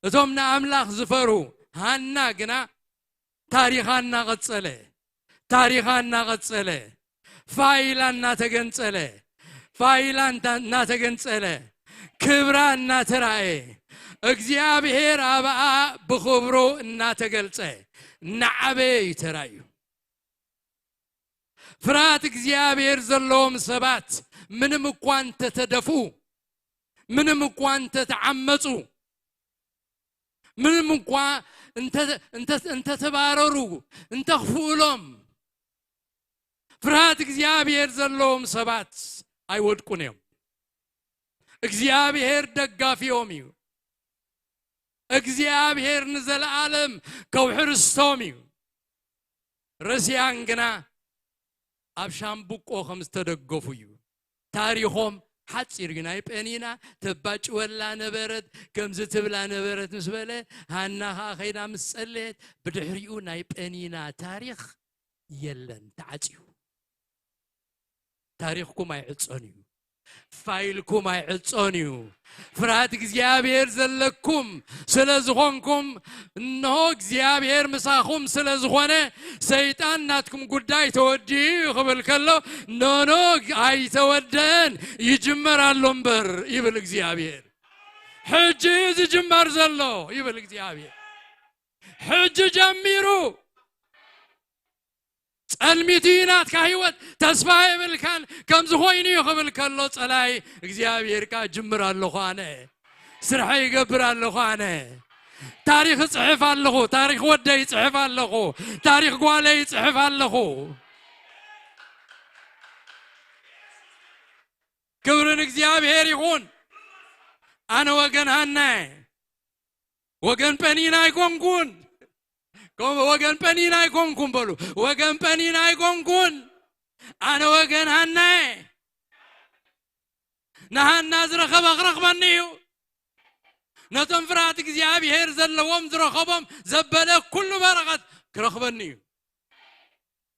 እቶም ንኣምላኽ ዝፈርሁ፣ ሃና ግና ታሪኻ እናቐጸለ፣ ታሪኻ እናቐጸለ፣ ፋይላ እናተገንጸለ፣ ፋይላ እንታ-፣ እናተገንጸለ፣ ክብራ እናተራእየ፣ እግዚኣብሔር ኣብኣ ብኽብሩ እናተገልጸ፣ እናዓበየ እዩ ተራእዩ። ፍርሃት እግዚኣብሔር ዘለዎም ሰባት ምንም እኳ እንተተደፍኡ፣ ምንም እኳ እንተተዓመጹ፣ ምንም እኳ እንተ-፣ እንተ-፣ እንተተባረሩ፣ እንተኽፍኡሎም፣ ፍርሃት እግዚኣብሔር ዘለዎም ሰባት ኣይወድቁን እዮም። እግዚኣብሔር ደጋፊኦም እዩ። እግዚኣብሔር ንዘለዓለም ከውሒ ርስቶም እዩ። ረሲኣን ግና ኣብ ሻምብቆ ከም ዝተደገፉ እዩ። ታሪኾም ሓጺር እዩ። ናይ ጴኒና ተባጭወላ ነበረት፣ ከምዚ ትብላ ነበረት ምስ በለ፣ ሃና ኸኣ ኸይዳ ምስ ጸለየት፣ ብድሕሪኡ ናይ ጴኒና ታሪኽ የለን፣ ተዓጽዩ። ታሪኽኩም ኣይዕጸን እዩ። ፋይልኩም ኣይዕጸን እዩ። ፍርሃት እግዚኣብሔር ዘለኩም ስለ ዝኾንኩም፣ እንሆ እግዚኣብሔር ምሳኹም ስለ ዝኾነ፣ ሰይጣን ናትኩም ጉዳይ ተወዲኡ እዩ ክብል ከሎ፣ ኖኖ ኣይተወደን፣ ይጅመር ኣሎ እምበር ይብል እግዚኣብሔር። ሕጂ እዩ ዝጅመር ዘሎ ይብል እግዚኣብሔር። ሕጂ ጀሚሩ። ጸልሚቱ እዩ ናትካ ህይወት፣ ተስፋ የብልካን፣ ከምዚ ኮይኑ እዩ ክብል ከሎ ጸላይ እግዚኣብሔር ከኣ ጅምር ኣለኹ ኣነ፣ ስርሐ ይገብር ኣለኹ ኣነ፣ ታሪኽ እጽሕፍ ኣለኹ፣ ታሪኽ ወደይ ይጽሕፍ ኣለኹ፣ ታሪኽ ጓለይ ይጽሕፍ ኣለኹ። ክብሪ ንእግዚኣብሔር ይኹን። ኣነ ወገን ሃና እየ። ወገን ጴኒና ኣይኮንኩን። ኮም-፣ ወገን ጴኒና ኣይኮንኩን በሉ። ወገን ጴኒና ኣይኮንኩን። ኣነ ወገን ሃናየ። ንሃና ዝረኸበ ክረኽበኒ እዩ። ነቶም ፍርሃት እግዚኣብሔር ዘለዎም ዝረኸቦም ዘበለ ኩሉ በረኸት ክረኽበኒ እዩ።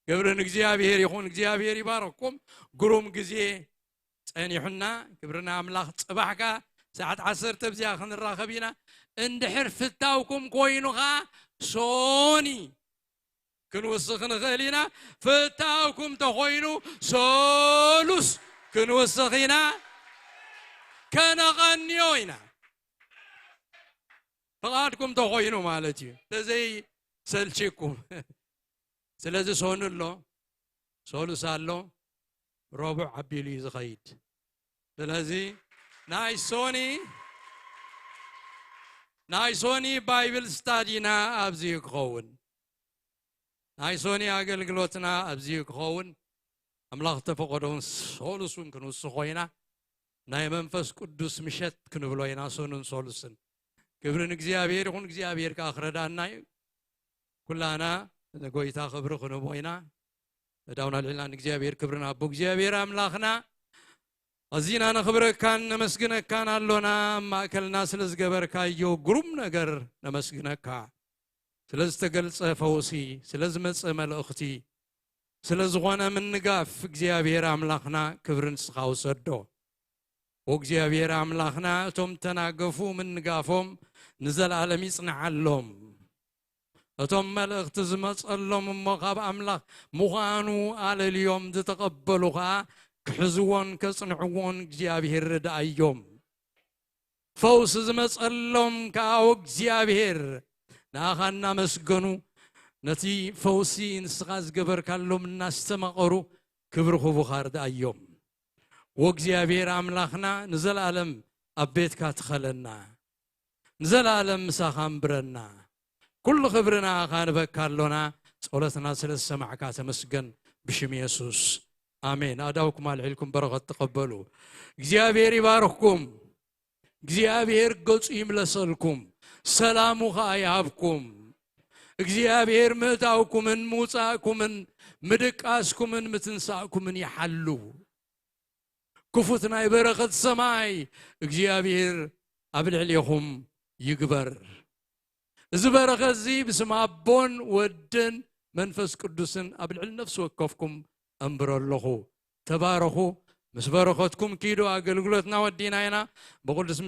ክብሪ ንእግዚኣብሔር ይኹን። እግዚኣብሔር ይባረኩም። ግሩም ግዜ ጸኒሑና። ክብሪ ንኣምላኽ። ጽባሕ ከኣ ሰዓት ዓሰርተ ኣብዚኣ ክንራኸብ ኢና። እንድሕር ፍታውኩም ኮይኑ ኸኣ ሶኒ ክንውስኽ ንኽእል ኢና። ፍታውኩም ተኾይኑ ሰሉስ ክንውስኽ ኢና። ከነቐንዮ ኢና። ፍቓድኩም ተኾይኑ ማለት እዩ። ተዘይ ሰልችኩም። ስለዚ ሶኒ ኣሎ፣ ሶሉስ ኣሎ፣ ረቡዕ ኣቢሉ እዩ ዝኸይድ። ስለዚ ናይ ሶኒ፣ ናይ ሶኒ ባይብል ስታዲና ኣብዚ እዩ ክኸውን። ናይ ሶኒ ኣገልግሎትና ኣብዚ እዩ ክኸውን። ኣምላኽ ተፈቐዶ እውን ሶሉስ እውን ክንውስኾ ኢና። ናይ መንፈስ ቅዱስ ምሸት ክንብሎ ኢና ሶኑን ሶሉስን። ክብሪ ንእግዚኣብሔር ይኹን። እግዚኣብሔር ከኣ ክረዳና እዩ። ኩላና ንጎይታ ክብሪ ክንቦ ኢና። እዳውና ልዕልና ንእግዚኣብሔር ክብሪ ንኣቦ እግዚኣብሔር ኣምላኽና። ኣዚና ነኽብረካን ነመስግነካን ኣሎና፣ ኣብ ማእከልና ስለ ዝገበርካዮ ግሩም ነገር ነመስግነካ። ስለ ዝተገልጸ ፈውሲ፣ ስለ ዝመጸ መልእኽቲ፣ ስለ ዝኾነ ምንጋፍ እግዚኣብሔር ኣምላኽና ክብሪ ንስኻ ውሰዶ። ወእግዚኣብሔር ኣምላኽና እቶም ተናገፉ ምንጋፎም ንዘለኣለም ይጽንዓሎም። እቶም መልእኽቲ ዝመጸሎም እሞ ካብ ኣምላኽ ምዃኑ ኣለልዮም ዝተቐበሉ ኸኣ ክሕዝዎን ከጽንዕዎን እግዚኣብሔር ርድኣዮም። ፈውሲ ዝመጸሎም ከኣ ወእግዚኣብሔር ንኣኻ እናመስገኑ ነቲ ፈውሲ ንስኻ ዝገበርካሎም እናስተማቐሩ ክብሪ ክቡኻ ርድኣዮም። ወእግዚኣብሔር ኣምላኽና ንዘለኣለም ኣብ ቤትካ ትኸለና፣ ንዘለኣለም ምሳኻ እንብረና። ኩሉ ክብሪ ንኣኻ ንበካ ኣሎና። ጸሎትና ስለ ዝሰማዕካ ተመስገን። ብሽም የሱስ ኣሜን። ኣእዳውኩም ኣልዒልኩም በረኸት ተቐበሉ። እግዚኣብሔር ይባርኽኩም። እግዚኣብሔር ገጹ ይምለሰልኩም፣ ሰላሙ ኸኣ ይሃብኩም። እግዚኣብሔር ምእታውኩምን ምውጻእኩምን ምድቃስኩምን ምትንሳእኩምን ይሓሉ። ክፉት ናይ በረኸት ሰማይ እግዚኣብሔር ኣብ ልዕሌኹም ይግበር። እዚ በረኸት እዚ ብስም ኣቦን ወድን መንፈስ ቅዱስን ኣብ ልዕሊ ነፍሲ ወከፍኩም ኣንብሮ ኣለኹ። ተባረኹ። ምስ በረኸትኩም ኪዱ። ኣገልግሎትና ወዲና ኢና። ብቕዱስ